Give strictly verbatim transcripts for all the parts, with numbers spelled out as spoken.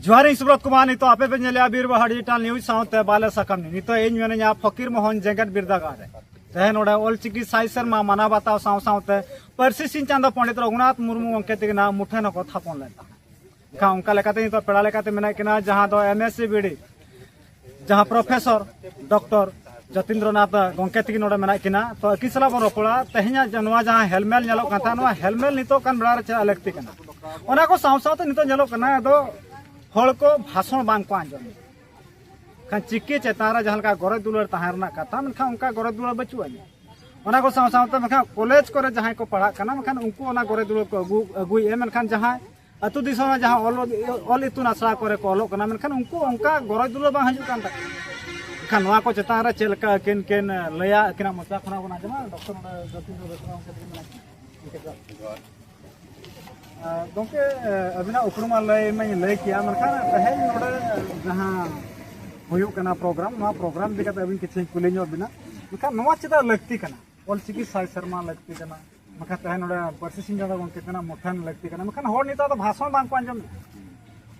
ᱡᱚᱦᱟᱨ, ᱤᱧ ᱥᱩᱵᱨᱚᱛ ᱠᱩᱢᱟᱨ᱾ ᱱᱤᱛᱚᱜ ᱟᱯᱮ ᱯᱮ ᱧᱮᱞᱮᱜᱼᱟ ᱵᱤᱨᱵᱟᱦᱟ ᱰᱤᱡᱤᱴᱟᱞ ᱱᱤᱭᱩᱡᱽ ᱥᱟᱶᱛᱮ ᱵᱟᱞᱮ ᱥᱟᱠᱟᱢ ᱱᱤ᱾ ᱱᱤᱛᱚᱜ ᱤᱧ ᱢᱮᱱᱟᱧᱟ ᱯᱷᱚᱠᱤᱨ ᱢᱳᱦᱚᱱ ᱡᱮᱜᱮᱛ ᱵᱤᱨᱫᱟᱹᱜᱟᱲ ᱨᱮ᱾ ᱛᱮᱦᱮᱧ ᱱᱚᱰᱮ ᱚᱞᱪᱤᱠᱤ ᱥᱟᱭ ᱥᱮᱨᱢᱟ ᱢᱟᱱᱟᱣ ᱵᱟᱛᱟᱣ ᱥᱟᱶ ᱥᱟᱶᱛᱮ ᱯᱟᱹᱨᱥᱤ ᱥᱤᱧ ᱪᱟᱸᱫᱚ ᱯᱚᱸᱰᱤᱛ ᱨᱚᱜᱷᱩᱱᱟᱛᱷ ᱢᱩᱨᱢᱩ ᱜᱚᱢᱠᱮ ᱛᱤᱠᱤᱱᱟᱜ ᱢᱩᱴᱷᱟᱹᱱ ᱦᱚᱸᱠᱚ ᱛᱷᱟᱯᱚᱱ ᱞᱮᱫ ᱛᱟᱦᱮᱸᱫ᱾ ᱮᱱᱠᱷᱟᱱ ᱚᱱᱠᱟ ᱞᱮᱠᱟᱛᱮ ᱱᱤᱛᱚᱜ ᱯᱮᱲᱟ ᱞᱮᱠᱟᱛᱮ ᱢᱮᱱᱟᱜ ᱠᱤᱱᱟ, ᱡᱟᱦᱟᱸ ᱫᱚ M S C B D, ᱡᱟᱦᱟᱸ ᱯᱨᱚᱯᱷᱮᱥᱚᱨ ᱰᱚᱠᱴᱚᱨ ᱡᱚᱛᱤᱱᱫᱨᱚᱱᱟᱛᱷ ᱜᱚᱢᱠᱮ ᱛᱤᱠᱤᱱ ᱱᱚᱰᱮ ᱢᱮᱱᱟᱜ ᱠᱤᱱᱟ᱾ ᱛᱚ ᱟᱹᱠᱤᱱ ᱥᱟᱞᱟᱜ ᱵᱚᱱ ᱨᱚᱯᱚᱲᱟ᱾ ᱛᱮᱦᱮᱧᱟᱜ ᱡᱮ ᱱᱚᱣᱟ ᱡᱟᱦᱟᱸ ᱦᱮᱞᱢᱮᱞ ᱧᱮᱞᱚᱜ ᱠᱟᱱ ᱛᱟᱦᱮᱸᱫ, ᱱᱚᱣᱟ ᱦᱮᱞᱢᱮᱞ ᱱᱤᱛᱚᱜ ᱠᱟᱱ ᱵᱮᱲᱟ ᱨᱮ ᱪᱮᱫ ᱞᱟᱹᱠᱛᱤ ᱠᱟᱱᱟ? ᱚᱱᱟ ᱠᱚ ᱥᱟᱶ ᱥᱟᱶᱛᱮ ᱱᱤᱛᱚᱜ ᱧᱮᱞᱚᱜ ᱠᱟᱱᱟ, ᱟᱫᱚ ᱦᱚᱲ ᱠᱚ ᱵᱷᱟᱥᱚᱱ ᱵᱟᱝ ᱠᱚ ᱟᱸᱡᱚᱢ᱾ ᱠᱷᱟᱱ ᱪᱤᱠᱤ ᱪᱮᱛᱟᱱ ᱨᱮ ᱡᱟᱦᱟᱸ ᱞᱮᱠᱟ ᱜᱚᱨᱚᱡᱽ ᱫᱩᱞᱟᱹᱲ ᱛᱟᱦᱮᱸ ᱨᱮᱱᱟᱜ ᱠᱟᱛᱷᱟ, ᱢᱮᱱᱠᱷᱟᱱ ᱚᱱᱠᱟ ᱜᱚᱨᱚᱡᱽ ᱫᱩᱞᱟᱹᱲ ᱵᱟᱹᱪᱩᱜ ᱟᱹᱱᱤᱡ᱾ ᱚᱱᱟ ᱠᱚ ᱥᱟᱶ ᱥᱟᱶᱛᱮ ᱢᱮᱱᱠᱷᱟᱱ ᱠᱚᱞᱮᱡᱽ ᱠᱚᱨᱮ ᱡᱟᱦᱟᱸᱭ ᱠᱚ ᱯᱟᱲᱦᱟᱜ ᱠᱟᱱᱟ, ᱢᱮᱱᱠᱷᱟᱱ ᱩᱱᱠᱩ ᱚᱱᱟ ᱜᱚᱨᱚᱡᱽ ᱫᱩᱞᱟᱹᱲ ᱠᱚ ᱟᱹᱜᱩ ᱟᱹᱜᱩᱭᱮᱫᱼᱟ, ᱢᱮᱱᱠᱷᱟᱱ ᱡᱟᱦᱟᱸᱭ ᱟᱹᱛᱩ ᱫᱤᱥᱚᱢ ᱨᱮ ᱡᱟᱦᱟᱸ ᱚᱞ ᱚᱞ ᱤᱛᱩᱱ ᱟᱥᱲᱟ ᱠᱚᱨᱮ ᱠᱚ ᱚᱞᱚᱜ ᱠᱟᱱᱟ, ᱢᱮᱱᱠᱷᱟᱱ ᱩᱱᱠᱩ ᱚᱱᱠᱟ ᱜᱚᱨᱚᱡᱽ ᱫᱩᱞᱟᱹᱲ ᱵᱟᱝ ᱦᱤᱡᱩᱜ ᱠᱟᱱ ᱛᱟᱠᱚᱣᱟ᱾ ᱢᱮᱱᱠᱷᱟᱱ ᱱᱚᱣᱟ ᱠᱚ ᱪᱮᱛᱟᱱ ᱨᱮ ᱪᱮᱫ ᱞᱮᱠᱟ ᱟᱹᱠᱤᱱ ᱠᱤᱱ ᱞᱟᱹᱭᱟ, ᱟᱹᱠᱤᱱᱟᱜ ᱢᱚᱪᱟ ᱠᱷᱚᱱᱟᱜ ᱵᱚᱱ ᱟᱸᱡᱚᱢᱟ᱾ ᱰᱚᱠᱴᱚᱨ ᱱᱚᱰᱮ ᱡᱚᱛᱤᱱᱫᱨᱚ ᱵᱮᱥᱨᱟ ᱜᱚᱢᱠᱮ ᱛᱟᱹᱠᱤᱱ ᱢᱮᱱᱟᱜ ᱠᱤᱱᱟ᱾ ᱟᱨ ᱜᱚᱢᱠᱮ, ᱟᱹᱵᱤᱱᱟᱜ ᱩᱯᱨᱩᱢ ᱟᱨ ᱞᱟᱹᱭ ᱢᱟᱧ ᱞᱟᱹᱭ ᱠᱮᱜᱼᱟ, ᱢᱮᱱᱠᱷᱟᱱ ᱛᱮᱦᱮᱧ ᱱᱚᱰᱮ ᱡᱟᱦᱟᱸ ᱦᱩᱭᱩᱜ ᱠᱟᱱᱟ ᱯᱨᱳᱜᱨᱟᱢ, ᱱᱚᱣᱟ ᱯᱨᱳᱜᱨᱟᱢ ᱤᱫᱤ ᱠᱟᱛᱮ ᱟᱹᱵᱤᱱ ᱠᱤᱪᱷᱩᱧ ᱠᱩᱞᱤ ᱧᱚᱜ ᱵᱤᱱᱟ᱾ ᱢᱮᱱᱠᱷᱟᱱ ᱱᱚᱣᱟ ᱪᱮᱫᱟᱜ ᱞᱟᱹᱠᱛᱤ ᱠᱟᱱᱟ? ᱚᱞᱪᱤᱠᱤ ᱥᱟᱭ ᱥᱮᱨᱢᱟ ᱞᱟᱹᱠᱛᱤ ᱠᱟᱱᱟ, ᱢᱮᱱᱠᱷᱟᱱ ᱛᱮᱦᱮᱧ ᱱᱚᱰᱮ ᱯᱟᱹᱨᱥᱤ ᱥᱤᱧ ᱪᱟᱸᱫᱚ ᱜᱚᱢᱠᱮ ᱛᱤᱠᱤᱱᱟᱜ ᱢᱩᱴᱷᱟᱹᱱ ᱞᱟᱹᱠᱛᱤ ᱠᱟᱱᱟ, ᱢᱮᱱᱠᱷᱟᱱ ᱦᱚᱲ ᱱᱤᱛᱚᱜ ᱫᱚ ᱵᱷᱟᱥᱚᱱ ᱵᱟᱝ ᱠᱚ ᱟᱸᱡᱚᱢ ᱮᱫᱟ᱾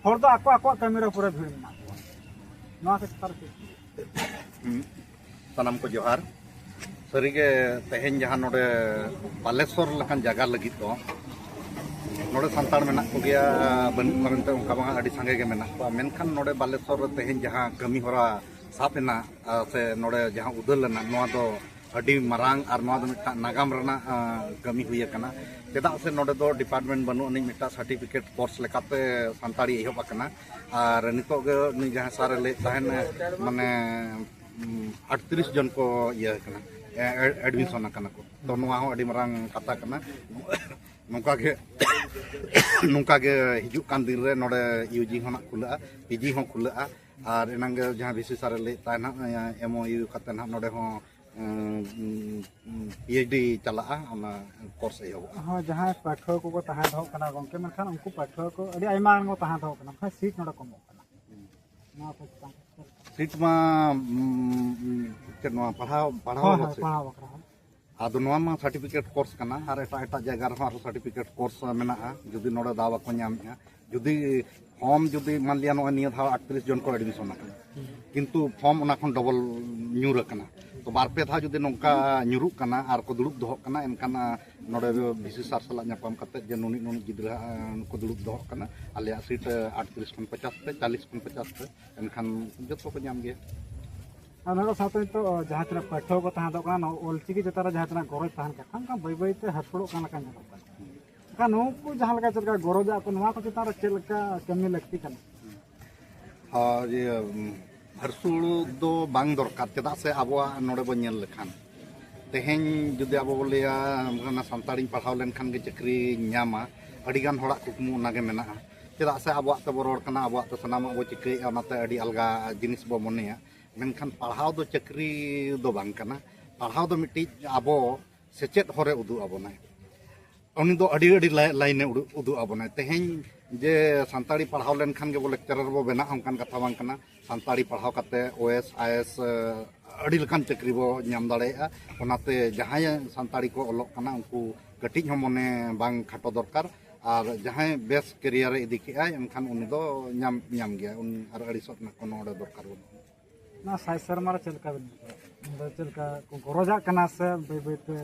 ᱦᱚᱲ ᱫᱚ ᱟᱠᱚ ᱟᱠᱚᱣᱟᱜ ᱠᱟᱹᱢᱤ ᱨᱮ ᱯᱩᱨᱟᱹ ᱵᱷᱤᱲ ᱢᱮᱱᱟᱜ ᱠᱚᱣᱟ᱾ ᱱᱚᱣᱟ ᱠᱚ ᱪᱮᱛᱟᱱ ᱨᱮ ᱪᱮᱫ? ᱦᱩᱸ᱾ ᱥᱟᱱᱟᱢ ᱠᱚ ᱡᱚᱦᱟᱨ᱾ ᱥᱟᱹᱨᱤᱜᱮ ᱛᱮᱦᱮᱧ ᱡᱟᱦᱟᱸ ᱱᱚᱰᱮ ᱵᱟᱞᱮᱥᱚᱨ ᱞᱮᱠᱟᱱ ᱡᱟᱭᱜᱟ ᱞᱟᱹᱜᱤᱫ ᱫᱚ, ᱱᱚᱰᱮ ᱥᱟᱱᱛᱟᱲ ᱢᱮᱱᱟᱜ ᱠᱚᱜᱮᱭᱟ, ᱵᱟᱹᱱᱩᱜ ᱠᱚᱣᱟ ᱢᱮᱱᱛᱮ ᱚᱱᱠᱟ ᱵᱟᱝ, ᱟᱹᱰᱤ ᱥᱟᱸᱜᱮ ᱜᱮ ᱢᱮᱱᱟᱜ ᱠᱚᱣᱟ᱾ ᱢᱮᱱᱠᱷᱟᱱ ᱱᱚᱰᱮ ᱵᱟᱞᱮᱥᱚᱨ ᱨᱮ ᱛᱮᱦᱮᱧ ᱡᱟᱦᱟᱸ ᱠᱟᱹᱢᱤ ᱦᱚᱨᱟ ᱥᱟᱵ ᱮᱱᱟ, ᱟᱨ ᱥᱮ ᱱᱚᱰᱮ ᱡᱟᱦᱟᱸ ᱩᱫᱷᱟᱹᱨ ᱞᱮᱱᱟ, ᱱᱚᱣᱟ ᱫᱚ ᱟᱹᱰᱤ ᱢᱟᱨᱟᱝ ᱟᱨ ᱱᱚᱣᱟ ᱫᱚ ᱢᱤᱫᱴᱟᱝ ᱱᱟᱜᱟᱢ ᱨᱮᱱᱟᱜ, ᱟᱸ, ᱠᱟᱹᱢᱤ ᱦᱩᱭ ᱟᱠᱟᱱᱟ᱾ ᱪᱮᱫᱟᱜ ᱥᱮ ᱱᱚᱰᱮ ᱫᱚ ᱰᱤᱯᱟᱨᱴᱢᱮᱱᱴ ᱵᱟᱹᱱᱩᱜ ᱟᱹᱱᱤᱡ, ᱢᱤᱫᱴᱟᱝ ᱥᱟᱨᱴᱤᱯᱷᱤᱠᱮᱴ ᱠᱳᱨᱥ ᱞᱮᱠᱟᱛᱮ ᱥᱟᱱᱛᱟᱲᱤ ᱮᱦᱚᱵ ᱟᱠᱟᱱᱟ᱾ ᱟᱨ ᱱᱤᱛᱚᱜ ᱜᱮ ᱩᱱᱤ ᱡᱟᱦᱟᱸᱭ ᱥᱟᱨᱮ ᱞᱟᱹᱭᱮᱫ ᱛᱟᱦᱮᱱ, ᱢᱟᱱᱮ, ᱩᱸ, ᱟᱴᱛᱨᱤᱥ ᱡᱚᱱ ᱠᱚ ᱤᱭᱟᱹ ᱟᱠᱟᱱᱟ, ᱮ-, ᱮ-, ᱮᱰᱢᱤᱥᱚᱱ ᱟᱠᱟᱱᱟ ᱠᱚ᱾ ᱛᱚ ᱱᱚᱣᱟ ᱦᱚᱸ ᱟᱹᱰᱤ ᱢᱟᱨᱟᱝ ᱠᱟᱛᱷᱟ ᱠᱟᱱᱟ᱾ ᱱᱚᱝᱠᱟ ᱜᱮ, ᱱᱚᱝᱠᱟ ᱜᱮ ᱦᱤᱡᱩᱜ ᱠᱟᱱ ᱫᱤᱱ ᱨᱮ ᱱᱚᱰᱮ ᱤᱭᱩ ᱡᱤ ᱦᱚᱸ ᱱᱟᱜ ᱠᱷᱩᱞᱟᱹᱜᱼᱟ, ᱯᱤ ᱡᱤ ᱦᱚᱸ ᱠᱷᱩᱞᱟᱹᱜᱼᱟ᱾ ᱟᱨ ᱮᱱᱟᱝ ᱜᱮ ᱡᱟᱦᱟᱸ ᱵᱷᱤ ᱥᱤ ᱥᱟᱨᱮ ᱞᱟᱹᱭᱮᱫ ᱛᱟᱦᱮᱱ ᱦᱟᱸᱜ, ᱮᱢ ᱳ ᱭᱩ ᱠᱟᱛᱮ ᱱᱟᱜ ᱱᱚᱰᱮ ᱦᱚᱸ, ᱩᱸ, ᱩᱸ, ᱯᱤ ᱮᱭᱤᱪ ᱰᱤ ᱪᱟᱞᱟᱜᱼᱟ, ᱚᱱᱟ ᱠᱳᱨᱥ ᱮᱦᱚᱵᱚᱜᱼᱟ᱾ ᱦᱳᱭ, ᱡᱟᱦᱟᱸᱭ ᱯᱟᱹᱴᱷᱩᱣᱟᱹ ᱠᱚᱠᱚ ᱛᱟᱦᱮᱸ ᱫᱚᱦᱚᱜ ᱠᱟᱱᱟ ᱜᱚᱢᱠᱮ, ᱢᱮᱱᱠᱷᱟᱱ ᱩᱱᱠᱩ ᱯᱟᱹᱴᱷᱩᱣᱟᱹ ᱠᱚ ᱟᱹᱰᱤ ᱟᱭᱢᱟ ᱜᱟᱱ ᱠᱚ ᱛᱟᱦᱮᱸ ᱫᱚᱦᱚᱜ ᱠᱟᱱᱟ, ᱢᱮᱱᱠᱷᱟᱱ ᱥᱤᱴ ᱱᱚᱰᱮ ᱠᱚᱢᱚᱜ ᱠᱟᱱᱟ᱾ ᱱᱚᱣᱟ ᱠᱚ ᱪᱮᱛᱟᱱ ᱨᱮ? ᱥᱤᱴ ᱢᱟ, ᱩᱸ, ᱪᱮᱫ ᱱᱚᱣᱟ ᱯᱟᱲᱦᱟᱣ, ᱯᱟᱲᱦᱟᱣ ᱦᱳᱭ, ᱵᱟᱵᱚᱫ ᱦᱳᱭ, ᱥᱮ? ᱯᱟᱲᱦᱟᱣ ᱵᱟᱠᱷᱨᱟ ᱦᱚᱸ᱾ ᱟᱫᱚ ᱱᱚᱣᱟ ᱢᱟ ᱥᱟᱨᱴᱤᱯᱷᱤᱠᱮᱴ ᱠᱳᱨᱥ ᱠᱟᱱᱟ, ᱟᱨ ᱮᱴᱟᱜ ᱮᱴᱟᱜ ᱡᱟᱭᱜᱟ ᱨᱮᱦᱚᱸ ᱟᱨᱦᱚᱸ ᱥᱟᱨᱴᱤᱯᱷᱤᱠᱮᱴ ᱠᱳᱨᱥ ᱢᱮᱱᱟᱜᱼᱟ᱾ ᱡᱩᱫᱤ ᱱᱚᱰᱮ ᱫᱟᱣ ᱵᱟᱠᱚ ᱧᱟᱢᱮᱫᱼᱟ, ᱡᱩᱫᱤ ᱯᱷᱚᱨᱢ ᱡᱩᱫᱤ ᱢᱟᱱ ᱞᱤᱭᱟ ᱱᱚᱜᱼᱚᱭ ᱱᱤᱭᱟᱹ ᱫᱷᱟᱣ ᱟᱴᱛᱨᱤᱥ ᱡᱚᱱ ᱠᱚ ᱮᱰᱢᱤᱥᱚᱱ ᱟᱠᱟᱱᱟ, ᱠᱤᱱᱛᱩ ᱯᱷᱚᱨᱢ ᱚᱱᱟ ᱠᱷᱚᱱ ᱰᱚᱵᱚᱞ ᱧᱩᱨ ᱟᱠᱟᱱᱟ᱾ ᱛᱚ ᱵᱟᱨ ᱯᱮ ᱫᱷᱟᱣ ᱡᱩᱫᱤ ᱱᱚᱝᱠᱟ ᱧᱩᱨᱩᱜ ᱠᱟᱱᱟ ᱟᱨ ᱠᱚ ᱫᱩᱲᱩᱵ ᱫᱚᱦᱚᱜ ᱠᱟᱱᱟ, ᱮᱱᱠᱷᱟᱱ ᱱᱚᱰᱮ ᱵᱷᱤᱥᱤ ᱥᱟᱨ ᱥᱟᱞᱟᱜ ᱧᱟᱯᱟᱢ ᱠᱟᱛᱮ ᱡᱮ ᱱᱩᱱᱤᱡ ᱱᱩᱱᱤᱡ ᱜᱤᱫᱽᱨᱟᱹ ᱠᱚ ᱫᱩᱲᱩᱵ ᱫᱚᱦᱚᱜ ᱠᱟᱱᱟ, ᱟᱞᱮᱭᱟᱜ ᱥᱤᱴ ᱟᱴᱛᱨᱤᱥ ᱠᱷᱚᱱ ᱯᱚᱪᱟᱥ ᱛᱮ, ᱪᱟᱞᱤᱥ ᱠᱷᱚᱱ ᱯᱚᱪᱟᱥ ᱛᱮ, ᱮᱱᱠᱷᱟᱱ ᱡᱚᱛᱚ ᱠᱚ ᱧᱟᱢ ᱜᱮᱭᱟ᱾ ᱟᱨ ᱱᱚᱣᱟ ᱥᱟᱶᱛᱮ ᱱᱤᱛᱚᱜ ᱡᱟᱦᱟᱸ ᱛᱤᱱᱟᱹᱜ ᱯᱟᱹᱴᱷᱩᱣᱟᱹ ᱠᱚ ᱛᱟᱦᱮᱸ ᱠᱟᱱᱟ, ᱚᱞᱪᱤᱠᱤ ᱪᱮᱛᱟᱱ ᱨᱮ ᱡᱟᱦᱟᱸ ᱛᱤᱱᱟᱹᱜ ᱜᱚᱨᱚᱡᱽ ᱛᱟᱦᱮᱱ ᱠᱟᱱ ᱛᱟᱦᱮᱸ, ᱚᱱᱠᱟ ᱵᱟᱹᱭ ᱵᱟᱹᱭ ᱛᱮ ᱦᱟᱹᱥᱩᱲᱚᱜ ᱠᱟᱱ ᱞᱮᱠᱟ ᱧᱮᱞᱚᱜ ᱠᱟᱱᱟ᱾ ᱮᱱᱠᱷᱟᱱ ᱱᱩᱠᱩ ᱡᱟᱦᱟᱸ ᱞᱮᱠᱟ ᱪᱮᱫ ᱞᱮᱠᱟ ᱜᱚᱨᱚᱡᱟᱜ ᱠᱚ, ᱱᱚᱣᱟ ᱠᱚ ᱪᱮᱛᱟᱱ ᱨᱮ ᱪᱮᱫ ᱞᱮᱠᱟ ᱠᱟᱹᱢᱤ ᱞᱟᱹᱠᱛᱤ ᱠᱟᱱᱟ? ᱦᱳᱭ, ᱤᱭᱟᱹ, ᱦᱟᱹᱨᱥᱩᱲ ᱫᱚ ᱵᱟᱝ ᱫᱚᱨᱠᱟᱨ, ᱪᱮᱫᱟᱜ ᱥᱮ ᱟᱵᱚᱣᱟᱜ ᱱᱚᱰᱮ ᱵᱚᱱ ᱧᱮᱞ ᱞᱮᱠᱷᱟᱱ, ᱛᱮᱦᱮᱧ ᱡᱩᱫᱤ ᱟᱵᱚ ᱵᱚᱱ ᱞᱟᱹᱭᱟ ᱚᱱᱟ ᱥᱟᱱᱛᱟᱲᱤᱧ ᱯᱟᱲᱦᱟᱣ ᱞᱮᱱᱠᱷᱟᱱ ᱜᱮ ᱪᱟᱹᱠᱨᱤᱧ ᱧᱟᱢᱟ, ᱟᱹᱰᱤᱜᱟᱱ ᱦᱚᱲᱟᱜ ᱠᱩᱠᱢᱩ ᱚᱱᱟᱜᱮ ᱢᱮᱱᱟᱜᱼᱟ᱾ ᱪᱮᱫᱟᱜ ᱥᱮ ᱟᱵᱚᱣᱟᱜ ᱛᱮᱵᱚ ᱨᱚᱲ ᱠᱟᱱᱟ, ᱟᱵᱚᱣᱟᱜ ᱛᱮ ᱥᱟᱱᱟᱢᱟᱜ ᱵᱚ ᱪᱤᱠᱟᱹᱭᱮᱫᱼᱟ, ᱚᱱᱟᱛᱮ ᱟᱹᱰᱤ ᱟᱞᱜᱟ ᱡᱤᱱᱤᱥ ᱵᱚ ᱢᱚᱱᱮᱭᱟ᱾ ᱢᱮᱱᱠᱷᱟᱱ ᱯᱟᱲᱦᱟᱣ ᱫᱚ ᱪᱟᱹᱠᱨᱤ ᱫᱚ ᱵᱟᱝ ᱠᱟᱱᱟ᱾ ᱯᱟᱲᱦᱟᱣ ᱫᱚ ᱢᱤᱫᱴᱤᱡ ᱟᱵᱚ ᱥᱮᱪᱮᱫ ᱦᱚᱨᱮ ᱩᱫᱩᱜ ᱟᱵᱚᱱᱟᱭ᱾ ᱩᱱᱤ ᱫᱚ ᱟᱹᱰᱤ ᱟᱹᱰᱤ ᱞᱟᱭ- ᱞᱟᱭᱤᱱᱮ ᱩᱫᱩᱜ, ᱩᱫᱩᱜ ᱟᱵᱚᱱᱟᱭ᱾ ᱛᱮᱦᱮᱧ ᱡᱮ ᱥᱟᱱᱛᱟᱲᱤ ᱯᱟᱲᱦᱟᱣ ᱞᱮᱱᱠᱷᱟᱱ ᱜᱮᱵᱚ ᱞᱮᱠᱪᱟᱨᱟᱨ ᱵᱚ ᱵᱮᱱᱟᱜᱼᱟ, ᱚᱱᱠᱟᱱ ᱠᱟᱛᱷᱟ ᱵᱟᱝ ᱠᱟᱱᱟ᱾ ᱥᱟᱱᱛᱟᱲᱤ ᱯᱟᱲᱦᱟᱣ ᱠᱟᱛᱮ ᱳᱭᱮᱥ, ᱟᱭᱮᱥ, ᱟᱹᱰᱤ ᱞᱮᱠᱟᱱ ᱪᱟᱹᱠᱨᱤ ᱵᱚ ᱧᱟᱢ ᱫᱟᱲᱮᱭᱟᱜᱼᱟ᱾ ᱚᱱᱟᱛᱮ ᱡᱟᱦᱟᱸᱭ ᱥᱟᱱᱛᱟᱲᱤ ᱠᱚ ᱚᱞᱚᱜ ᱠᱟᱱᱟ, ᱩᱱᱠᱩ ᱠᱟᱹᱴᱤᱡ ᱦᱚᱸ ᱢᱚᱱᱮ ᱵᱟᱝ ᱠᱷᱟᱴᱚ ᱫᱚᱨᱠᱟᱨ᱾ ᱟᱨ ᱡᱟᱦᱟᱸᱭ ᱵᱮᱥ ᱠᱮᱨᱤᱭᱟᱨᱮ ᱤᱫᱤ ᱠᱮᱜᱼᱟᱭ, ᱮᱱᱠᱷᱟᱱ ᱩᱱᱤ ᱫᱚ ᱧᱟᱢ, ᱧᱟᱢ ᱜᱮᱭᱟᱭ᱾ ᱩᱱᱤ ᱟᱨ ᱟᱹᱲᱤᱥᱚᱜ ᱨᱮᱱᱟᱜ ᱠᱳᱱᱳ ᱚᱸᱰᱮ ᱫᱚᱨᱠᱟᱨ ᱵᱟᱹᱱᱩᱜᱼᱟ᱾ ᱱᱚᱣᱟ ᱥᱟᱭ ᱥᱮᱨᱢᱟ ᱨᱮ ᱪᱮᱫ ᱞᱮᱠᱟ ᱵᱮᱱ ᱵᱩᱡᱷᱟᱹᱣᱟ? ᱢᱮᱱᱫᱚ ᱪᱮᱫ ᱞᱮᱠᱟ ᱠᱚ ᱜᱚᱨᱚᱡᱟᱜ ᱠᱟᱱᱟ ᱥᱮ ᱵᱟᱹᱭ ᱵᱟᱹᱭ ᱛᱮ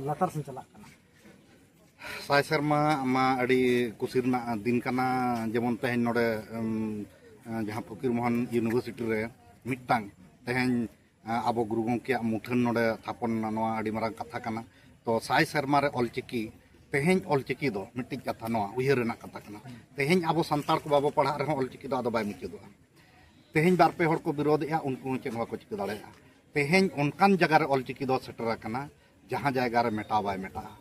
ᱞᱟᱛᱟᱨ ᱥᱮᱱ ᱪᱟᱞᱟᱜ ᱠᱟᱱᱟ? ᱥᱟᱭ ᱥᱮᱨᱢᱟ ᱢᱟ ᱟᱹᱰᱤ ᱠᱩᱥᱤ ᱨᱮᱱᱟᱜ ᱫᱤᱱ ᱠᱟᱱᱟ᱾ ᱡᱮᱢᱚᱱ ᱛᱮᱦᱮᱧ ᱱᱚᱰᱮ, ᱩᱢ, ᱡᱟᱦᱟᱸ ᱯᱷᱚᱠᱤᱨ ᱢᱳᱦᱚᱱ ᱤᱭᱩᱱᱤᱵᱷᱟᱨᱥᱤᱴᱤ ᱨᱮ ᱢᱤᱫᱴᱟᱝ ᱛᱮᱦᱮᱧ, ᱟ, ᱟᱵᱚ ᱜᱩᱨᱩ ᱜᱚᱢᱠᱮᱭᱟᱜ ᱢᱩᱴᱷᱟᱹᱱ ᱱᱚᱰᱮ ᱛᱷᱟᱯᱚᱱ ᱮᱱᱟ, ᱱᱚᱣᱟ ᱟᱹᱰᱤ ᱢᱟᱨᱟᱝ ᱠᱟᱛᱷᱟ ᱠᱟᱱᱟ᱾ ᱛᱚ ᱥᱟᱭ ᱥᱮᱨᱢᱟ ᱨᱮ ᱚᱞᱪᱤᱠᱤ, ᱛᱮᱦᱮᱧ ᱚᱞᱪᱤᱠᱤ ᱫᱚ ᱢᱤᱫᱴᱤᱡ ᱠᱟᱛᱷᱟ ᱱᱚᱣᱟ ᱩᱭᱦᱟᱹᱨ ᱨᱮᱱᱟᱜ ᱠᱟᱛᱷᱟ ᱠᱟᱱᱟ᱾ ᱛᱮᱦᱮᱧ ᱟᱵᱚ ᱥᱟᱱᱛᱟᱲ ᱠᱚ ᱵᱟᱵᱚ ᱯᱟᱲᱦᱟᱜ ᱨᱮᱦᱚᱸ ᱚᱞᱪᱤᱠᱤ ᱫᱚ ᱟᱫᱚ ᱵᱟᱭ ᱢᱩᱪᱟᱹᱫᱚᱜᱼᱟ᱾ ᱛᱮᱦᱮᱧ ᱵᱟᱨ ᱯᱮ ᱦᱚᱲ ᱠᱚ ᱵᱤᱨᱳᱫᱮᱜᱼᱟ, ᱩᱱᱠᱩ ᱦᱚᱸ ᱪᱮᱫ ᱦᱚᱸ ᱵᱟᱠᱚ ᱪᱤᱠᱟᱹ ᱫᱟᱲᱮᱭᱟᱜᱼᱟ᱾ ᱛᱮᱦᱮᱧ ᱚᱱᱠᱟᱱ ᱡᱟᱭᱜᱟ ᱨᱮ ᱚᱞᱪᱤᱠᱤ ᱫᱚ ᱥᱮᱴᱮᱨ ᱟᱠᱟᱱᱟ, ᱡᱟᱦᱟᱸ ᱡᱟᱭᱜᱟ ᱨᱮ ᱢᱮᱴᱟᱣ ᱵᱟᱭ ᱢᱮᱴᱟᱜᱼᱟ᱾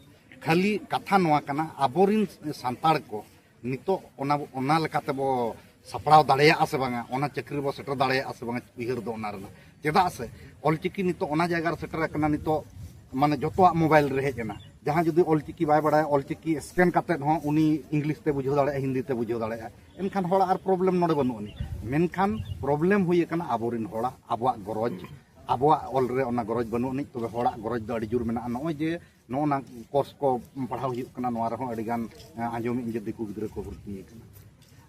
ᱠᱷᱟᱹᱞᱤ ᱠᱟᱛᱷᱟ ᱱᱚᱣᱟ ᱠᱟᱱᱟ, ᱟᱵᱚᱨᱤᱱ ᱥᱟᱱᱛᱟᱲ ᱠᱚ ᱱᱤᱛᱚᱜ ᱚᱱᱟ, ᱚᱱᱟ ᱞᱮᱠᱟᱛᱮ ᱵᱚ ᱥᱟᱯᱲᱟᱣ ᱫᱟᱲᱮᱭᱟᱜᱼᱟ ᱥᱮ ᱵᱟᱝᱟ, ᱚᱱᱟ ᱪᱟᱹᱠᱨᱤ ᱵᱚ ᱥᱮᱴᱮᱨ ᱫᱟᱲᱮᱭᱟᱜᱼᱟ ᱥᱮ ᱵᱟᱝᱟ, ᱩᱭᱦᱟᱹᱨ ᱫᱚ ᱚᱱᱟ ᱨᱮᱱᱟᱜ᱾ ᱪᱮᱫᱟᱜ ᱥᱮ ᱚᱞᱪᱤᱠᱤ ᱱᱤᱛᱚᱜ ᱚᱱᱟ ᱡᱟᱭᱜᱟ ᱨᱮ ᱥᱮᱴᱮᱨ ᱟᱠᱟᱱᱟ, ᱱᱤᱛᱚᱜ ᱢᱟᱱᱮ ᱡᱚᱛᱚᱣᱟᱜ ᱢᱳᱵᱟᱭᱤᱞ ᱨᱮ ᱦᱮᱡ ᱮᱱᱟ᱾ ᱡᱟᱦᱟᱸᱭ ᱡᱩᱫᱤ ᱚᱞᱪᱤᱠᱤ ᱵᱟᱭ ᱵᱟᱲᱟᱭᱟ, ᱚᱞᱪᱤᱠᱤ ᱥᱠᱮᱱ ᱠᱟᱛᱮᱫ ᱦᱚᱸ ᱩᱱᱤ ᱤᱝᱞᱤᱥ ᱛᱮ ᱵᱩᱡᱷᱟᱹᱣ ᱫᱟᱲᱮᱭᱟᱜᱼᱟ, ᱦᱤᱱᱫᱤ ᱛᱮ ᱵᱩᱡᱷᱟᱹᱣ ᱫᱟᱲᱮᱭᱟᱜᱼᱟ᱾ ᱮᱱᱠᱷᱟᱱ ᱦᱚᱲᱟᱜ ᱟᱨ ᱯᱨᱚᱵᱞᱮᱢ ᱱᱚᱰᱮ ᱵᱟᱹᱱᱩᱜ ᱟᱹᱱᱤᱡ᱾ ᱢᱮᱱᱠᱷᱟᱱ ᱯᱨᱚᱵᱞᱮᱢ ᱦᱩᱭ ᱟᱠᱟᱱᱟ ᱟᱵᱚᱨᱮᱱ ᱦᱚᱲᱟᱜ, ᱟᱵᱚᱣᱟᱜ ᱜᱚᱨᱚᱡᱽ, ᱟᱵᱚᱣᱟᱜ ᱚᱞ ᱨᱮ ᱚᱱᱟ ᱜᱚᱨᱚᱡᱽ ᱵᱟᱹᱱᱩᱜ ᱟᱹᱱᱤᱡ᱾ ᱛᱚᱵᱮ ᱦᱚᱲᱟᱜ ᱜᱚᱨᱚᱡᱽ ᱫᱚ ᱟᱹᱰᱤ ᱡᱳᱨ ᱢᱮᱱᱟᱜᱼᱟ᱾ ᱱᱚᱜᱼᱚᱭ ᱡᱮ ᱱᱚᱜᱼᱚ ᱱᱟ ᱠᱳᱨᱥ ᱠᱚ ᱯᱟᱲᱦᱟᱣ ᱦᱩᱭᱩᱜ ᱠᱟᱱᱟ, ᱱᱚᱣᱟ ᱨᱮᱦᱚᱸ ᱟᱹᱰᱤ ᱜᱟᱱ, ᱮᱸ, ᱟᱸᱡᱚᱢᱮᱫ ᱟᱹᱧ ᱡᱮ ᱫᱤᱠᱩ ᱜᱤᱫᱽᱨᱟᱹ ᱠᱚ ᱵᱷᱚᱨᱛᱤ ᱟᱠᱟᱱᱟ᱾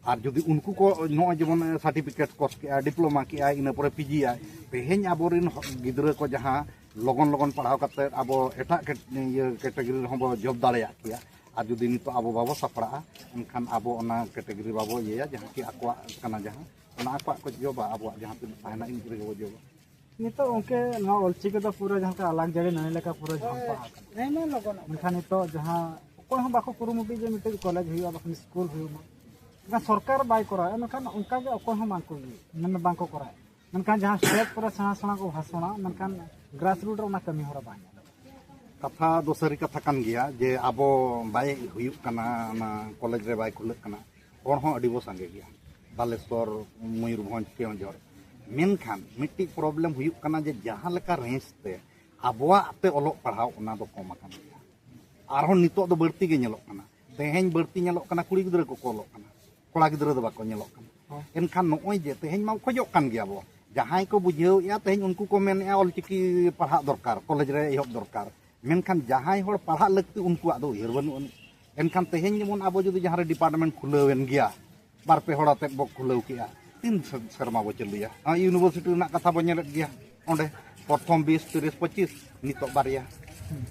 ᱟᱨ ᱡᱩᱫᱤ ᱩᱱᱠᱩ ᱠᱚ ᱱᱚᱜᱼᱚᱭ ᱡᱮᱢᱚᱱ ᱥᱟᱨᱴᱤᱯᱷᱤᱠᱮᱴ ᱠᱳᱨᱥ ᱠᱮᱜᱼᱟ, ᱰᱤᱯᱞᱳᱢᱟ ᱠᱮᱜᱼᱟ, ᱤᱱᱟᱹ ᱯᱚᱨᱮ ᱯᱤᱡᱤᱭᱟᱭ, ᱛᱮᱦᱮᱧ ᱟᱵᱚᱨᱮᱱ ᱦᱚ- ᱜᱤᱫᱽᱨᱟᱹ ᱠᱚ ᱡᱟᱦᱟᱸ ᱞᱚᱜᱚᱱ ᱞᱚᱜᱚᱱ ᱯᱟᱲᱦᱟᱣ ᱠᱟᱛᱮ ᱟᱵᱚ ᱮᱴᱟᱜ ᱠᱮᱴ- ᱤᱭᱟᱹ ᱠᱮᱴᱮᱜᱚᱨᱤ ᱨᱮᱦᱚᱸ ᱵᱚ ᱡᱚᱵ ᱫᱟᱲᱮᱭᱟᱜ ᱠᱮᱭᱟ᱾ ᱟᱨ ᱡᱩᱫᱤ ᱱᱤᱛᱚᱜ ᱟᱵᱚ ᱵᱟᱵᱚ ᱥᱟᱯᱲᱟᱜᱼᱟ, ᱮᱱᱠᱷᱟᱱ ᱟᱵᱚ ᱚᱱᱟ ᱠᱮᱴᱮᱜᱚᱨᱤ ᱵᱟᱵᱚ ᱤᱭᱟᱹᱭᱟ, ᱡᱟᱦᱟᱸ ᱠᱤ ᱟᱠᱚᱣᱟᱜ ᱠᱟᱱᱟ, ᱡᱟᱦᱟᱸ ᱚᱱᱟ ᱟᱠᱚᱣᱟᱜ ᱠᱚ ᱡᱚᱵᱟ, ᱟᱵᱚᱣᱟᱜ ᱡᱟᱦᱟᱸ ᱛᱤᱱᱟᱹᱜ ᱛᱟᱦᱮᱱᱟ ᱤᱱᱠᱩ ᱨᱮᱜᱮ ᱵᱚ ᱡᱚᱵᱟ᱾ ᱱᱤᱛᱚᱜ ᱜᱚᱢᱠᱮ ᱱᱚᱣᱟ ᱚᱞᱪᱤᱠᱤ ᱫᱚ ᱯᱩᱨᱟᱹ ᱡᱟᱦᱟᱸ ᱞᱮᱠᱟ ᱟᱞᱟᱜ ᱡᱟᱹᱲᱤ ᱱᱟᱹᱭ ᱞᱮᱠᱟ ᱯᱩᱨᱟᱹ ᱡᱷᱟᱢᱯᱟ ᱟᱠᱟᱱᱟ᱾ ᱟᱭᱢᱟ ᱞᱚᱜᱚᱱᱚᱜ ᱢᱮᱱᱠᱷᱟᱱ ᱱᱤᱛᱚᱜ ᱡᱟᱦᱟᱸ ᱚᱠᱚᱭ ᱦᱚᱸ ᱵᱟᱠᱚ ᱠᱩᱨᱩᱢᱩᱴᱩᱭ ᱡᱮ ᱢᱤᱫᱴᱮᱡ ᱠᱚᱞᱮᱡᱽ ᱦᱩᱭᱩᱜᱼᱟ, ᱵᱟᱠᱷᱟᱱ ᱥᱠᱩᱞ ᱦᱩᱭᱩᱜ ᱢᱟ᱾ ᱢᱮᱱᱠᱷᱟᱱ ᱥᱚᱨᱠᱟᱨ ᱵᱟᱭ ᱠᱚᱨᱟᱣᱟ, ᱢᱮᱱᱠᱷᱟᱱ ᱚᱱᱠᱟ ᱜᱮ ᱚᱠᱚᱭ ᱦᱚᱸ ᱵᱟᱝ ᱠᱚ ᱤᱭᱟᱹ, ᱢᱮᱱ ᱵᱟᱝ ᱠᱚ ᱠᱚᱨᱟᱣᱟ᱾ ᱢᱮᱱᱠᱷᱟᱱ ᱡᱟᱦᱟᱸ ᱥᱴᱮᱡᱽ ᱠᱚᱨᱮ ᱥᱮᱬᱟ ᱥᱮᱬᱟ ᱠᱚ ᱵᱷᱟᱥᱚᱱᱟ, ᱢᱮᱱᱠᱷᱟᱱ ᱜᱨᱟᱥ ᱨᱩᱴ ᱨᱮ ᱚᱱᱟ ᱠᱟᱹᱢᱤ ᱦᱚᱨᱟ ᱵᱟᱝ ᱧᱮᱞᱚᱜᱼᱟ᱾ ᱠᱟᱛᱷᱟ ᱫᱚ ᱥᱟᱹᱨᱤ ᱠᱟᱛᱷᱟ ᱠᱟᱱ ᱜᱮᱭᱟ ᱡᱮ ᱟᱵᱚ ᱵᱟᱭ ᱦᱩᱭᱩᱜ ᱠᱟᱱᱟ, ᱚᱱᱟ ᱠᱚᱞᱮᱡᱽ ᱨᱮ ᱵᱟᱭ ᱠᱷᱩᱞᱟᱹᱜ ᱠᱟᱱᱟ᱾ ᱦᱚᱲ ᱦᱚᱸ ᱟᱹᱰᱤ ᱵᱚ ᱥᱟᱸᱜᱮ ᱜᱮᱭᱟ, ᱵᱟᱞᱮᱥᱚᱨ, ᱢᱚᱭᱩᱨᱵᱷᱚᱸᱡᱽ, ᱠᱮᱣᱚᱱᱡᱷᱚᱨ᱾ ᱢᱮᱱᱠᱷᱟᱱ ᱢᱤᱫᱴᱤᱡ ᱯᱨᱚᱵᱞᱮᱢ ᱦᱩᱭᱩᱜ ᱠᱟᱱᱟ ᱡᱮ ᱡᱟᱦᱟᱸ ᱞᱮᱠᱟ ᱨᱮᱸᱡᱽ ᱛᱮ ᱟᱵᱚᱣᱟᱜ ᱛᱮ ᱚᱞᱚᱜ ᱯᱟᱲᱦᱟᱣ, ᱚᱱᱟ ᱫᱚ ᱠᱚᱢ ᱟᱠᱟᱱ ᱜᱮᱭᱟ᱾ ᱟᱨᱦᱚᱸ ᱱᱤᱛᱚᱜ ᱫᱚ ᱵᱟᱹᱲᱛᱤ ᱜᱮ ᱧᱮᱞᱚᱜ ᱠᱟᱱᱟ᱾ ᱛᱮᱦᱮᱧ ᱵᱟᱹᱲᱛᱤ ᱧᱮᱞᱚᱜ ᱠᱟᱱᱟ, ᱠᱩᱲᱤ ᱜᱤᱫᱽᱨᱟᱹ ᱠᱚᱠᱚ ᱚᱞᱚᱜ ᱠᱟᱱᱟ, ᱠᱚᱲᱟ ᱜᱤᱫᱽᱨᱟᱹ ᱫᱚ ᱵᱟᱠᱚ ᱧᱮᱞᱚᱜ ᱠᱟᱱᱟ᱾ ᱮᱱᱠᱷᱟᱱ ᱱᱚᱜᱼᱚᱭ ᱡᱮ ᱛᱮᱦᱮᱧ ᱢᱟ ᱠᱷᱚᱡᱚᱜ ᱠᱟᱱ ᱜᱮᱭᱟ ᱵᱚ, ᱡᱟᱦᱟᱸᱭ ᱠᱚ ᱵᱩᱡᱷᱟᱹᱣᱮᱫᱼᱟ, ᱛᱮᱦᱮᱧ ᱩᱱᱠᱩ ᱠᱚ ᱢᱮᱱᱮᱫᱼᱟ ᱚᱞᱪᱤᱠᱤ ᱯᱟᱲᱦᱟᱜ ᱫᱚᱨᱠᱟᱨ, ᱠᱚᱞᱮᱡᱽ ᱨᱮ ᱮᱦᱚᱵ ᱫᱚᱨᱠᱟᱨ᱾ ᱢᱮᱱᱠᱷᱟᱱ ᱡᱟᱦᱟᱸᱭ ᱦᱚᱲ ᱯᱟᱲᱦᱟᱜ ᱞᱟᱹᱠᱛᱤ, ᱩᱱᱠᱩᱣᱟᱜ ᱫᱚ ᱩᱭᱦᱟᱹᱨ ᱵᱟᱹᱱᱩᱜ ᱟᱹᱱᱤᱡ᱾ ᱮᱱᱠᱷᱟᱱ ᱛᱮᱦᱮᱧ ᱡᱮᱢᱚᱱ ᱟᱵᱚ ᱡᱩᱫᱤ ᱡᱟᱦᱟᱸ ᱨᱮ ᱰᱤᱯᱟᱨᱴᱢᱮᱱᱴ ᱠᱷᱩᱞᱟᱹᱣ ᱮᱱ ᱜᱮᱭᱟ, ᱵᱟᱨ ᱯᱮ ᱦᱚᱲ ᱟᱛᱮᱫ ᱵᱚ ᱠᱷᱩᱞᱟᱹᱣ ᱠᱮᱜᱼᱟ, ᱛᱤᱱ ᱥᱮ- ᱥᱮᱨᱢᱟ ᱵᱚ ᱪᱟᱹᱞᱩᱭᱟ? ᱱᱚᱜᱼᱚᱭ ᱤᱭᱩᱱᱤᱵᱷᱟᱨᱥᱤᱴᱤ ᱨᱮᱱᱟᱜ ᱠᱟᱛᱷᱟ ᱵᱚ ᱧᱮᱞᱮᱫ ᱜᱮᱭᱟ᱾ ᱚᱸᱰᱮ ᱯᱨᱚᱛᱷᱚᱢ ᱵᱤᱥ, ᱛᱤᱨᱤᱥ, ᱯᱚᱸᱪᱤᱥ, ᱱᱤᱛᱚᱜ ᱵᱟᱨᱭᱟ᱾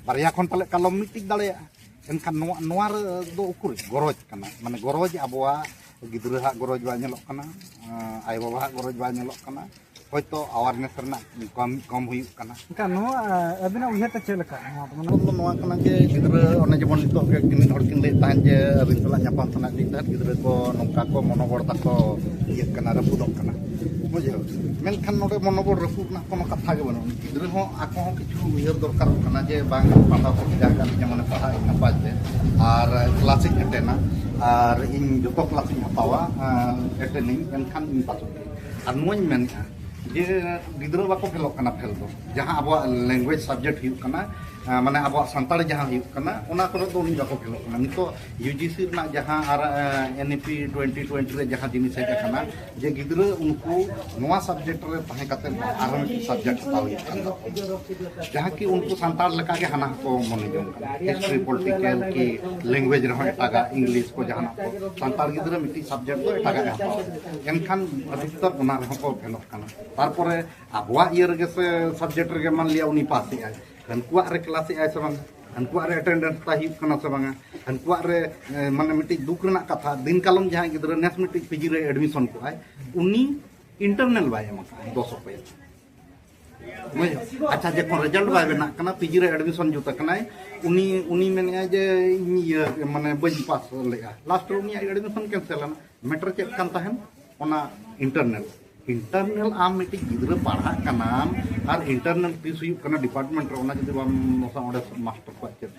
ᱵᱟᱨᱭᱟ ᱠᱷᱚᱱ ᱯᱟᱞᱮ ᱠᱟᱞᱚᱢ ᱢᱤᱫᱴᱤᱡ ᱫᱟᱲᱮᱭᱟᱜᱼᱟ᱾ ᱮᱱᱠᱷᱟᱱ ᱱᱚᱣᱟ, ᱱᱚᱣᱟ ᱨᱮ ᱫᱚ ᱩᱠᱩᱨ ᱜᱚᱨᱚᱡᱽ ᱠᱟᱱᱟ? ᱢᱟᱱᱮ ᱜᱚᱨᱚᱡᱽ ᱟᱵᱚᱣᱟᱜ ᱜᱤᱫᱽᱨᱟᱹᱣᱟᱜ ᱜᱚᱨᱚᱡᱽ ᱵᱟᱭ ᱧᱮᱞᱚᱜ ᱠᱟᱱᱟ, ᱟᱭᱳᱼᱵᱟᱵᱟᱣᱟᱜ ᱜᱚᱨᱚᱡᱽ ᱵᱟᱭ ᱧᱮᱞᱚᱜ ᱠᱟᱱᱟ᱾ ᱦᱚᱭᱛᱳ ᱟᱣᱟᱨᱱᱮᱥ ᱨᱮᱱᱟᱜ ᱠᱚᱢ, ᱠᱚᱢ ᱦᱩᱭᱩᱜ ᱠᱟᱱᱟ᱾ ᱮᱱᱠᱷᱟᱱ ᱱᱚᱣᱟ ᱟᱹᱵᱤᱱᱟᱜ ᱩᱭᱦᱟᱹᱨ ᱛᱮ ᱪᱮᱫ ᱞᱮᱠᱟ? ᱱᱚᱣᱟ ᱫᱚ ᱢᱟᱱᱮ ᱫᱚ ᱱᱚᱣᱟ ᱠᱟᱱᱟ ᱡᱮ ᱜᱤᱫᱽᱨᱟᱹ ᱚᱱᱮ ᱡᱮᱢᱚᱱ ᱱᱤᱛᱚᱜ ᱜᱮ ᱢᱤᱫ ᱦᱚᱲ ᱠᱤᱱ ᱞᱟᱹᱭᱮᱫ ᱛᱟᱦᱮᱸᱫ ᱡᱮ ᱟᱹᱵᱤᱱ ᱥᱟᱞᱟᱜ ᱧᱟᱯᱟᱢ ᱥᱟᱱᱟᱭᱮᱫ ᱞᱤᱧ ᱛᱟᱦᱮᱸᱫ, ᱜᱤᱫᱽᱨᱟᱹ ᱠᱚ ᱱᱚᱝᱠᱟ ᱠᱚ ᱢᱚᱱᱳᱵᱚᱲ ᱛᱟᱠᱚ ᱤᱭᱟᱹᱜ ᱠᱟᱱᱟ, ᱨᱟᱹᱯᱩᱫᱚᱜ ᱠᱟᱱᱟ, ᱵᱩᱡᱷᱟᱹᱣ᱾ ᱢᱮᱱᱠᱷᱟᱱ ᱱᱚᱰᱮ ᱢᱚᱱᱳᱵᱚᱲ ᱨᱟᱹᱯᱩᱫ ᱨᱮᱱᱟᱜ ᱠᱳᱱᱳ ᱠᱟᱛᱷᱟ ᱜᱮ ᱵᱟᱹᱱᱩᱜᱼᱟ᱾ ᱜᱤᱫᱽᱨᱟᱹ ᱦᱚᱸ ᱟᱠᱚ ᱦᱚᱸ ᱠᱤᱪᱷᱩ ᱩᱭᱦᱟᱹᱨ ᱫᱚᱨᱠᱟᱨᱚᱜ ᱠᱟᱱᱟ ᱡᱮ ᱵᱟᱝ, ᱯᱟᱲᱦᱟᱣ ᱠᱚ ᱵᱷᱮᱡᱟ ᱟᱠᱟᱫ ᱞᱤᱧᱟ, ᱢᱟᱱᱮ ᱯᱟᱲᱦᱟᱜ ᱤᱧ ᱱᱟᱯᱟᱭ ᱛᱮ, ᱟᱨ ᱠᱞᱟᱥ ᱤᱧ ᱮᱴᱮᱱᱟ, ᱟᱨ ᱤᱧ ᱡᱚᱛᱚ ᱠᱞᱟᱥ ᱤᱧ ᱦᱟᱛᱟᱣᱟ, ᱮᱴᱮᱱᱤᱧ, ᱮᱱᱠᱷᱟᱱ ᱤᱧ ᱯᱟᱥᱚᱜ ᱜᱮᱭᱟ᱾ ᱟᱨ ᱱᱚᱣᱟᱧ ᱢᱮᱱᱮᱫᱼᱟ ᱡᱮ ᱜᱤᱫᱽᱨᱟᱹ ᱵᱟᱠᱚ ᱯᱷᱮᱞᱚᱜ ᱠᱟᱱᱟ ᱯᱷᱮᱞ ᱫᱚ, ᱡᱟᱦᱟᱸ ᱟᱵᱚᱣᱟᱜ ᱞᱮᱝᱜᱩᱭᱮᱡᱽ ᱥᱟᱵᱡᱮᱠᱴ ᱦᱩᱭᱩᱜ ᱠᱟᱱᱟ, ᱟᱸ, ᱢᱟᱱᱮ ᱟᱵᱚᱣᱟᱜ ᱥᱟᱱᱛᱟᱲᱤ ᱡᱟᱦᱟᱸ ᱦᱩᱭᱩᱜ ᱠᱟᱱᱟ, ᱚᱱᱟ ᱠᱚᱨᱮ ᱫᱚ ᱩᱱᱤ ᱵᱟᱠᱚ ᱯᱷᱮᱞᱚᱜ ᱠᱟᱱᱟ᱾ ᱱᱤᱛᱚᱜ ᱭᱩᱡᱤᱥᱤ ᱨᱮᱱᱟᱜ ᱡᱟᱦᱟᱸ ᱟᱨ ᱮᱱ ᱤ ᱯᱤ ᱴᱩᱭᱮᱱᱴᱤ ᱴᱩᱭᱮᱱᱴᱤ ᱨᱮ ᱡᱟᱦᱟᱸ ᱡᱤᱱᱤᱥ ᱦᱮᱡ ᱟᱠᱟᱱᱟ, ᱡᱮ ᱜᱤᱫᱽᱨᱟᱹ ᱩᱱᱠᱩ ᱱᱚᱣᱟ ᱥᱟᱵᱡᱮᱠᱴ ᱨᱮ ᱛᱟᱦᱮᱸ ᱠᱟᱛᱮ ᱟᱨᱦᱚᱸ ᱢᱤᱫᱴᱤᱡ ᱥᱟᱵᱡᱮᱠᱴ ᱦᱟᱛᱟᱣ ᱦᱩᱭᱩᱜ ᱠᱟᱱ ᱛᱟᱠᱚᱣᱟ, ᱡᱟᱦᱟᱸ ᱠᱤ ᱩᱱᱠᱩ ᱥᱟᱱᱛᱟᱲ ᱞᱮᱠᱟᱜᱮ ᱦᱟᱱᱟ ᱦᱚᱸᱠᱚ ᱢᱚᱱᱮ ᱡᱚᱝ ᱠᱟᱱᱟ, ᱦᱤᱥᱴᱨᱤ, ᱯᱚᱞᱤᱴᱤᱠᱮᱞ ᱠᱤ ᱞᱮᱝᱜᱩᱭᱮᱡᱽ ᱨᱮᱦᱚᱸ ᱮᱴᱟᱜᱟᱜ, ᱤᱝᱞᱤᱥ ᱠᱚ ᱡᱟᱦᱟᱱᱟᱜ ᱠᱚ, ᱥᱟᱱᱛᱟᱲ ᱜᱤᱫᱽᱨᱟᱹ ᱢᱤᱫᱴᱤᱡ ᱥᱟᱵᱡᱮᱠᱴ ᱫᱚ ᱮᱴᱟᱜᱟᱜ ᱮ ᱦᱟᱛᱟᱣᱟ᱾ ᱮᱱᱠᱷᱟᱱ ᱚᱫᱷᱤᱠᱛᱚᱨ ᱚᱱᱟ ᱨᱮᱦᱚᱸ ᱠᱚ ᱯᱷᱮᱞᱚᱜ ᱠᱟᱱᱟ᱾ ᱛᱟᱨᱯᱚᱨᱮ ᱟᱵᱚᱣᱟᱜ ᱤᱭᱟᱹ ᱨᱮᱜᱮ ᱥᱮ ᱥᱟᱵᱡᱮᱠᱴ ᱨᱮᱜᱮ ᱢᱟᱱ ᱞᱤᱭᱟ ᱩᱱᱤ ᱯᱟᱥ ᱮᱜᱼᱟᱭ, ᱦᱟᱹᱱᱠᱩᱣᱟᱜ ᱨᱮ ᱠᱞᱟᱥ ᱮᱜᱼᱟᱭ ᱥᱮ ᱵᱟᱝ, ᱦᱟᱹᱱᱠᱩᱣᱟᱜ ᱨᱮ ᱮᱴᱮᱱᱰᱮᱱᱥ ᱛᱟᱭ ᱦᱩᱭᱩᱜ ᱠᱟᱱᱟ ᱥᱮ ᱵᱟᱝᱟ, ᱦᱟᱹᱱᱠᱩᱣᱟᱜ ᱨᱮ ᱮ, ᱢᱟᱱᱮ ᱢᱤᱫᱴᱤᱡ ᱫᱩᱠ ᱨᱮᱱᱟᱜ ᱠᱟᱛᱷᱟ, ᱫᱤᱱ ᱠᱟᱞᱚᱢ ᱡᱟᱦᱟᱸᱭ ᱜᱤᱫᱽᱨᱟᱹ ᱱᱮᱥ ᱢᱤᱫᱴᱤᱡ ᱯᱤᱡᱤ ᱨᱮ ᱮᱰᱢᱤᱥᱚᱱ ᱠᱚᱜᱼᱟᱭ, ᱩᱱᱤ ᱤᱱᱴᱟᱨᱱᱮᱞ ᱵᱟᱭ ᱮᱢ ᱟᱠᱟᱫᱼᱟ ᱫᱚᱥ ᱚᱠᱚᱭ᱾ ᱵᱩᱡᱷᱟᱹᱣ? ᱟᱪᱪᱷᱟ, ᱡᱚᱠᱷᱚᱱ ᱨᱮᱡᱟᱞᱴ ᱵᱟᱭ ᱵᱮᱱᱟᱜ ᱠᱟᱱᱟ, ᱯᱤᱡᱤ ᱨᱮ ᱮᱰᱢᱤᱥᱚᱱ ᱡᱩᱛ ᱟᱠᱟᱱᱟᱭ, ᱩᱱᱤ ᱩᱱᱤ ᱢᱮᱱᱮᱫᱼᱟᱭ ᱡᱮ ᱤᱧ ᱤᱭᱟᱹ ᱢᱟᱱᱮ ᱵᱟᱹᱧ ᱯᱟᱥ ᱞᱮᱜᱼᱟ, ᱞᱟᱥᱴ ᱨᱮ ᱩᱱᱤᱭᱟᱜ ᱮᱰᱢᱤᱥᱚᱱ ᱠᱮᱱᱥᱮᱞ ᱮᱱᱟ᱾ ᱢᱮᱴᱟᱨ ᱪᱮᱫ ᱠᱟᱱ ᱛᱟᱦᱮᱱ? ᱚᱱᱟ ᱤᱱᱴᱟᱨᱱᱮᱞ᱾ ᱤᱱᱴᱟᱨᱱᱮᱞ ᱟᱢ ᱢᱤᱫᱴᱤᱡ ᱜᱤᱫᱽᱨᱟᱹ ᱯᱟᱲᱦᱟᱜ ᱠᱟᱱᱟᱢ ᱟᱨ ᱤᱱᱴᱟᱨᱱᱮᱞ ᱯᱷᱤᱥ ᱦᱩᱭᱩᱜ ᱠᱟᱱᱟ ᱰᱤᱯᱟᱨᱴᱢᱮᱱᱴ ᱨᱮ, ᱚᱱᱟ ᱡᱩᱫᱤ ᱵᱟᱢ ᱢᱚᱥᱟ ᱚᱸᱰᱮ ᱢᱟᱥᱴᱟᱨ ᱠᱚᱣᱟᱜ ᱪᱮᱫ?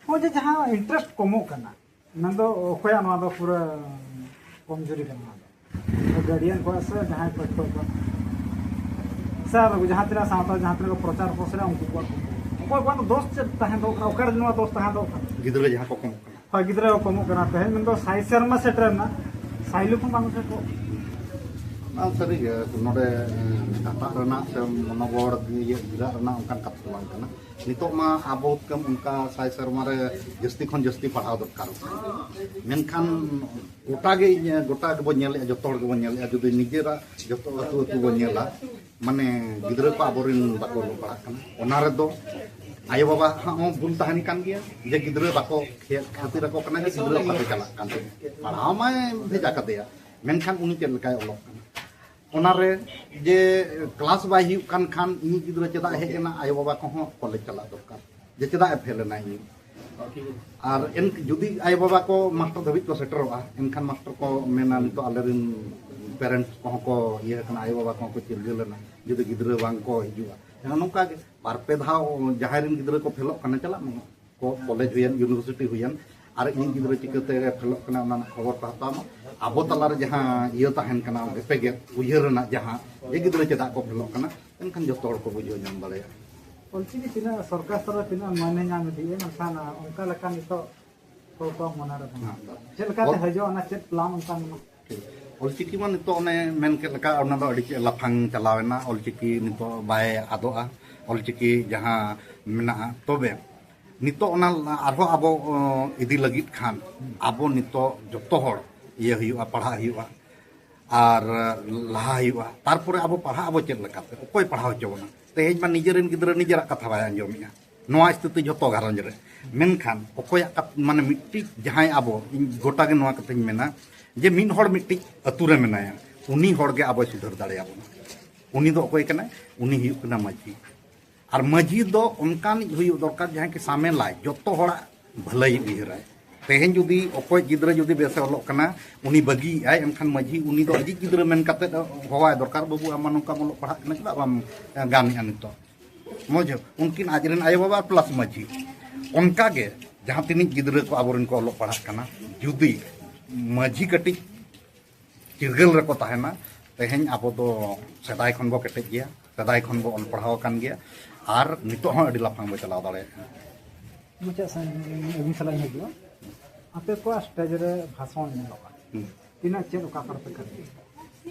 ᱦᱚᱸ, ᱡᱮ ᱡᱟᱦᱟᱸ ᱤᱱᱴᱟᱨᱮᱥᱴ ᱠᱚᱢᱚᱜ ᱠᱟᱱᱟ, ᱢᱮᱱᱫᱚ ᱚᱠᱚᱭᱟᱜ ᱱᱚᱣᱟ ᱫᱚ ᱯᱩᱨᱟᱹ ᱠᱚᱢᱡᱩᱨᱤ ᱠᱟᱱᱟ? ᱱᱚᱣᱟ ᱫᱚ ᱜᱟᱨᱰᱤᱭᱟᱱ ᱠᱚᱣᱟᱜ ᱥᱮ ᱡᱟᱦᱟᱸᱭ ᱠᱚ ᱠᱚ ᱥᱮ ᱟᱨ ᱡᱟᱦᱟᱸ ᱛᱤᱱᱟᱹᱜ ᱥᱟᱶᱛᱟ ᱡᱟᱦᱟᱸ ᱛᱤᱱᱟᱹᱜ ᱠᱚ ᱯᱨᱚᱪᱟᱨ ᱯᱨᱚᱥᱟᱨᱟ ᱩᱱᱠᱩ ᱠᱚᱣᱟᱜ ᱠᱚᱢᱡᱩᱨᱤ? ᱚᱠᱚᱭ ᱠᱚᱣᱟᱜ ᱫᱚ ᱫᱳᱥ ᱪᱮᱫ ᱛᱟᱦᱮᱸ ᱫᱚ ᱠᱟᱱᱟ? ᱚᱠᱟᱨᱮ ᱱᱚᱣᱟ ᱫᱳᱥ ᱛᱟᱦᱮᱸ ᱫᱚ ᱠᱟᱱᱟ? ᱜᱤᱫᱽᱨᱟᱹ ᱡᱟᱦᱟᱸ ᱠᱚ ᱠᱚᱢᱚᱜ ᱠᱟᱱᱟ᱾ ᱦᱳᱭ, ᱜᱤᱫᱽᱨᱟᱹ ᱠᱚ ᱠᱚᱢᱚᱜ ᱠᱟᱱᱟ᱾ ᱛᱮᱦᱮᱧ ᱢᱮᱱᱫᱚ ᱥᱟᱭ ᱥᱮᱨᱢᱟ ᱥᱮᱴᱮᱨ ᱮᱱᱟ, ᱥᱟᱭ ᱞᱩᱠᱷᱚᱱ ᱵᱟᱝ ᱥᱮᱴᱮᱨᱚᱜ ᱠᱟᱱᱟ᱾ ᱚᱱᱟ ᱥᱟᱹᱨᱤᱜᱮ ᱱᱚᱰᱮ ᱠᱟᱛᱷᱟ ᱨᱮᱱᱟᱜ ᱥᱮ ᱢᱚᱱᱚᱵᱚᱲ ᱤᱭᱟᱹ ᱜᱤᱨᱟᱜ ᱨᱮᱱᱟᱜ ᱚᱱᱠᱟᱱ ᱠᱟᱛᱷᱟ ᱫᱚ ᱵᱟᱝ ᱠᱟᱱᱟ᱾ ᱱᱤᱛᱚᱜ ᱢᱟ ᱟᱵᱚ ᱠᱚ ᱚᱱᱠᱟ ᱥᱟᱭ ᱥᱮᱨᱢᱟ ᱨᱮ ᱡᱟᱹᱥᱛᱤ ᱠᱷᱚᱱ ᱡᱟᱹᱥᱛᱤ ᱯᱟᱲᱦᱟᱣ ᱫᱚᱨᱠᱟᱨ᱾ ᱢᱮᱱᱠᱷᱟᱱ ᱜᱚᱴᱟ ᱜᱮ ᱤᱧ, ᱜᱚᱴᱟ ᱜᱮᱵᱚᱱ ᱧᱮᱞᱮᱫᱼᱟ, ᱡᱚᱛᱚ ᱦᱚᱲ ᱜᱮᱵᱚᱱ ᱧᱮᱞᱮᱫᱼᱟ, ᱡᱩᱫᱤ ᱱᱤᱡᱮᱨᱟᱜ ᱡᱚᱛᱚ ᱟᱹᱛᱩ ᱟᱹᱛᱩ ᱵᱚᱱ ᱧᱮᱞᱟ, ᱢᱟᱱᱮ ᱜᱤᱫᱽᱨᱟᱹ ᱠᱚ ᱟᱵᱚᱨᱮᱱ ᱵᱟᱠᱚ ᱚᱞᱚᱜ ᱯᱟᱲᱦᱟᱜ ᱠᱟᱱᱟ᱾ ᱚᱱᱟ ᱨᱮᱫᱚ ᱟᱭᱳᱼᱵᱟᱵᱟ ᱦᱟᱸᱜ ᱦᱚᱸ ᱵᱷᱩᱞ ᱛᱟᱦᱮᱱ ᱠᱟᱱ ᱜᱮᱭᱟ, ᱡᱮ ᱜᱤᱫᱽᱨᱟᱹ ᱵᱟᱠᱚ ᱠᱷᱮ-, ᱠᱷᱟᱹᱛᱤᱨ ᱟᱠᱚ ᱠᱟᱱᱟ ᱡᱮ ᱜᱤᱫᱽᱨᱟᱹ ᱚᱠᱟᱛᱮ ᱪᱟᱞᱟᱜ ᱠᱟᱱ ᱛᱟᱭᱟ, ᱯᱟᱲᱦᱟᱣ ᱢᱟᱭ ᱵᱷᱮᱡᱟ ᱠᱟᱫᱮᱭᱟ, ᱢᱮᱱᱠᱷᱟᱱ ᱩᱱᱤ ᱪᱮᱫ ᱞᱮᱠᱟᱭ ᱚᱞᱚᱜ ᱠᱟᱱᱟ? ᱚᱱᱟᱨᱮ ᱡᱮ ᱠᱞᱟᱥ ᱵᱟᱭ ᱦᱩᱭᱩᱜ ᱠᱟᱱ ᱠᱷᱟᱱ ᱤᱧᱤᱡ ᱜᱤᱫᱽᱨᱟᱹ ᱪᱮᱫᱟᱜ ᱮ ᱦᱮᱡ ᱮᱱᱟ, ᱟᱭᱳᱼᱵᱟᱵᱟ ᱠᱚᱦᱚᱸ ᱠᱚᱞᱮᱡᱽ ᱪᱟᱞᱟᱜ ᱫᱚᱨᱠᱟᱨ, ᱡᱮ ᱪᱮᱫᱟᱜ ᱮ ᱯᱷᱮᱞ ᱮᱱᱟ ᱤᱧ᱾ ᱟᱨ ᱮᱱ ᱡᱩᱫᱤ ᱟᱭᱳᱼᱵᱟᱵᱟ ᱠᱚ ᱢᱟᱥᱴᱟᱨ ᱫᱷᱟᱹᱵᱤᱡ ᱠᱚ ᱥᱮᱴᱮᱨᱚᱜᱼᱟ, ᱮᱱᱠᱷᱟᱱ ᱢᱟᱥᱴᱟᱨ ᱠᱚ ᱢᱮᱱᱟ, "ᱱᱤᱛᱚᱜ ᱟᱞᱮᱨᱮᱱ ᱯᱮᱨᱮᱱᱴᱥ ᱠᱚᱦᱚᱸ ᱠᱚ ᱤᱭᱟᱹ ᱟᱠᱟᱱᱟ, ᱟᱭᱳᱼᱵᱟᱵᱟ ᱠᱚᱦᱚᱸ ᱠᱚ ᱪᱤᱨᱜᱟᱹᱞ ᱮᱱᱟ, ᱡᱩᱫᱤ ᱜᱤᱫᱽᱨᱟᱹ ᱵᱟᱝ ᱠᱚ ᱦᱤᱡᱩᱜᱼᱟ᱾" ᱮᱱᱠᱷᱟᱱ ᱱᱚᱝᱠᱟ ᱜᱮ ᱵᱟᱨ ᱯᱮ ᱫᱷᱟᱣ ᱡᱟᱦᱟᱸᱭ ᱨᱮᱱ ᱜᱤᱫᱽᱨᱟᱹ ᱠᱚ ᱯᱷᱮᱞᱚᱜ ᱠᱟᱱᱟ, ᱪᱟᱞᱟᱜ ᱢᱮ᱾ ᱠᱚ ᱠᱚᱞᱮᱡᱽ ᱦᱩᱭᱮᱱ, ᱤᱭᱩᱱᱤᱵᱷᱟᱨᱥᱤᱴᱤ ᱦᱩᱭᱮᱱ, ᱟᱨ ᱤᱧ ᱜᱤᱫᱽᱨᱟᱹ ᱪᱤᱠᱟᱹᱛᱮ ᱯᱷᱮᱞᱚᱜ ᱠᱟᱱᱟ, ᱚᱱᱟ ᱨᱮᱱᱟᱜ ᱠᱷᱚᱵᱚᱨ ᱠᱚ ᱦᱟᱛᱟᱣ ᱢᱟ᱾ ᱟᱵᱚ ᱛᱟᱞᱟᱨᱮ ᱡᱟᱦᱟᱸ ᱤᱭᱟᱹ ᱛᱟᱦᱮᱱ ᱠᱟᱱᱟ, ᱵᱷᱮᱯᱮᱜᱮᱫ ᱩᱭᱦᱟᱹᱨ ᱨᱮᱱᱟᱜ ᱡᱟᱦᱟᱸ, ᱜᱤᱫᱽᱨᱟᱹ ᱪᱮᱫᱟᱜ ᱠᱚ ᱯᱷᱮᱞᱚᱜ ᱠᱟᱱᱟ, ᱮᱱᱠᱷᱟᱱ ᱡᱚᱛᱚ ᱦᱚᱲ ᱠᱚ ᱵᱩᱡᱷᱟᱹᱣ ᱧᱟᱢ ᱫᱟᱲᱮᱭᱟᱜᱼᱟ᱾ ᱚᱞᱪᱤᱠᱤ ᱛᱤᱱᱟᱹᱜ ᱥᱚᱨᱠᱟᱨ ᱥᱛᱚᱨ ᱨᱮ ᱛᱤᱱᱟᱹᱜ ᱢᱟᱹᱱᱮ ᱧᱟᱢ ᱤᱫᱤᱭᱮᱫᱼᱟ, ᱢᱮᱱᱠᱷᱟᱱ ᱚᱱᱠᱟ ᱞᱮᱠᱟ ᱱᱤᱛᱚᱜ ᱦᱚᱲ ᱠᱚᱣᱟᱜ ᱢᱚᱱᱮ ᱨᱮ ᱵᱟᱹᱱᱩᱜᱼᱟ᱾ ᱪᱮᱫ ᱞᱮᱠᱟᱛᱮ ᱦᱤᱡᱩᱜᱼᱟ, ᱚᱱᱟ ᱪᱮᱫ ᱯᱞᱟᱱ ᱚᱱᱠᱟ ᱢᱮᱱᱟᱜᱼᱟ? ᱚᱞᱪᱤᱠᱤ ᱢᱟ ᱱᱤᱛᱚᱜ ᱚᱱᱮ ᱢᱮᱱ ᱠᱮᱫ ᱞᱮᱠᱟ, ᱚᱱᱟ ᱫᱚ ᱟᱹᱰᱤ ᱞᱟᱯᱷᱟᱝ ᱪᱟᱞᱟᱣ ᱮᱱᱟ᱾ ᱚᱞᱪᱤᱠᱤ ᱱᱤᱛᱚᱜ ᱵᱟᱭ ᱟᱫᱚᱜᱼᱟ᱾ ᱚᱞᱪᱤᱠᱤ ᱡᱟᱦᱟᱸ ᱢᱮᱱᱟᱜᱼᱟ, ᱛᱚᱵᱮ ᱱᱤᱛᱚᱜ ᱚᱱᱟ ᱟᱨᱦᱚᱸ ᱟᱵᱚ, ᱚ, ᱤᱫᱤ ᱞᱟᱹᱜᱤᱫ ᱠᱷᱟᱱ ᱟᱵᱚ ᱱᱤᱛᱚᱜ ᱡᱚᱛᱚ ᱦᱚᱲ ᱤᱭᱟᱹ ᱦᱩᱭᱩᱜᱼᱟ, ᱯᱟᱲᱦᱟᱜ ᱦᱩᱭᱩᱜᱼᱟ ᱟᱨ ᱞᱟᱦᱟ ᱦᱩᱭᱩᱜᱼᱟ᱾ ᱛᱟᱨᱯᱚᱨᱮ ᱟᱵᱚ ᱯᱟᱲᱦᱟᱜ ᱟᱵᱚ ᱪᱮᱫ ᱞᱮᱠᱟᱛᱮ? ᱚᱠᱚᱭ ᱯᱟᱲᱦᱟᱣ ᱦᱚᱪᱚ ᱵᱚᱱᱟ? ᱛᱮᱦᱮᱧ ᱢᱟ ᱱᱤᱡᱮᱨᱮᱱ ᱜᱤᱫᱽᱨᱟᱹ ᱱᱤᱡᱮᱨᱟᱜ ᱠᱟᱛᱷᱟ ᱵᱟᱭ ᱟᱸᱡᱚᱢᱮᱜᱼᱟ᱾ ᱱᱚᱣᱟ ᱥᱛᱷᱤᱛᱤ ᱡᱷᱚᱛᱚ ᱜᱷᱟᱨᱚᱸᱡᱽ ᱨᱮ᱾ ᱢᱮᱱᱠᱷᱟᱱ ᱚᱠᱚᱭᱟᱜ ᱠᱟᱛ-, ᱢᱟᱱᱮ ᱢᱤᱫᱴᱤᱡ ᱡᱟᱦᱟᱸᱭ ᱟᱵᱚ, ᱤᱧ ᱜᱚᱴᱟ ᱜᱮ ᱱᱚᱣᱟ ᱠᱟᱛᱷᱟᱧ ᱢᱮᱱᱟ ᱡᱮ ᱢᱤᱫ ᱦᱚᱲ ᱢᱤᱫᱴᱤᱡ ᱟᱹᱛᱩ ᱨᱮ ᱢᱮᱱᱟᱭᱟ, ᱩᱱᱤ ᱦᱚᱲ ᱜᱮ ᱟᱵᱚᱭ ᱥᱩᱫᱷᱟᱹᱨ ᱫᱟᱲᱮᱭᱟᱵᱚᱱᱟ᱾ ᱩᱱᱤ ᱫᱚ ᱚᱠᱚᱭ ᱠᱟᱱᱟᱭ? ᱩᱱᱤ ᱦᱩᱭᱩᱜ ᱠᱟᱱᱟ ᱢᱟᱹᱡᱷᱤ᱾ ᱟᱨ ᱢᱟᱹᱡᱷᱤ ᱫᱚ ᱚᱱᱠᱟᱱᱤᱡ ᱦᱩᱭᱩᱜ ᱫᱚᱨᱠᱟᱨ ᱡᱟᱦᱟᱸᱭ ᱠᱤ ᱥᱟᱢᱮᱞᱟᱭ, ᱡᱚᱛᱚ ᱦᱚᱲᱟᱜ ᱵᱷᱟᱹᱞᱟᱹᱭ ᱩᱭᱦᱟᱹᱨᱟᱭ᱾ ᱛᱮᱦᱮᱧ ᱡᱩᱫᱤ ᱚᱠᱚᱭ ᱜᱤᱫᱽᱨᱟᱹ ᱡᱩᱫᱤ ᱵᱮᱥᱮ ᱚᱞᱚᱜ ᱠᱟᱱᱟ, ᱩᱱᱤ ᱵᱟᱹᱜᱤᱭᱮᱫᱼᱟᱭ, ᱮᱱᱠᱷᱟᱱ ᱢᱟᱹᱡᱷᱤ ᱩᱱᱤ ᱫᱚ ᱟᱡᱤᱡ ᱜᱤᱫᱽᱨᱟᱹ ᱢᱮᱱ ᱠᱟᱛᱮᱫ ᱦᱚᱦᱚᱣᱟᱭ ᱫᱚᱨᱠᱟᱨ, "ᱵᱟᱹᱵᱩ, ᱟᱢ ᱢᱟ ᱱᱚᱝᱠᱟᱢ ᱚᱞᱚᱜ ᱯᱟᱲᱦᱟᱜ ᱠᱟᱱᱟ, ᱪᱮᱫᱟᱜ ᱵᱟᱢ ᱜᱟᱱᱮᱜᱼᱟ ᱱᱤᱛᱚᱜ?" ᱢᱚᱡᱽ, ᱩᱱᱠᱤᱱ ᱟᱡᱨᱮᱱ ᱟᱭᱳᱼᱵᱟᱵᱟ plus ᱢᱟᱹᱡᱷᱤ᱾ ᱚᱱᱠᱟᱜᱮ ᱡᱟᱦᱟᱸ ᱛᱤᱱᱟᱹᱜ ᱜᱤᱫᱽᱨᱟᱹ ᱠᱚ ᱟᱵᱚᱨᱮᱱ ᱠᱚ ᱚᱞᱚᱜ ᱯᱟᱲᱦᱟᱜ ᱠᱟᱱᱟ, ᱡᱩᱫᱤ ᱢᱟᱹᱡᱷᱤ ᱠᱟᱹᱴᱤᱡ ᱪᱤᱨᱜᱟᱹᱞ ᱨᱮᱠᱚ ᱛᱟᱦᱮᱱᱟ, ᱛᱮᱦᱮᱧ ᱟᱵᱚ ᱫᱚ ᱥᱮᱫᱟᱭ ᱠᱷᱚᱱ ᱵᱚ ᱠᱮᱴᱮᱡ ᱜᱮᱭᱟ, ᱥᱮᱫᱟᱭ ᱠᱷᱚᱱ ᱵᱚ ᱚᱞ ᱯᱟᱲᱦᱟᱣ ᱟᱠᱟᱱ ᱜᱮᱭᱟ, ᱟᱨ ᱱᱤᱛᱚᱜ ᱦᱚᱸ ᱟᱹᱰᱤ ᱞᱟᱯᱷᱟᱝ ᱵᱚ ᱪᱟᱞᱟᱣ ᱫᱟᱲᱮᱭᱟᱜᱼᱟ᱾ ᱢᱩᱪᱟᱹᱫ ᱥᱮᱱ ᱟᱹᱵᱤᱱ ᱥᱟᱞᱟᱜ ᱤᱧ ᱦᱤᱡᱩᱜᱼᱟ᱾ ᱟᱯᱮ ᱠᱚᱣᱟᱜ stage ᱨᱮ ᱵᱷᱟᱥᱚᱱ ᱧᱮᱞᱚᱜᱼᱟ, ᱦᱩᱸ᱾ ᱛᱤᱱᱟᱹᱜ ᱪᱮᱫ ᱚᱠᱟ ᱠᱚᱨᱮ ᱯᱮ ᱠᱟᱹᱢᱤᱭᱟ?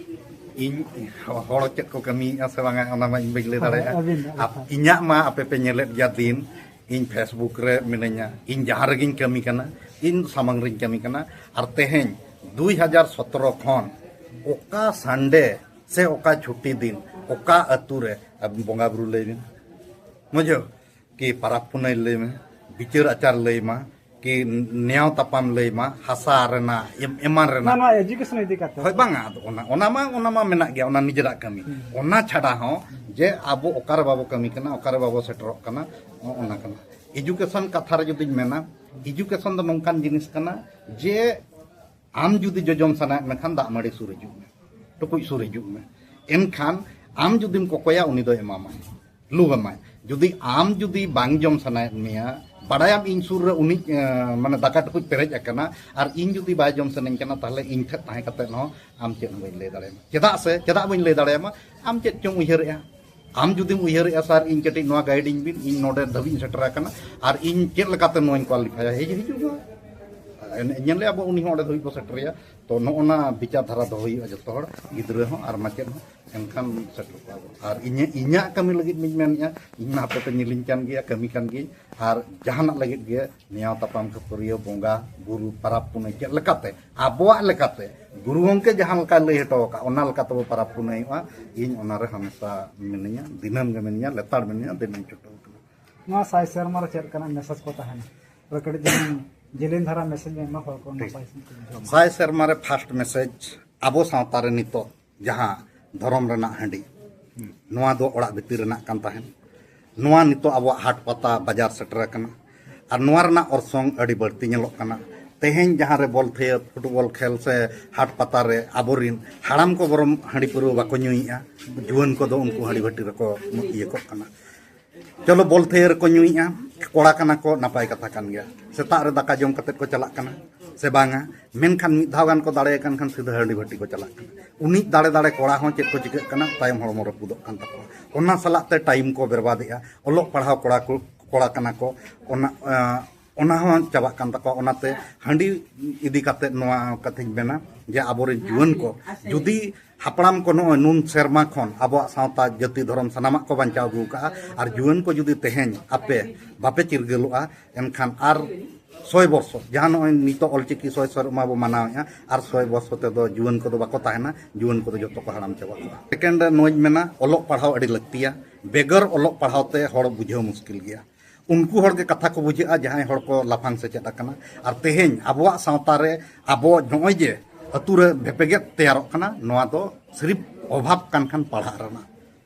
ᱤᱧ ᱦᱚᱲ ᱪᱮᱫ ᱠᱚ ᱠᱟᱹᱢᱤᱭᱮᱫᱼᱟ ᱥᱮ ᱵᱟᱝᱟ, ᱚᱱᱟ ᱢᱟ ᱤᱧ ᱵᱟᱹᱧ ᱞᱟᱹᱭ ᱦᱳᱭ, ᱫᱟᱲᱮᱭᱟᱜᱼᱟ᱾ ᱟᱹᱵᱤᱱ ᱫᱚ, ᱟᱯ-, ᱦᱳᱭ᱾ ᱤᱧᱟᱹᱜ ᱢᱟ ᱟᱯᱮ ᱯᱮ ᱧᱮᱞᱮᱫ ᱜᱮᱭᱟ ᱫᱤᱱ, ᱤᱧ Facebook ᱨᱮ ᱢᱤᱱᱟᱹᱧᱟ, ᱤᱧ ᱡᱟᱦᱟᱸ ᱨᱮᱜᱮᱧ ᱠᱟᱹᱢᱤ ᱠᱟᱱᱟ, ᱤᱧ ᱥᱟᱢᱟᱝ ᱨᱤᱧ ᱠᱟᱹᱢᱤ ᱠᱟᱱᱟ᱾ ᱟᱨ ᱛᱮᱦᱮᱧ ᱫᱩᱭ ᱦᱟᱡᱟᱨ ᱥᱚᱛᱨᱚ ᱠᱷᱚᱱ ᱚᱠᱟ Sunday ᱥᱮ ᱚᱠᱟ ᱪᱷᱩᱴᱤ ᱫᱤᱱ, ᱚᱠᱟ ᱟᱹᱛᱩ ᱨᱮ ᱟᱹᱵᱤᱱ ᱵᱚᱸᱜᱟ ᱵᱩᱨᱩ ᱞᱟᱹᱭ ᱵᱤᱱ, ᱵᱩᱡᱷᱟᱹᱣ, ᱠᱤ ᱯᱟᱨᱟᱵᱽ ᱯᱩᱱᱟᱹᱭ ᱞᱟᱹᱭ ᱢᱮ, ᱵᱤᱪᱟᱹᱨ ᱟᱪᱟᱨ ᱞᱟᱹᱭ ᱢᱟ, ᱠᱤ ᱱᱮᱭᱟᱣ ᱛᱟᱯᱟᱢ ᱞᱟᱹᱭ ᱢᱟ, ᱦᱟᱥᱟ ᱨᱮᱱᱟᱜ ᱮᱢ-, ᱮᱢᱟᱱ ᱱᱚᱣᱟ, ᱨᱮᱱᱟᱜ᱾ ᱱᱚᱣᱟ education ᱤᱫᱤ ᱠᱟᱛᱮ᱾ ᱦᱳᱭ, ᱵᱟᱝᱟ, ᱟᱫᱚ ᱚᱱᱟ, ᱚᱱᱟ ᱢᱟ, ᱚᱱᱟ ᱢᱟ ᱢᱮᱱᱟᱜ ᱜᱮᱭᱟ, ᱚᱱᱟ ᱱᱤᱡᱮᱨᱟᱜ ᱠᱟᱹᱢᱤ᱾ ᱦᱩᱸ᱾ ᱚᱱᱟ ᱪᱷᱟᱰᱟ ᱦᱚᱸ ᱡᱮ ᱟᱵᱚ ᱚᱠᱟᱨᱮ ᱵᱟᱵᱚ ᱠᱟᱹᱢᱤ ᱠᱟᱱᱟ, ᱚᱠᱟᱨᱮ ᱵᱟᱵᱚ ᱥᱮᱴᱮᱨᱚᱜ ᱠᱟᱱᱟ, ᱚ-, ᱚᱱᱟ ᱠᱟᱱᱟ᱾ Education ᱠᱟᱛᱷᱟ ᱨᱮ ᱡᱩᱫᱤᱧ ᱢᱮᱱᱟ, education ᱫᱚ ᱱᱚᱝᱠᱟᱱ ᱡᱤᱱᱤᱥ ᱠᱟᱱᱟ ᱡᱮ ᱟᱢ ᱡᱩᱫᱤ ᱡᱚᱡᱚᱢ ᱥᱟᱱᱟᱭᱮᱫ ᱢᱮᱠᱷᱟᱱ ᱫᱟᱜ ᱢᱟᱹᱰᱤ ᱥᱩᱨ ᱦᱤᱡᱩᱜ ᱢᱮ, ᱴᱩᱠᱩᱡ ᱥᱩᱨ ᱦᱤᱡᱩᱜ ᱢᱮ᱾ ᱮᱱᱠᱷᱟᱱ ᱟᱢ ᱡᱩᱫᱤᱢ ᱠᱚᱠᱚᱭᱟ, ᱩᱱᱤ ᱫᱚᱭ ᱮᱢᱟᱢᱟᱭ, ᱞᱩ ᱟᱢᱟᱭ᱾ ᱡᱩᱫᱤ ᱟᱢ ᱡᱩᱫᱤ ᱵᱟᱝ ᱡᱚᱢ ᱥᱟᱱᱟᱭᱮᱫ ᱢᱮᱭᱟ, ᱵᱟᱰᱟᱭᱟᱢ ᱤᱧ ᱥᱩᱨ ᱨᱮ ᱩᱱᱤ ᱮᱸ, ᱢᱟᱱᱮ ᱫᱟᱠᱟ ᱴᱩᱠᱩᱡ ᱯᱮᱨᱮᱡ ᱟᱠᱟᱱᱟ, ᱟᱨ ᱤᱧ ᱡᱩᱫᱤ ᱵᱟᱭ ᱡᱚᱢ ᱥᱟᱱᱟᱧ ᱠᱟᱱᱟ, ᱛᱟᱦᱚᱞᱮ ᱤᱧ ᱴᱷᱮᱱ ᱛᱟᱦᱮᱸ ᱠᱟᱛᱮ ᱦᱚᱸ ᱟᱢ ᱪᱮᱫ ᱦᱚᱸ ᱵᱟᱹᱧ ᱞᱟᱹᱭ ᱫᱟᱲᱮᱭᱟᱢᱟ᱾ ᱪᱮᱫᱟᱜ ᱥᱮ ᱪᱮᱫᱟᱜ ᱵᱟᱹᱧ ᱞᱟᱹᱭ ᱫᱟᱲᱮᱭᱟᱢᱟ? ᱟᱢ ᱪᱮᱫ ᱪᱚᱢ ᱩᱭᱦᱟᱹᱨᱮᱜᱼᱟ? ᱟᱢ ᱡᱩᱫᱤᱢ ᱩᱭᱦᱟᱹᱨᱮᱜᱼᱟ, "ᱥᱟᱨ, ᱤᱧ ᱠᱟᱹᱴᱤᱡ ᱱᱚᱣᱟ ᱜᱟᱭᱤᱰ ᱤᱧ ᱵᱤᱱ, ᱤᱧ ᱱᱚᱰᱮ ᱫᱷᱟᱹᱵᱤᱡ ᱤᱧ ᱥᱮᱴᱮᱨ ᱟᱠᱟᱱᱟ, ᱟᱨ ᱤᱧ ᱪᱮᱫ ᱞᱮᱠᱟᱛᱮ ᱱᱚᱣᱟᱧ ᱠᱳᱣᱟᱞᱤᱯᱷᱟᱭᱟ?" ᱦᱮᱡ ᱦᱤᱡᱩᱜ ᱢᱟ, ᱧᱮᱞᱮᱭᱟ ᱵᱚ, ᱩᱱᱤ ᱦᱚᱸ ᱚᱸᱰᱮ ᱫᱷᱟᱹᱵᱤᱡ ᱵᱚ ᱥᱮᱴᱮᱨᱮᱭᱟ᱾ ᱛᱚ ᱱᱚᱜᱼᱚ ᱱᱟ ᱵᱤᱪᱟᱨ ᱫᱷᱟᱨᱟ ᱫᱚᱦᱚ ᱦᱩᱭᱩᱜᱼᱟ ᱡᱚᱛᱚ ᱦᱚᱲ, ᱜᱤᱫᱽᱨᱟᱹ ᱦᱚᱸ ᱟᱨ ᱢᱟᱪᱮᱫ ᱦᱚᱸ, ᱮᱱᱠᱷᱟᱱ ᱥᱮᱴᱮᱨ ᱠᱚᱣᱟ ᱵᱚ᱾ ᱟᱨ ᱤᱧᱟᱹᱜ ᱤᱧᱟᱹᱜ ᱠᱟᱹᱢᱤ ᱞᱟᱹᱜᱤᱫ ᱢᱟᱧ ᱢᱮᱱᱮᱫᱼᱟ, ᱤᱧ ᱢᱟ ᱦᱟᱯᱮ ᱯᱮ ᱧᱮᱞᱤᱧ ᱠᱟᱱ ᱜᱮᱭᱟ, ᱠᱟᱹᱢᱤ ᱠᱟᱱ ᱜᱤᱭᱟᱹᱧ, ᱟᱨ ᱡᱟᱦᱟᱱᱟᱜ ᱞᱟᱹᱜᱤᱫ ᱜᱮ ᱱᱮᱭᱟᱣ ᱛᱟᱯᱟᱢ ᱠᱷᱟᱹᱯᱟᱹᱨᱤᱭᱟᱹ, ᱵᱚᱸᱜᱟ ᱵᱩᱨᱩ, ᱯᱟᱨᱟᱵᱽ ᱯᱩᱱᱟᱹᱭ ᱪᱮᱫ ᱞᱮᱠᱟᱛᱮ ᱟᱵᱚᱣᱟᱜ ᱞᱮᱠᱟᱛᱮ ᱜᱩᱨᱩ ᱜᱚᱢᱠᱮ ᱡᱟᱦᱟᱸ ᱞᱮᱠᱟᱭ ᱞᱟᱹᱭ ᱦᱚᱴᱚ ᱟᱠᱟᱫ, ᱚᱱᱟ ᱞᱮᱠᱟ ᱛᱮᱵᱚ ᱯᱟᱨᱟᱵᱽ ᱯᱩᱱᱟᱹᱭᱚᱜᱼᱟ᱾ ᱤᱧ ᱚᱱᱟᱨᱮ ᱦᱟᱢᱮᱥᱟ ᱢᱤᱱᱟᱹᱧᱟ, ᱫᱤᱱᱟᱹᱢ ᱜᱮ ᱢᱤᱱᱟᱹᱧᱟ, ᱞᱮᱛᱟᱲ ᱢᱤᱱᱟᱹᱧᱟ, ᱫᱤᱱᱟᱹᱧ ᱪᱷᱩᱴᱟᱹᱣ ᱠᱟᱱᱟ᱾ ᱱᱚᱣᱟ ᱥᱟᱭ ᱥᱮᱨᱢᱟ ᱨᱮ ᱪᱮᱫ ᱞᱮᱠᱟᱱᱟᱜ ᱢᱮᱥᱮᱡᱽ ᱠᱚ ᱛᱟᱦᱮᱱᱟ? ᱛᱚᱵᱮ ᱠᱟᱹᱴᱤᱡ ᱡᱩᱫᱤ ᱡᱮᱞᱮᱧ ᱫᱷᱟᱨᱟ ᱢᱮᱥᱮᱡᱽ ᱮᱢᱟ ᱦᱚᱲ ᱠᱚ ᱴᱷᱤᱠ᱾ ᱱᱟᱯᱟᱭ ᱥᱟᱺᱦᱤᱡ ᱠᱚ ᱵᱩᱡᱷᱟᱹᱣ ᱢᱟ᱾ ᱥᱟᱭ ᱥᱮᱨᱢᱟ ᱨᱮ ᱯᱷᱟᱥᱴ ᱢᱮᱥᱮᱡᱽ, ᱟᱵᱚ ᱥᱟᱶᱛᱟ ᱨᱮ ᱱᱤᱛᱚᱜ ᱡᱟᱦᱟᱸ ᱫᱷᱚᱨᱚᱢ ᱨᱮᱱᱟᱜ ᱦᱟᱺᱰᱤ, ᱱᱚᱣᱟ ᱫᱚ ᱚᱲᱟᱜ ᱵᱷᱤᱛᱤᱨ ᱨᱮᱱᱟᱜ ᱠᱟᱱ ᱛᱟᱦᱮᱸᱱ᱾ ᱱᱚᱣᱟ ᱱᱤᱛᱚᱜ ᱟᱵᱚᱣᱟᱜ ᱦᱟᱴ ᱯᱟᱛᱟ ᱵᱟᱡᱟᱨ ᱥᱮᱴᱮᱨ ᱟᱠᱟᱱᱟ, ᱟᱨ ᱱᱚᱣᱟ ᱨᱮᱱᱟᱜ ᱚᱨᱥᱚᱝ ᱟᱹᱰᱤ ᱵᱟᱹᱲᱛᱤ ᱧᱮᱞᱚᱜ ᱠᱟᱱᱟ᱾ ᱛᱮᱦᱮᱧ ᱡᱟᱦᱟᱸ ᱨᱮ ᱵᱚᱞ ᱛᱷᱤᱭᱟᱹ, ᱯᱷᱩᱴᱵᱚᱞ ᱠᱷᱮᱞ ᱥᱮ ᱦᱟᱴ ᱯᱟᱛᱟ ᱨᱮ ᱟᱵᱚᱨᱤᱱ ᱦᱟᱲᱟᱢ ᱠᱚ ᱵᱚᱨᱚᱢ ᱦᱟᱺᱰᱤ ᱯᱟᱹᱣᱨᱟᱹ ᱵᱟᱠᱚ ᱧᱩᱭᱮᱫᱼᱟ, ᱡᱩᱣᱟᱹᱱ ᱠᱚᱫᱚ ᱩᱱᱠᱩ ᱦᱟᱺᱰᱤ ᱵᱷᱟᱹᱴᱤ ᱨᱮᱠᱚ ᱤᱭᱟᱹ ᱠᱚᱜ ᱠᱟᱱᱟ᱾ ᱪᱚᱞᱚ, ᱵᱚᱞ ᱛᱷᱤᱭᱟᱹ ᱨᱮᱠᱚ ᱧᱩᱭᱮᱫᱼᱟ, ᱠᱚᱲᱟ ᱠᱟᱱᱟ ᱠᱚ, ᱱᱟᱯᱟᱭ ᱠᱟᱛᱷᱟ ᱠᱟᱱ ᱜᱮᱭᱟ᱾ ᱥᱮᱛᱟᱜ ᱨᱮ ᱫᱟᱠᱟ ᱡᱚᱢ ᱠᱟᱛᱮᱫ ᱠᱚ ᱪᱟᱞᱟᱜ ᱠᱟᱱᱟ ᱥᱮ ᱵᱟᱝᱟ, ᱢᱮᱱᱠᱷᱟᱱ ᱢᱤᱫ ᱫᱷᱟᱣ ᱜᱟᱱ ᱠᱚ ᱫᱟᱲᱮ ᱟᱠᱟᱱ ᱠᱷᱟᱱ ᱥᱤᱫᱷᱟᱹ ᱦᱟᱺᱰᱤ ᱵᱷᱟᱹᱴᱤ ᱠᱚ ᱪᱟᱞᱟᱜ ᱠᱟᱱᱟ᱾ ᱩᱱᱤ ᱫᱟᱲᱮ ᱫᱟᱲᱮ ᱠᱚᱲᱟ ᱦᱚᱸ ᱪᱮᱫ ᱠᱚ ᱪᱤᱠᱟᱹᱜ ᱠᱟᱱᱟ, ᱛᱟᱭᱚᱢ ᱦᱚᱲᱢᱚ ᱨᱟᱹᱯᱩᱫᱚᱜ ᱠᱟᱱ ᱛᱟᱠᱚᱣᱟ᱾ ᱚᱱᱟ ᱥᱟᱞᱟᱜ ᱛᱮ ᱴᱟᱭᱤᱢ ᱠᱚ ᱵᱮᱨᱵᱟᱫᱮᱜᱼᱟ᱾ ᱚᱞᱚᱜ ᱯᱟᱲᱦᱟᱣ ᱠᱚᱲᱟ ᱠᱚ, ᱠᱚᱲᱟ ᱠᱟᱱᱟ ᱠᱚ, ᱚᱱᱟ, ᱟᱸ, ᱚᱱᱟ ᱦᱚᱸ ᱪᱟᱵᱟᱜ ᱠᱟᱱ ᱛᱟᱠᱚᱣᱟ᱾ ᱚᱱᱟᱛᱮ ᱦᱟᱺᱰᱤ ᱤᱫᱤ ᱠᱟᱛᱮᱫ ᱱᱚᱣᱟ ᱠᱟᱛᱷᱟᱧ ᱢᱮᱱᱟ ᱡᱮ ᱟᱵᱚᱨᱮᱱ ᱡᱩᱣᱟᱹᱱ ᱠᱚ ᱡᱩᱫᱤ ᱦᱟᱯᱲᱟᱢ ᱠᱚ ᱱᱚᱜᱼᱚᱭ ᱱᱩᱱ ᱥᱮᱨᱢᱟ ᱠᱷᱚᱱ ᱟᱵᱚᱣᱟᱜ ᱥᱟᱶᱛᱟ, ᱡᱟᱹᱛᱤ, ᱫᱷᱚᱨᱚᱢ ᱥᱟᱱᱟᱢᱟᱜ ᱠᱚ ᱵᱟᱧᱪᱟᱣ ᱟᱹᱜᱩ ᱠᱟᱜᱼᱟ, ᱟᱨ ᱡᱩᱣᱟᱹᱱ ᱠᱚ ᱡᱩᱫᱤ ᱛᱮᱦᱮᱧ ᱟᱯᱮ ᱵᱟᱯᱮ ᱪᱤᱨᱜᱟᱹᱞᱚᱜᱼᱟ, ᱮᱱᱠᱷᱟᱱ ᱟᱨ ᱥᱚᱭ ᱵᱚᱨᱥᱚ, ᱡᱟᱦᱟᱸ ᱱᱚᱜᱼᱚᱭ ᱱᱤᱛᱚᱜ ᱚᱞᱪᱤᱠᱤ ᱥᱚᱭ ᱥᱮᱨᱢᱟ ᱵᱚ ᱢᱟᱱᱟᱣᱮᱫᱼᱟ, ᱟᱨ ᱥᱚᱭ ᱵᱚᱨᱥᱚ ᱛᱮᱫᱚ ᱡᱩᱣᱟᱹᱱ ᱠᱚᱫᱚ ᱵᱟᱠᱚ ᱛᱟᱦᱮᱱᱟ, ᱡᱩᱣᱟᱹᱱ ᱠᱚᱫᱚ ᱡᱚᱛᱚ ᱠᱚ ᱦᱟᱲᱟᱢ ᱪᱟᱵᱟ ᱠᱚᱜᱼᱟ᱾ ᱥᱮᱠᱮᱱᱰ ᱨᱮ ᱱᱚᱣᱟᱧ ᱢᱮᱱᱟ, ᱚᱞᱚᱜ ᱯᱟᱲᱦᱟᱣ ᱟᱹᱰᱤ ᱞᱟᱹᱠᱛᱤᱭᱟ᱾ ᱵᱮᱜᱚᱨ ᱚᱞᱚᱜ ᱯᱟᱲᱦᱟᱣ ᱛᱮ ᱦᱚᱲ ᱵᱩᱡᱷᱟᱹᱣ ᱢᱩᱥᱠᱤᱞ ᱜᱮᱭᱟ᱾ ᱩᱱᱠᱩ ᱦᱚᱲ ᱜᱮ ᱠᱟᱛᱷᱟ ᱠᱚ ᱵᱩᱡᱷᱟᱹᱜᱼᱟ, ᱡᱟᱦᱟᱸᱭ ᱦᱚᱲ ᱠᱚ ᱞᱟᱯᱷᱟᱝ ᱥᱮᱪᱮᱫ ᱟᱠᱟᱱᱟ᱾ ᱟᱨ ᱛᱮᱦᱮᱧ ᱟᱵᱚᱣᱟᱜ ᱥᱟᱶᱛᱟ ᱨᱮ ᱟᱵᱚ ᱱᱚᱜᱼᱚᱭ ᱡᱮ ᱟᱹᱛᱩ ᱨᱮ ᱵᱷᱮᱯᱮᱜᱮᱫ ᱛᱮᱭᱟᱨᱚᱜ ᱠᱟᱱᱟ, ᱱᱚᱣᱟ ᱫᱚ ᱥᱤᱨᱤᱯ ᱚᱵᱷᱟᱵᱽ ᱠᱟᱱ ᱠᱷᱟᱱ ᱯᱟᱲᱦᱟᱜ ᱨᱮᱱᱟᱜ᱾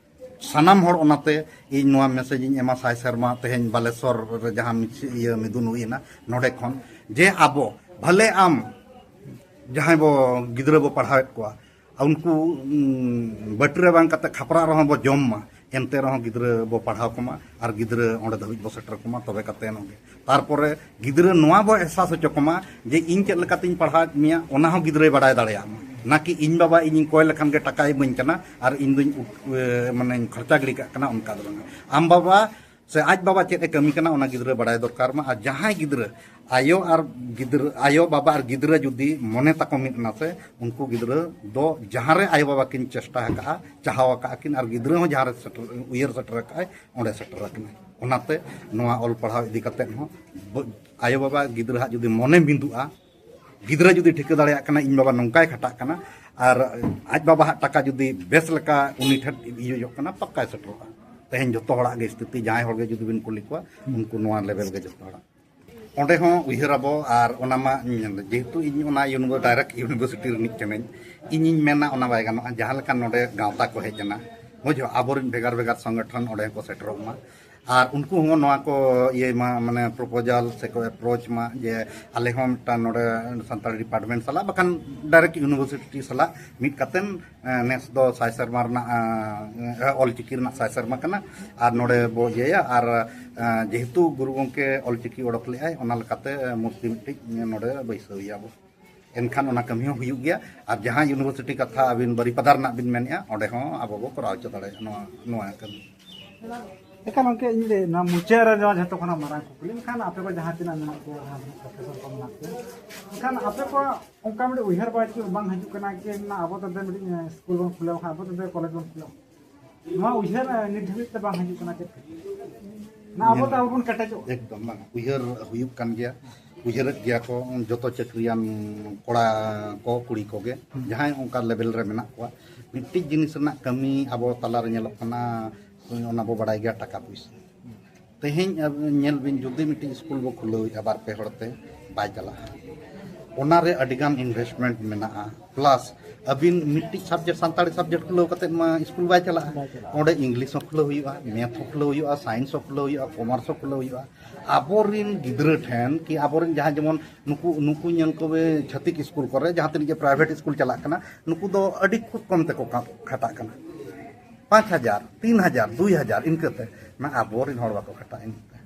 ᱥᱟᱱᱟᱢ ᱦᱚᱲ ᱚᱱᱟᱛᱮ ᱤᱧ ᱱᱚᱣᱟ ᱢᱮᱥᱮᱡᱽ ᱤᱧ ᱮᱢᱟ, ᱥᱟᱭ ᱥᱮᱨᱢᱟ ᱛᱮᱦᱮᱧ ᱵᱟᱞᱮᱥᱚᱨ ᱨᱮ ᱡᱟᱦᱟᱸ ᱢᱤᱪᱷ-, ᱤᱭᱟᱹ ᱢᱤᱫᱩᱱ ᱦᱩᱭᱮᱱᱟ, ᱱᱚᱰᱮ ᱠᱷᱚᱱ ᱡᱮ ᱟᱵᱚ ᱵᱷᱟᱞᱮ ᱟᱢ ᱡᱟᱦᱟᱸᱭ ᱵᱚ ᱜᱤᱫᱽᱨᱟᱹ ᱵᱚ ᱯᱟᱲᱦᱟᱣᱮᱫ ᱠᱚᱣᱟ, ᱩᱱᱠᱩ, ᱩᱸ, ᱵᱟᱹᱴᱤ ᱨᱮ ᱵᱟᱝ ᱠᱟᱛᱮ ᱠᱷᱟᱯᱨᱟ ᱨᱮᱦᱚᱸ ᱵᱚ ᱡᱚᱢ ᱢᱟ, ᱮᱱᱛᱮ ᱨᱮᱦᱚᱸ ᱜᱤᱫᱽᱨᱟᱹ ᱵᱚ ᱯᱟᱲᱦᱟᱣ ᱠᱚᱢᱟ ᱟᱨ ᱜᱤᱫᱽᱨᱟᱹ ᱚᱸᱰᱮ ᱫᱷᱟᱹᱵᱤᱡ ᱵᱚ ᱥᱮᱴᱮᱨ ᱠᱚᱢᱟ, ᱛᱚᱵᱮ ᱠᱟᱛᱮ ᱜᱮ᱾ ᱛᱟᱨᱯᱚᱨᱮ ᱜᱤᱫᱽᱨᱟᱹ ᱱᱚᱣᱟ ᱵᱚ ᱮᱦᱥᱟᱥ ᱦᱚᱪᱚ ᱠᱚᱢᱟ ᱡᱮ ᱤᱧ ᱪᱮᱫ ᱞᱮᱠᱟᱛᱤᱧ ᱯᱟᱲᱦᱟᱣᱮᱫ ᱢᱮᱭᱟ, ᱚᱱᱟ ᱦᱚᱸ ᱜᱤᱫᱽᱨᱟᱹᱭ ᱵᱟᱲᱟᱭ ᱫᱟᱲᱮᱭᱟᱜ ᱢᱟ᱾ ᱱᱟᱠᱤ ᱤᱧ ᱵᱟᱵᱟ ᱤᱧᱤᱧ ᱠᱚᱭ ᱞᱮᱠᱷᱟᱱ ᱜᱮ ᱴᱟᱠᱟᱭ ᱤᱢᱟᱹᱧ ᱠᱟᱱᱟ ᱟᱨ ᱤᱧ ᱫᱩᱧ ᱩᱴ-, ᱮ, ᱢᱟᱱᱮᱧ ᱠᱷᱚᱨᱪᱟ ᱜᱤᱰᱤ ᱠᱟᱜ ᱠᱟᱱᱟ, ᱚᱱᱠᱟ ᱫᱚ ᱵᱟᱝ᱾ ᱟᱢ ᱵᱟᱵᱟ ᱥᱮ ᱟᱡ ᱵᱟᱵᱟ ᱪᱮᱫ ᱮ ᱠᱟᱹᱢᱤ ᱠᱟᱱᱟ, ᱚᱱᱟ ᱜᱤᱫᱽᱨᱟᱹ ᱵᱟᱲᱟᱭ ᱫᱚᱨᱠᱟᱨ ᱢᱟ᱾ ᱟᱨ ᱡᱟᱦᱟᱸᱭ ᱜᱤᱫᱽᱨᱟᱹ ᱟᱭᱳ ᱟᱨ ᱜᱤᱫᱽᱨᱟᱹ, ᱟᱭᱳ ᱵᱟᱵᱟ ᱟᱨ ᱜᱤᱫᱽᱨᱟᱹ ᱡᱩᱫᱤ ᱢᱚᱱᱮ ᱛᱟᱠᱚ ᱢᱤᱫ ᱮᱱᱟ ᱥᱮ, ᱩᱱᱠᱩ ᱜᱤᱫᱽᱨᱟᱹ ᱫᱚ ᱡᱟᱦᱟᱸ ᱨᱮ ᱟᱭᱳ ᱵᱟᱵᱟ ᱠᱤᱱ ᱪᱮᱥᱴᱟ ᱟᱠᱟᱫᱼᱟ, ᱪᱟᱦᱟᱣ ᱟᱠᱟᱫᱼᱟ ᱠᱤᱱ, ᱟᱨ ᱜᱤᱫᱽᱨᱟᱹ ᱦᱚᱸ ᱡᱟᱦᱟᱸ ᱨᱮ ᱥᱮᱴᱮᱨ, ᱩᱭᱦᱟᱹᱨ ᱥᱮᱴᱮᱨ ᱟᱠᱟᱫᱼᱟᱭ, ᱚᱸᱰᱮ ᱥᱮᱴᱮᱨ ᱟᱠᱟᱱᱟᱭ᱾ ᱚᱱᱟᱛᱮ ᱱᱚᱣᱟ ᱚᱞ ᱯᱟᱲᱦᱟᱣ ᱤᱫᱤ ᱠᱟᱛᱮᱫ ᱦᱚᱸ ᱵᱚ-, ᱟᱭᱳ ᱵᱟᱵᱟ ᱜᱤᱫᱽᱨᱟᱹ ᱦᱟᱜ ᱡᱩᱫᱤ ᱢᱚᱱᱮ ᱢᱤᱫᱩᱜᱼᱟ, ᱜᱤᱫᱽᱨᱟᱹ ᱡᱩᱫᱤ ᱴᱷᱤᱠᱟᱹ ᱫᱟᱲᱮᱭᱟᱜ ᱠᱟᱱᱟ ᱤᱧ ᱵᱟᱵᱟ ᱱᱚᱝᱠᱟᱭ ᱠᱷᱟᱴᱟᱜ ᱠᱟᱱᱟ, ᱟᱨ ᱟᱡ ᱵᱟᱵᱟ ᱦᱟᱜ ᱴᱟᱠᱟ ᱡᱩᱫᱤ ᱵᱮᱥ ᱞᱮᱠᱟ ᱩᱱᱤ ᱴᱷᱮᱱ ᱤᱭᱟᱹ ᱠᱟᱱᱟ, ᱯᱟᱠᱠᱟᱭ ᱥᱮᱴᱮᱨᱚᱜᱼᱟ᱾ ᱛᱮᱦᱮᱧ ᱡᱚᱛᱚ ᱦᱚᱲᱟᱜ ᱜᱮ ᱥᱛᱷᱤᱛᱤ, ᱡᱟᱦᱟᱸᱭ ᱦᱚᱲ ᱜᱮ ᱡᱩᱫᱤ ᱵᱤᱱ ᱠᱩᱞᱤ ᱠᱚᱣᱟ, ᱩᱱᱠᱩ ᱱᱚᱣᱟ ᱞᱮᱵᱮᱞ ᱜᱮ ᱡᱚᱛᱚ ᱦᱚᱲᱟᱜ᱾ ᱚᱸᱰᱮ ᱦᱚᱸ ᱩᱭᱦᱟᱹᱨ ᱟᱵᱚ, ᱟᱨ ᱚᱱᱟ ᱢᱟ ᱤᱧ ᱧᱮᱞ ᱫᱟ, ᱡᱮᱦᱮᱛᱩ ᱤᱧ ᱚᱱᱟ ᱤᱭᱩᱱᱤᱵᱷᱟᱨ-, ᱰᱟᱭᱨᱮᱠᱴ ᱤᱭᱩᱱᱤᱵᱷᱟᱨᱥᱤᱴᱤ ᱨᱤᱱᱤᱡ ᱠᱟᱹᱱᱟᱹᱧ, ᱤᱧᱤᱧ ᱢᱮᱱᱟ ᱚᱱᱟ ᱵᱟᱭ ᱜᱟᱱᱚᱜᱼᱟ᱾ ᱡᱟᱦᱟᱸ ᱞᱮᱠᱟ ᱱᱚᱰᱮ ᱜᱟᱶᱛᱟ ᱠᱚ ᱦᱮᱡ ᱮᱱᱟ, ᱵᱩᱡᱷᱟᱹᱣ, ᱟᱵᱚᱨᱮᱱ ᱵᱷᱮᱜᱟᱨ ᱵᱷᱮᱜᱟᱨ ᱥᱚᱝᱜᱚᱴᱷᱚᱱ ᱚᱸᱰᱮ ᱦᱚᱸᱠᱚ ᱥᱮᱴᱮᱨᱚᱜ ᱢᱟ, ᱟᱨ ᱩᱱᱠᱩ ᱦᱚᱸ ᱱᱚᱣᱟ ᱠᱚ ᱤᱭᱟᱹᱭ ᱢᱟ, ᱢᱟᱱᱮ ᱯᱨᱚᱯᱳᱡᱟᱞ ᱥᱮᱠᱚ ᱮᱯᱨᱳᱪ ᱢᱟ ᱡᱮ ᱟᱞᱮ ᱦᱚᱸ ᱢᱤᱫᱴᱟᱝ ᱱᱚᱰᱮ ᱥᱟᱱᱛᱟᱲᱤ ᱰᱤᱯᱟᱨᱴᱢᱮᱱᱴ ᱥᱟᱞᱟᱜ, ᱵᱟᱠᱷᱟᱱ ᱰᱟᱭᱨᱮᱠᱴ ᱤᱭᱩᱱᱤᱵᱷᱟᱨᱥᱤᱴᱤ ᱥᱟᱞᱟᱜ ᱢᱤᱫ ᱠᱟᱛᱮᱱ, ᱮ, ᱱᱮᱥ ᱫᱚ ᱥᱟᱭ ᱥᱮᱨᱢᱟ ᱨᱮᱱᱟᱜ, ᱮ, ᱚᱞᱪᱤᱠᱤ ᱨᱮᱱᱟᱜ ᱥᱟᱭ ᱥᱮᱨᱢᱟ ᱠᱟᱱᱟ, ᱟᱨ ᱱᱚᱰᱮ ᱵᱚ ᱤᱭᱟᱹᱭᱟ᱾ ᱟᱨ, ᱮ, ᱡᱮᱦᱮᱛᱩ ᱜᱩᱨᱩ ᱜᱚᱢᱠᱮ ᱚᱞᱪᱤᱠᱤ ᱚᱰᱚᱠ ᱞᱮᱫᱟᱭ, ᱚᱱᱟ ᱞᱮᱠᱟᱛᱮ, ᱮ, ᱢᱩᱨᱛᱤ ᱢᱤᱫᱴᱤᱡ ᱱᱚᱰᱮ ᱵᱟᱹᱭᱥᱟᱹᱣ ᱮᱭᱟ ᱵᱚ᱾ ᱮᱱᱠᱷᱟᱱ ᱚᱱᱟ ᱠᱟᱹᱢᱤ ᱦᱚᱸ ᱦᱩᱭᱩᱜ ᱜᱮᱭᱟ᱾ ᱟᱨ ᱡᱟᱦᱟᱸ ᱤᱭᱩᱱᱤᱵᱷᱟᱨᱥᱤᱴᱤ ᱠᱟᱛᱷᱟ ᱟᱹᱵᱤᱱ ᱵᱟᱨᱤᱯᱟᱫᱟ ᱨᱮᱱᱟᱜ ᱵᱤᱱ ᱢᱮᱱᱮᱫᱼᱟ, ᱚᱸᱰᱮ ᱦᱚᱸ ᱟᱵᱚ ᱵᱚ ᱠᱚᱨᱟᱣ ᱦᱚᱪᱚ ᱫᱟᱲᱮᱭᱟᱜᱼᱟ ᱱᱚᱣᱟ, ᱱᱚᱣᱟ ᱠᱟᱹᱢᱤ᱾ ᱮᱠᱟᱞ ᱜᱚᱢᱠᱮ, ᱤᱧ ᱞᱟᱹᱭ, ᱱᱚᱣᱟ ᱢᱩᱪᱟᱹᱫ ᱨᱮ ᱱᱚᱣᱟ ᱡᱷᱚᱛᱚ ᱠᱷᱚᱱᱟᱜ ᱢᱟᱨᱟᱝ ᱠᱩᱠᱞᱤ, ᱢᱮᱱᱠᱷᱟᱱ ᱟᱯᱮ ᱠᱚ ᱡᱟᱦᱟᱸ ᱛᱤᱱᱟᱹᱜ ᱢᱮᱱᱟᱜ ᱯᱮᱭᱟ, ᱡᱟᱦᱟᱸ ᱛᱤᱱᱟᱹᱜ ᱯᱨᱚᱯᱷᱮᱥᱚᱨ ᱠᱚ ᱢᱮᱱᱟᱜ ᱯᱮᱭᱟ, ᱢᱮᱱᱠᱷᱟᱱ ᱟᱯᱮ ᱠᱚᱣᱟᱜ ᱚᱱᱠᱟ ᱢᱤᱫᱴᱮᱱ ᱩᱭᱦᱟᱹᱨ ᱵᱟᱭ ᱵᱟᱝ ᱦᱤᱡᱩᱜ ᱠᱟᱱᱟ ᱡᱮ ᱱᱚᱣᱟ ᱟᱵᱚ ᱛᱮᱫᱚ ᱢᱤᱫᱴᱤᱡ ᱥᱠᱩᱞ ᱵᱚᱱ ᱠᱷᱩᱞᱟᱹᱣ ᱠᱷᱟᱱ, ᱟᱵᱚ ᱛᱮᱫᱚ ᱠᱚᱞᱮᱡᱽ ᱵᱚᱱ ᱠᱷᱩᱞᱟᱹᱣ? ᱱᱚᱣᱟ ᱩᱭᱦᱟᱹᱨ, ᱮ, ᱱᱤᱛ ᱫᱷᱟᱹᱵᱤᱡ ᱛᱮ ᱵᱟᱝ ᱦᱤᱡᱩᱜ ᱠᱟᱱᱟ ᱪᱮᱫ ᱠᱷᱟᱹᱛᱤᱨ? ᱱᱚᱣᱟ ᱟᱵᱚ ᱛᱮ ᱧᱮᱞ ᱟᱵᱚ ᱵᱚᱱ ᱠᱮᱴᱮᱡᱚᱜ? ᱮᱠᱫᱚᱢ ᱵᱟᱝ, ᱩᱭᱦᱟᱹᱨ ᱦᱩᱭᱩᱜ ᱠᱟᱱ ᱜᱮᱭᱟ, ᱩᱭᱦᱟᱹᱨᱮᱫ ᱜᱮᱭᱟ ᱠᱚ ᱡᱚᱛᱚ ᱪᱟᱹᱠᱨᱤᱭᱟᱱ ᱠᱚᱲᱟ ᱠᱚ, ᱠᱩᱲᱤ ᱠᱚᱜᱮ, ᱦᱩᱸ᱾ ᱡᱟᱦᱟᱸᱭ ᱚᱱᱠᱟ ᱞᱮᱵᱮᱞ ᱨᱮ ᱢᱮᱱᱟᱜ ᱠᱚᱣᱟ᱾ ᱢᱤᱫᱴᱤᱡ ᱡᱤᱱᱤᱥ ᱨᱮᱱᱟᱜ ᱠᱟᱹᱢᱤ ᱟᱵᱚ ᱛᱟᱞᱟᱨᱮ ᱧᱮᱞᱚᱜ ᱠᱟᱱᱟ, ᱚᱱᱟ ᱵᱚ ᱵᱟᱲᱟᱭ ᱜᱮᱭᱟ, ᱴᱟᱠᱟ ᱯᱩᱭᱥᱟᱹ᱾ ᱛᱮᱦᱮᱧ ᱟᱵ-, ᱧᱮᱞ ᱵᱤᱱ, ᱡᱩᱫᱤ ᱢᱤᱫᱴᱤᱡ ᱥᱠᱩᱞ ᱵᱚ ᱠᱷᱩᱞᱟᱹᱣᱮᱫᱼᱟ ᱵᱟᱨ ᱯᱮ ᱦᱚᱲᱛᱮ, ᱵᱟᱭ ᱪᱟᱞᱟᱜᱼᱟ᱾ ᱚᱱᱟᱨᱮ ᱟᱹᱰᱤᱜᱟᱱ ᱤᱱᱵᱷᱮᱥᱴᱢᱮᱱᱴ ᱢᱮᱱᱟᱜᱼᱟ, ᱯᱞᱟᱥ ᱟᱹᱵᱤᱱ ᱢᱤᱫᱴᱤᱡ ᱥᱟᱵᱡᱮᱠᱴ, ᱥᱟᱱᱛᱟᱲᱤ ᱥᱟᱵᱡᱮᱠᱴ ᱠᱷᱩᱞᱟᱹᱣ ᱠᱟᱛᱮᱫ ᱢᱟ ᱥᱠᱩᱞ ᱵᱟᱭ ᱪᱟᱞᱟᱜᱼᱟ᱾ ᱵᱟᱭ ᱪᱟᱞᱟᱜᱼᱟ᱾ ᱚᱸᱰᱮ ᱤᱝᱞᱤᱥ ᱦᱚᱸ ᱠᱷᱩᱞᱟᱹᱣ ᱦᱩᱭᱩᱜᱼᱟ, ᱢᱮᱛᱷ ᱦᱚᱸ ᱠᱷᱩᱞᱟᱹᱣ ᱦᱩᱭᱩᱜᱼᱟ, ᱥᱟᱭᱮᱱᱥ ᱦᱚᱸ ᱠᱷᱩᱞᱟᱹᱣ ᱦᱩᱭᱩᱜᱼᱟ, ᱠᱚᱢᱟᱨᱥ ᱦᱚᱸ ᱠᱷᱩᱞᱟᱹᱣ ᱦᱩᱭᱩᱜᱼᱟ᱾ ᱟᱵᱚᱨᱤᱱ ᱜᱤᱫᱽᱨᱟᱹ ᱴᱷᱮᱱ ᱠᱤ ᱟᱵᱚᱨᱤᱱ ᱡᱟᱦᱟᱸ ᱡᱮᱢᱚᱱ ᱱᱩᱠᱩ, ᱱᱩᱠᱩ ᱧᱮᱞ ᱠᱚᱵᱮ ᱪᱷᱟᱹᱛᱤᱠ ᱥᱠᱩᱞ ᱠᱚᱨᱮ ᱡᱟᱦᱟᱸ ᱛᱤᱱᱟᱹᱜ ᱜᱮ ᱯᱨᱟᱭᱵᱷᱮᱴ ᱥᱠᱩᱞ ᱪᱟᱞᱟᱜ ᱠᱟᱱᱟ, ᱱᱩᱠᱩ ᱫᱚ ᱟᱹᱰᱤ ᱠᱷᱩᱵ ᱠᱚᱢ ᱛᱮᱠᱚ ᱠᱟ-, ᱠᱷᱟᱴᱟᱜ ᱠᱟᱱᱟ᱾ ᱯᱟᱸᱪ ᱦᱟᱡᱟᱨ, ᱛᱤᱱ ᱦᱟᱡᱟᱨ, ᱫᱩᱭ ᱦᱟᱡᱟᱨ, ᱤᱱᱠᱟᱹᱛᱮ᱾ ᱢᱟ ᱟᱵᱚᱨᱮᱱ ᱦᱚᱲ ᱵᱟᱠᱚ ᱠᱷᱟᱴᱟᱜ ᱤᱱᱠᱟᱹᱛᱮ᱾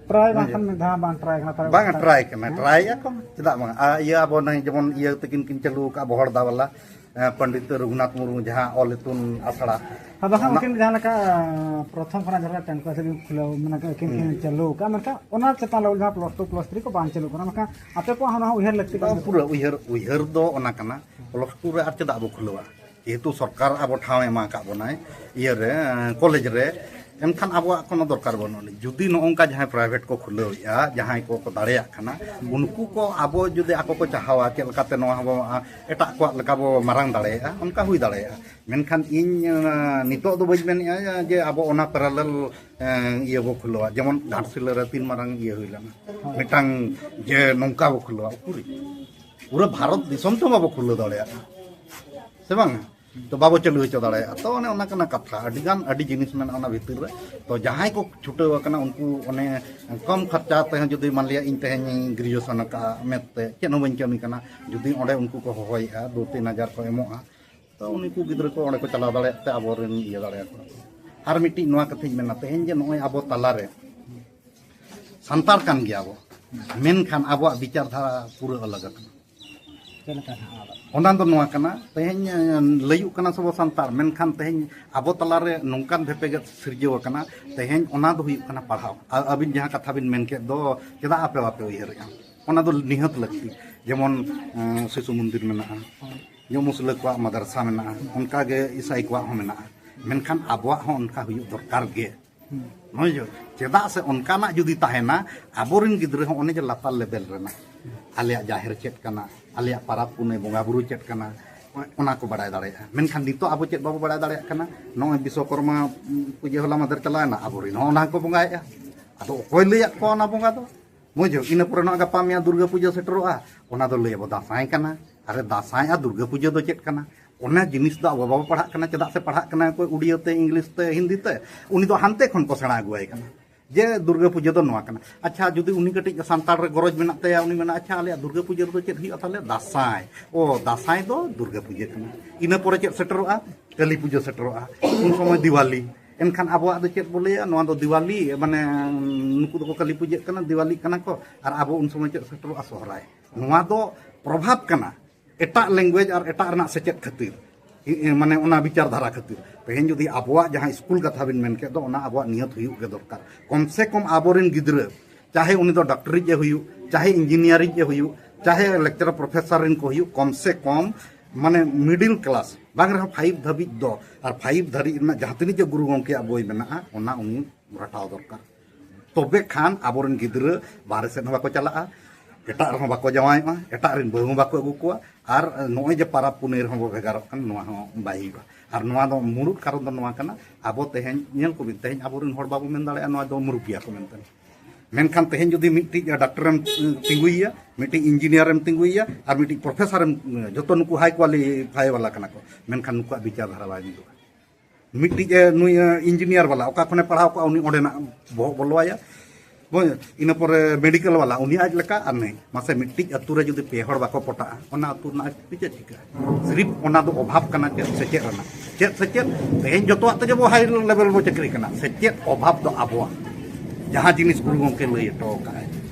ᱯᱨᱟᱭ ᱵᱟᱝᱠᱷᱟᱱ ᱢᱤᱫ ᱫᱷᱟᱣ ᱵᱟᱝ ᱴᱨᱟᱭ ᱠᱟᱱᱟ, ᱯᱨᱟᱭ ᱵᱟᱝ ᱵᱟᱝᱠᱷᱟᱱ ᱴᱨᱟᱭ ᱠᱟᱱᱟ, ᱴᱨᱟᱭᱮᱫᱼᱟ ᱠᱚ, ᱪᱮᱫᱟᱜ ᱵᱟᱝ? ᱟᱨ ᱤᱭᱟᱹ ᱟᱵᱚ ᱱᱟᱭ ᱡᱮᱢᱚᱱ ᱤᱭᱟᱹ ᱛᱟᱹᱠᱤᱱ ᱠᱤᱱ ᱪᱟᱹᱞᱩ ᱟᱠᱟᱫ ᱵᱚᱦᱚᱲᱫᱟ ᱵᱟᱞᱟ, ᱮ, ᱯᱚᱱᱰᱤᱛ ᱨᱚᱜᱷᱩᱱᱟᱛᱷ ᱢᱩᱨᱢᱩ ᱡᱟᱦᱟᱸ ᱚᱞ ᱤᱛᱩᱱ ᱟᱥᱲᱟ᱾ ᱟᱨ ᱵᱟᱠᱷᱟᱱ ᱚᱱᱟ- ᱩᱱᱠᱤᱱ ᱡᱟᱦᱟᱸ ᱞᱮᱠᱟ ᱯᱨᱚᱛᱷᱚᱢ ᱠᱷᱚᱱᱟᱜ ᱡᱟᱦᱟᱸ ᱞᱮᱠᱟ ᱴᱮᱱᱠᱚ ᱥᱮᱫ ᱠᱷᱩᱞᱟᱹᱣ, ᱢᱟᱱᱮ ᱩᱱᱠᱤᱱ ᱠᱤᱱ ᱪᱟᱹᱞᱩ ᱟᱠᱟᱫ, ᱢᱮᱱᱠᱷᱟᱱ ᱚᱱᱟ ᱪᱮᱛᱟᱱ ᱞᱮᱵᱮᱞ ᱡᱟᱦᱟᱸ ᱯᱞᱟᱥ ᱴᱩ ᱯᱞᱟᱥ ᱛᱷᱨᱤ ᱠᱚ ᱵᱟᱝ ᱪᱟᱹᱞᱩᱜ ᱠᱟᱱᱟ, ᱢᱮᱱᱠᱷᱟᱱ ᱟᱯᱮ ᱠᱚᱣᱟᱜ ᱦᱚᱸ ᱱᱚᱣᱟ ᱩᱭᱦᱟᱹᱨ ᱞᱟᱹᱠᱛᱤ ᱠᱟᱱ ᱵᱟᱝ, ᱜᱮᱭᱟ᱾ ᱯᱩᱨᱟᱹ ᱩᱭᱦᱟᱹᱨ, ᱩᱭᱦᱟᱹᱨ ᱫᱚ ᱚᱱᱟ ᱠᱟᱱᱟ, ᱯᱞᱟᱥ ᱴᱩ ᱨᱮ ᱟᱨ ᱪᱮᱫᱟᱜ ᱵᱚ ᱠᱷᱩᱞᱟᱹᱣᱟ? ᱡᱮᱦᱮᱛᱩ ᱥᱚᱨᱠᱟᱨ ᱟᱵᱚ ᱴᱷᱟᱶ ᱮ ᱮᱢᱟ ᱟᱠᱟᱫ ᱵᱚᱱᱟᱭ ᱤᱭᱟᱹᱨᱮ, ᱠᱚᱞᱮᱡᱽ ᱨᱮ, ᱮᱱᱠᱷᱟᱱ ᱟᱵᱚᱣᱟᱜ ᱠᱳᱱᱳ ᱫᱚᱨᱠᱟᱨ ᱵᱟᱹᱱᱩᱜ ᱟᱹᱱᱤᱡ᱾ ᱡᱩᱫᱤ ᱱᱚᱜᱼᱚ ᱱᱚᱝᱠᱟ ᱡᱟᱦᱟᱸᱭ ᱯᱨᱟᱭᱵᱷᱮᱴ ᱠᱚ ᱠᱷᱩᱞᱟᱹᱣᱮᱫᱼᱟ, ᱡᱟᱦᱟᱸᱭ ᱠᱚᱠᱚ ᱫᱟᱲᱮᱭᱟᱜ ᱠᱟᱱᱟ, ᱩᱱᱠᱩ ᱠᱚ ᱟᱵᱚ ᱡᱩᱫᱤ ᱟᱠᱚ ᱠᱚ ᱪᱟᱦᱟᱣᱟ ᱪᱮᱫ ᱞᱮᱠᱟᱛᱮ ᱱᱚᱣᱟ ᱦᱚᱸᱵᱚ, ᱟ, ᱮᱴᱟᱜ ᱠᱚᱣᱟᱜ ᱞᱮᱠᱟ ᱵᱚ ᱢᱟᱨᱟᱝ ᱫᱟᱲᱮᱭᱟᱜᱼᱟ, ᱚᱱᱠᱟ ᱦᱩᱭ ᱫᱟᱲᱮᱭᱟᱜᱼᱟ᱾ ᱢᱮᱱᱠᱷᱟᱱ ᱤᱧ, ᱟ, ᱱᱤᱛᱚᱜ ᱫᱚ ᱵᱟᱹᱧ ᱢᱮᱱᱮᱫᱼᱟ ᱡᱮ ᱟᱵᱚ ᱚᱱᱟ ᱯᱮᱨᱟᱞᱮᱞ, ᱮ, ᱤᱭᱟᱹ ᱵᱚ ᱠᱷᱩᱞᱟᱹᱣᱟ, ᱡᱮᱢᱚᱱ ᱜᱷᱟᱴᱥᱤᱞᱟᱹ ᱨᱮ ᱛᱤᱱ ᱢᱟᱨᱟᱝ ᱤᱭᱟᱹ ᱦᱩᱭ ᱞᱮᱱᱟ ᱢᱤᱫᱴᱟᱝ, ᱡᱮ ᱱᱚᱝᱠᱟ ᱵᱚ ᱠᱷᱩᱞᱟᱹᱣᱟ, ᱩᱠᱩᱨᱤ ᱯᱩᱨᱟᱹ ᱵᱷᱟᱨᱚᱛ ᱫᱤᱥᱚᱢ ᱛᱮ ᱵᱟᱵᱚ ᱠᱷᱩᱞᱟᱹᱣ ᱫᱟᱲᱮᱭᱟᱜᱼᱟ, ᱥᱮ ᱵᱟᱝ? ᱛᱚ ᱵᱟᱵᱚ ᱪᱟᱹᱞᱩ ᱦᱚᱪᱚ ᱫᱟᱲᱮᱭᱟᱜᱼᱟ᱾ ᱛᱚ ᱚᱱᱮ ᱚᱱᱟ ᱠᱟᱱᱟ ᱠᱟᱛᱷᱟ, ᱟᱹᱰᱤ ᱜᱟᱱ ᱟᱹᱰᱤ ᱡᱤᱱᱤᱥ ᱢᱮᱱᱟᱜᱼᱟ ᱚᱱᱟ ᱵᱷᱤᱛᱤᱨ ᱨᱮ᱾ ᱛᱚ ᱡᱟᱦᱟᱸᱭ ᱠᱚ ᱪᱷᱩᱴᱟᱹᱣ ᱟᱠᱟᱱᱟ ᱩᱱᱠᱩ ᱚᱱᱮ ᱠᱚᱢ ᱠᱷᱚᱨᱪᱟ ᱛᱮᱦᱚᱸ, ᱡᱩᱫᱤ ᱢᱟᱱ ᱞᱤᱭᱟ ᱤᱧ ᱛᱮᱦᱮᱧ ᱜᱨᱮᱡᱩᱭᱮᱥᱚᱱ ᱟᱠᱟᱫᱼᱟ ᱢᱮᱛᱷ ᱛᱮ, ᱪᱮᱫ ᱦᱚᱸ ᱵᱟᱹᱧ ᱠᱟᱹᱢᱤ ᱠᱟᱱᱟ, ᱡᱩᱫᱤ ᱚᱸᱰᱮ ᱩᱱᱠᱩ ᱠᱚ ᱦᱚᱦᱚᱭᱮᱫᱼᱟ, ᱫᱩ ᱛᱤᱱ ᱦᱟᱡᱟᱨ ᱠᱚ ᱮᱢᱚᱜᱼᱟ, ᱛᱚ ᱩᱱᱠᱩ ᱜᱤᱫᱽᱨᱟᱹ ᱠᱚ ᱚᱸᱰᱮ ᱠᱚ ᱪᱟᱞᱟᱣ ᱫᱟᱲᱮᱭᱟᱜ ᱛᱮ ᱟᱵᱚᱨᱮᱱ ᱤᱭᱟᱹ ᱫᱟᱲᱮᱭᱟᱠᱚᱣᱟ᱾ ᱟᱨ ᱢᱤᱫᱴᱤᱡ ᱱᱚᱣᱟ ᱠᱟᱛᱷᱟᱧ ᱢᱮᱱᱟ, ᱛᱮᱦᱮᱧ ᱡᱮ ᱱᱚᱜᱼᱚᱭ ᱟᱵᱚ ᱛᱟᱞᱟᱨᱮ ᱥᱟᱱᱛᱟᱲ ᱠᱟᱱ ᱜᱮᱭᱟ ᱵᱚ, ᱢᱮᱱᱠᱷᱟᱱ ᱟᱵᱚᱣᱟᱜ ᱵᱤᱪᱟᱨ ᱫᱷᱟᱨᱟ ᱯᱩᱨᱟᱹ ᱟᱞᱟᱜᱽ ᱟᱠᱟᱱᱟ᱾ ᱪᱮᱫ ᱞᱮᱠᱟ ᱦᱟᱸᱜ? ᱚᱱᱟ ᱫᱚ ᱱᱚᱣᱟ ᱠᱟᱱᱟ, ᱛᱮᱦᱮᱧ, ᱮ, ᱞᱟᱹᱭᱩᱜ ᱠᱟᱱᱟ ᱥᱮᱵᱚ ᱥᱟᱱᱛᱟᱲ, ᱢᱮᱱᱠᱷᱟᱱ ᱛᱮᱦᱮᱧ ᱟᱵᱚ ᱛᱟᱞᱟᱨᱮ ᱱᱚᱝᱠᱟᱱ ᱵᱷᱮᱯᱮᱜᱮᱫ ᱥᱤᱨᱡᱟᱹᱣ ᱟᱠᱟᱱᱟ᱾ ᱛᱮᱦᱮᱧ ᱚᱱᱟ ᱫᱚ ᱦᱩᱭᱩᱜ ᱠᱟᱱᱟ ᱯᱟᱲᱦᱟᱣ᱾ ᱟᱨ ᱟᱹᱵᱤᱱ ᱡᱟᱦᱟᱸ ᱠᱟᱛᱷᱟ ᱵᱤᱱ ᱢᱮᱱ ᱠᱮᱫ ᱫᱚ, ᱪᱮᱫᱟᱜ ᱟᱯᱮ ᱵᱟᱯᱮ ᱩᱭᱦᱟᱹᱨᱮᱜᱼᱟ? ᱚᱱᱟ ᱫᱚ ᱱᱤᱦᱟᱹᱛ ᱞᱟᱹᱠᱛᱤ᱾ ᱡᱮᱢᱚᱱ, ᱮ, ᱥᱤᱥᱩ ᱢᱚᱱᱫᱤᱨ ᱢᱮᱱᱟᱜᱼᱟ, ᱡᱮ ᱢᱩᱥᱞᱟᱹ ᱠᱚᱣᱟᱜ ᱢᱟᱫᱽᱨᱟᱥᱟ ᱢᱮᱱᱟᱜᱼᱟ, ᱚᱱᱠᱟᱜᱮ ᱤᱥᱟᱹᱭ ᱠᱚᱣᱟᱜ ᱦᱚᱸ ᱢᱮᱱᱟᱜᱼᱟ, ᱢᱮᱱᱠᱷᱟᱱ ᱟᱵᱚᱣᱟᱜ ᱦᱚᱸ ᱚᱱᱠᱟ ᱦᱩᱭᱩᱜ ᱫᱚᱨᱠᱟᱨ ᱜᱮ᱾ ᱵᱩᱡᱷᱟᱹᱣ? ᱪᱮᱫᱟᱜ ᱥᱮ ᱚᱱᱠᱟᱱᱟᱜ ᱡᱩᱫᱤ ᱛᱟᱦᱮᱱᱟ, ᱟᱵᱚᱨᱮᱱ ᱜᱤᱫᱽᱨᱟᱹ ᱦᱚᱸ ᱚᱱᱮ ᱡᱮ ᱞᱟᱛᱟᱨ ᱞᱮᱵᱮᱞ ᱨᱮᱱᱟᱜ, ᱟᱞᱮᱭᱟᱜ ᱡᱟᱦᱮᱨ ᱪᱮᱫ ᱠᱟᱱᱟ, ᱟᱞᱮᱭᱟᱜ ᱯᱟᱨᱟᱵᱽ ᱯᱩᱱᱟᱹᱭ ᱵᱚᱸᱜᱟ ᱵᱩᱨᱩ ᱪᱮᱫ ᱠᱟᱱᱟ, ᱚᱱᱟ ᱠᱚ ᱵᱟᱲᱟᱭ ᱫᱟᱲᱮᱭᱟᱜᱼᱟ᱾ ᱢᱮᱱᱠᱷᱟᱱ ᱱᱤᱛᱚᱜ ᱟᱵᱚ ᱪᱮᱫ ᱵᱟᱵᱚ ᱵᱟᱲᱟᱭ ᱫᱟᱲᱮᱭᱟᱜ ᱠᱟᱱᱟ? ᱱᱚᱜᱼᱚᱭ ᱵᱤᱥᱥᱚᱠᱚᱨᱢᱟ ᱯᱩᱡᱟᱹ ᱦᱚᱞᱟ ᱢᱟᱫᱷᱮᱨ ᱪᱟᱞᱟᱣᱮᱱᱟ, ᱟᱵᱚᱨᱮᱱ ᱦᱚᱸ ᱚᱱᱟ ᱠᱚ ᱵᱚᱸᱜᱟᱭᱮᱫᱼᱟ᱾ ᱟᱫᱚ ᱚᱠᱚᱭ ᱞᱟᱹᱭᱟᱫ ᱠᱚᱣᱟ ᱚᱱᱟ ᱵᱚᱸᱜᱟ ᱫᱚ? ᱵᱩᱡᱷᱟᱹᱣ? ᱤᱱᱟᱹ ᱯᱚᱨᱮ ᱱᱚᱣᱟ ᱜᱟᱯᱟ ᱢᱮᱭᱟᱝ ᱫᱩᱨᱜᱟᱹ ᱯᱩᱡᱟᱹ ᱥᱮᱴᱮᱨᱚᱜᱼᱟ, ᱚᱱᱟ ᱫᱚ ᱞᱟᱹᱭ ᱟᱵᱚ ᱫᱟᱸᱥᱟᱭ ᱠᱟᱱᱟ᱾ ᱟᱨᱮ, ᱫᱟᱸᱥᱟᱭ ᱟᱨ ᱫᱩᱨᱜᱟᱹ ᱯᱩᱡᱟᱹ ᱫᱚ ᱪᱮᱫ ᱠᱟᱱᱟ? ᱚᱱᱟ ᱡᱤᱱᱤᱥ ᱫᱚ ᱟᱵᱚ ᱵᱟᱵᱚ ᱯᱟᱲᱦᱟᱜ ᱠᱟᱱᱟ᱾ ᱪᱮᱫᱟᱜ ᱥᱮ ᱯᱟᱲᱦᱟᱜ ᱠᱟᱱᱟ ᱚᱠᱚᱭ ᱩᱲᱤᱭᱟᱹ ᱛᱮ, ᱤᱝᱞᱤᱥ ᱛᱮ, ᱦᱤᱱᱫᱤ ᱛᱮ, ᱩᱱᱤ ᱫᱚ ᱦᱟᱱᱛᱮ ᱠᱷᱚᱱ ᱠᱚ ᱥᱮᱬᱟ ᱟᱹᱜᱩᱣᱟᱭ ᱠᱟᱱᱟ ᱡᱮ ᱫᱩᱨᱜᱟᱹ ᱯᱩᱡᱟᱹ ᱫᱚ ᱱᱚᱣᱟ ᱠᱟᱱᱟ᱾ ᱟᱪᱪᱷᱟ, ᱡᱩᱫᱤ ᱩᱱᱤ ᱠᱟᱹᱴᱤᱡ ᱥᱟᱱᱛᱟᱲ ᱨᱮ ᱜᱚᱨᱚᱡᱽ ᱢᱮᱱᱟᱜ ᱛᱟᱭᱟ, ᱩᱱᱤ ᱢᱮᱱᱟ, "ᱟᱪᱪᱷᱟ, ᱟᱞᱮᱭᱟᱜ ᱫᱩᱨᱜᱟᱹ ᱯᱩᱡᱟᱹ ᱨᱮᱫᱚ ᱪᱮᱫ ᱦᱩᱭᱩᱜᱼᱟ ᱛᱟᱦᱞᱮ?" ᱫᱟᱸᱥᱟᱭ᱾ ᱚ, ᱫᱟᱸᱥᱟᱭ ᱫᱚ ᱫᱩᱨᱜᱟᱹ ᱯᱩᱡᱟᱹ ᱠᱟᱱᱟ᱾ ᱤᱱᱟᱹ ᱯᱚᱨᱮ ᱪᱮᱫ ᱥᱮᱴᱮᱨᱚᱜᱼᱟ? ᱠᱟᱹᱞᱤ ᱯᱩᱡᱟᱹ ᱥᱮᱴᱮᱨᱚᱜᱼᱟ, ᱩᱱ ᱥᱚᱢᱚᱭ ᱫᱤᱣᱟᱞᱤ᱾ ᱮᱱᱠᱷᱟᱱ ᱟᱵᱚᱣᱟᱜ ᱫᱚ ᱪᱮᱫ ᱵᱚ ᱞᱟᱹᱭᱟ? ᱱᱚᱣᱟ ᱫᱚ ᱫᱤᱣᱟᱞᱤ, ᱢᱟᱱᱮ ᱱᱩᱠᱩ ᱫᱚᱠᱚ ᱠᱟᱹᱞᱤ ᱯᱩᱡᱟᱹᱜ ᱠᱟᱱᱟ, ᱫᱤᱣᱟᱞᱤᱜ ᱠᱟᱱᱟ ᱠᱚ, ᱟᱨ ᱟᱵᱚ ᱩᱱ ᱥᱚᱢᱚᱭ ᱪᱮᱫ ᱥᱮᱴᱮᱨᱚᱜᱼᱟ? ᱥᱚᱦᱨᱟᱭ᱾ ᱱᱚᱣᱟ ᱫᱚ ᱯᱨᱚᱵᱷᱟᱵᱽ ᱠᱟᱱᱟ ᱮᱴᱟᱜ ᱞᱮᱝᱜᱩᱭᱮᱡᱽ ᱟᱨ ᱮᱴᱟᱜ ᱨᱮᱱᱟᱜ ᱥᱮᱪᱮᱫ ᱠᱷᱟᱹᱛᱤᱨ, ᱤ-, ᱤ-, ᱢᱟᱱᱮ ᱚᱱᱟ ᱵᱤᱪᱟᱨ ᱫᱷᱟᱨᱟ ᱠᱷᱟᱹᱛᱤᱨ᱾ ᱛᱮᱦᱮᱧ ᱡᱩᱫᱤ ᱟᱵᱚᱣᱟᱜ ᱡᱟᱦᱟᱸ ᱥᱠᱩᱞ ᱠᱟᱛᱷᱟ ᱵᱤᱱ ᱢᱮᱱ ᱠᱮᱫ ᱫᱚ, ᱚᱱᱟ ᱟᱵᱚᱣᱟᱜ ᱱᱤᱭᱟᱹᱛ ᱦᱩᱭᱩᱜ ᱜᱮ ᱫᱚᱨᱠᱟᱨ᱾ ᱠᱚᱢ ᱥᱮ ᱠᱚᱢ ᱟᱵᱚᱨᱮᱱ ᱜᱤᱫᱽᱨᱟᱹ, ᱪᱟᱦᱮ ᱩᱱᱤ ᱫᱚ ᱰᱟᱠᱴᱚᱨᱤᱡ ᱮ ᱦᱩᱭᱩᱜ, ᱪᱟᱦᱮ ᱤᱧᱡᱤᱱᱤᱭᱟᱨᱤᱡ ᱮ ᱦᱩᱭᱩᱜ, ᱪᱟᱦᱮ ᱞᱮᱠᱪᱟᱨ ᱯᱨᱚᱯᱷᱮᱥᱚᱨ ᱨᱮᱱ ᱠᱚ ᱦᱩᱭᱩᱜ, ᱠᱚᱢ ᱥᱮ ᱠᱚᱢ ᱢᱟᱱᱮ ᱢᱤᱰᱤᱞ ᱠᱞᱟᱥ, ᱵᱟᱝ ᱨᱮᱦᱚᱸ ᱯᱷᱟᱭᱤᱵᱷ ᱫᱷᱟᱹᱵᱤᱡ ᱫᱚ, ᱟᱨ ᱯᱷᱟᱭᱤᱵᱷ ᱫᱷᱟᱹᱨᱤᱡ ᱨᱮᱱᱟᱜ ᱡᱟᱦᱟᱸ ᱛᱤᱱᱟᱹᱜ ᱜᱮ ᱜᱩᱨᱩ ᱜᱚᱢᱠᱮᱭᱟᱜ ᱵᱳᱭ ᱢᱮᱱᱟᱜᱼᱟ, ᱚᱱᱟ ᱩᱱᱤ ᱨᱟᱴᱟᱣ ᱫᱚᱨᱠᱟᱨ᱾ ᱛᱚᱵᱮ ᱠᱷᱟᱱ ᱟᱵᱚᱨᱮᱱ ᱜᱤᱫᱽᱨᱟᱹ ᱵᱟᱦᱨᱮ ᱥᱮᱫ ᱦᱚᱸ ᱵᱟᱠᱚ ᱪᱟᱞᱟᱜᱼᱟ, ᱮᱴᱟᱜ ᱨᱮᱦᱚᱸ ᱵᱟᱠᱚ ᱡᱟᱶᱟᱭᱚᱜᱼᱟ, ᱮᱴᱟᱜ ᱨᱮᱱ ᱵᱟᱹᱦᱩ ᱦᱚᱸ ᱵᱟᱠᱚ ᱟᱹᱜᱩ ᱠᱚᱣᱟ, ᱟᱨ ᱱᱚᱜᱼᱚᱭ ᱡᱮ ᱯᱟᱨᱟᱵᱽ ᱯᱩᱱᱟᱹᱭ ᱨᱮᱦᱚᱸ ᱵᱚ ᱵᱷᱮᱜᱟᱨᱚᱜ ᱠᱟᱱᱟ, ᱱᱚᱣᱟ ᱦᱚᱸ ᱵᱟᱭ ᱦᱩᱭᱩᱜᱼᱟ᱾ ᱟᱨ ᱱᱚᱣᱟ ᱫᱚ ᱢᱩᱲᱩᱫ ᱠᱟᱨᱚᱱ ᱫᱚ ᱱᱚᱣᱟ ᱠᱟᱱᱟ, ᱟᱵᱚ ᱛᱮᱦᱮᱧ ᱧᱮᱞ ᱠᱚᱵᱤᱱ, ᱛᱮᱦᱮᱧ ᱟᱵᱚᱨᱮᱱ ᱦᱚᱲ ᱵᱟᱵᱚ ᱢᱮᱱ ᱫᱟᱲᱮᱭᱟᱜᱼᱟ ᱱᱚᱣᱟ ᱫᱚ ᱢᱩᱨᱩᱠ ᱜᱮᱭᱟ ᱠᱚ ᱢᱮᱱᱛᱮ᱾ ᱢᱮᱱᱠᱷᱟᱱ ᱛᱮᱦᱮᱧ ᱡᱩᱫᱤ ᱢᱤᱫᱴᱤᱡ ᱰᱟᱠᱛᱟᱨᱮᱢ ᱛᱤᱸᱜᱩᱭᱮᱭᱟ, ᱢᱤᱫᱴᱤᱡ ᱤᱧᱡᱤᱱᱤᱭᱟᱨᱮᱢ ᱛᱤᱸᱜᱩᱭᱮᱭᱟ, ᱟᱨ ᱢᱤᱫᱴᱤᱡ ᱯᱨᱚᱯᱷᱮᱥᱚᱨᱮᱢ, ᱡᱚᱛᱚ ᱱᱩᱠᱩ ᱦᱟᱭ ᱠᱣᱟᱞᱤᱯᱷᱟᱭ ᱵᱟᱞᱟ ᱠᱟᱱᱟ ᱠᱚ, ᱢᱮᱱᱠᱷᱟᱱ ᱱᱩᱠᱩᱣᱟᱜ ᱵᱤᱪᱟᱨ ᱫᱷᱟᱨᱟ ᱵᱟᱭ ᱢᱤᱫᱚᱜᱼᱟ᱾ ᱢᱤᱫᱴᱤᱡ ᱮ, ᱱᱩᱭ ᱮ, ᱤᱧᱡᱤᱱᱤᱭᱟᱨ ᱵᱟᱞᱟ ᱚᱠᱟ ᱠᱷᱚᱱᱮ ᱯᱟᱲᱦᱟᱣ ᱠᱚᱜᱼᱟ, ᱩᱱᱤ ᱚᱸᱰᱮᱱᱟᱜ ᱵᱚᱦᱚᱜ ᱵᱚᱞᱚᱣᱟᱭᱟ᱾ ᱦᱳᱭ, ᱤᱱᱟᱹ ᱯᱚᱨᱮ ᱢᱮᱰᱤᱠᱮᱞ ᱵᱟᱞᱟ, ᱩᱱᱤ ᱟᱡ ᱞᱮᱠᱟ ᱟᱨ ᱱᱩᱭ᱾ ᱢᱟᱥᱮ, ᱢᱤᱫᱴᱤᱡ ᱟᱹᱛᱩ ᱨᱮ ᱡᱩᱫᱤ ᱯᱮ ᱦᱚᱲ ᱵᱟᱠᱚ ᱯᱚᱴᱟᱜᱼᱟ, ᱚᱱᱟ ᱟᱹᱛᱩ ᱨᱮᱱᱟᱜ ᱪᱮᱫ ᱪᱤᱠᱟᱹᱜᱼᱟ? ᱥᱤᱨᱤᱯ ᱚᱱᱟ ᱫᱚ ᱚᱵᱷᱟᱵᱽ ᱠᱟᱱᱟ ᱪᱮᱫ? ᱥᱮᱪᱮᱫ ᱨᱮᱱᱟᱜ᱾ ᱪᱮᱫ ᱥᱮᱪᱮᱫ? ᱛᱮᱦᱮᱧ ᱡᱚᱛᱚᱣᱟᱜ ᱛᱮᱜᱮ ᱵᱚ ᱦᱟᱭ ᱞᱮᱵᱮᱞ ᱵᱚ ᱪᱟᱹᱠᱨᱤ ᱠᱟᱱᱟ᱾ ᱥᱮᱪᱮᱫ ᱚᱵᱷᱟᱵᱽ ᱫᱚ ᱟᱵᱚᱣᱟᱜ᱾ ᱡᱟᱦᱟᱸ ᱡᱤᱱᱤᱥ ᱜᱩᱨᱩ ᱜᱚᱢᱠᱮ ᱞᱟᱹᱭ ᱦᱚᱴᱚ ᱟᱠᱟᱫᱼᱟᱭ,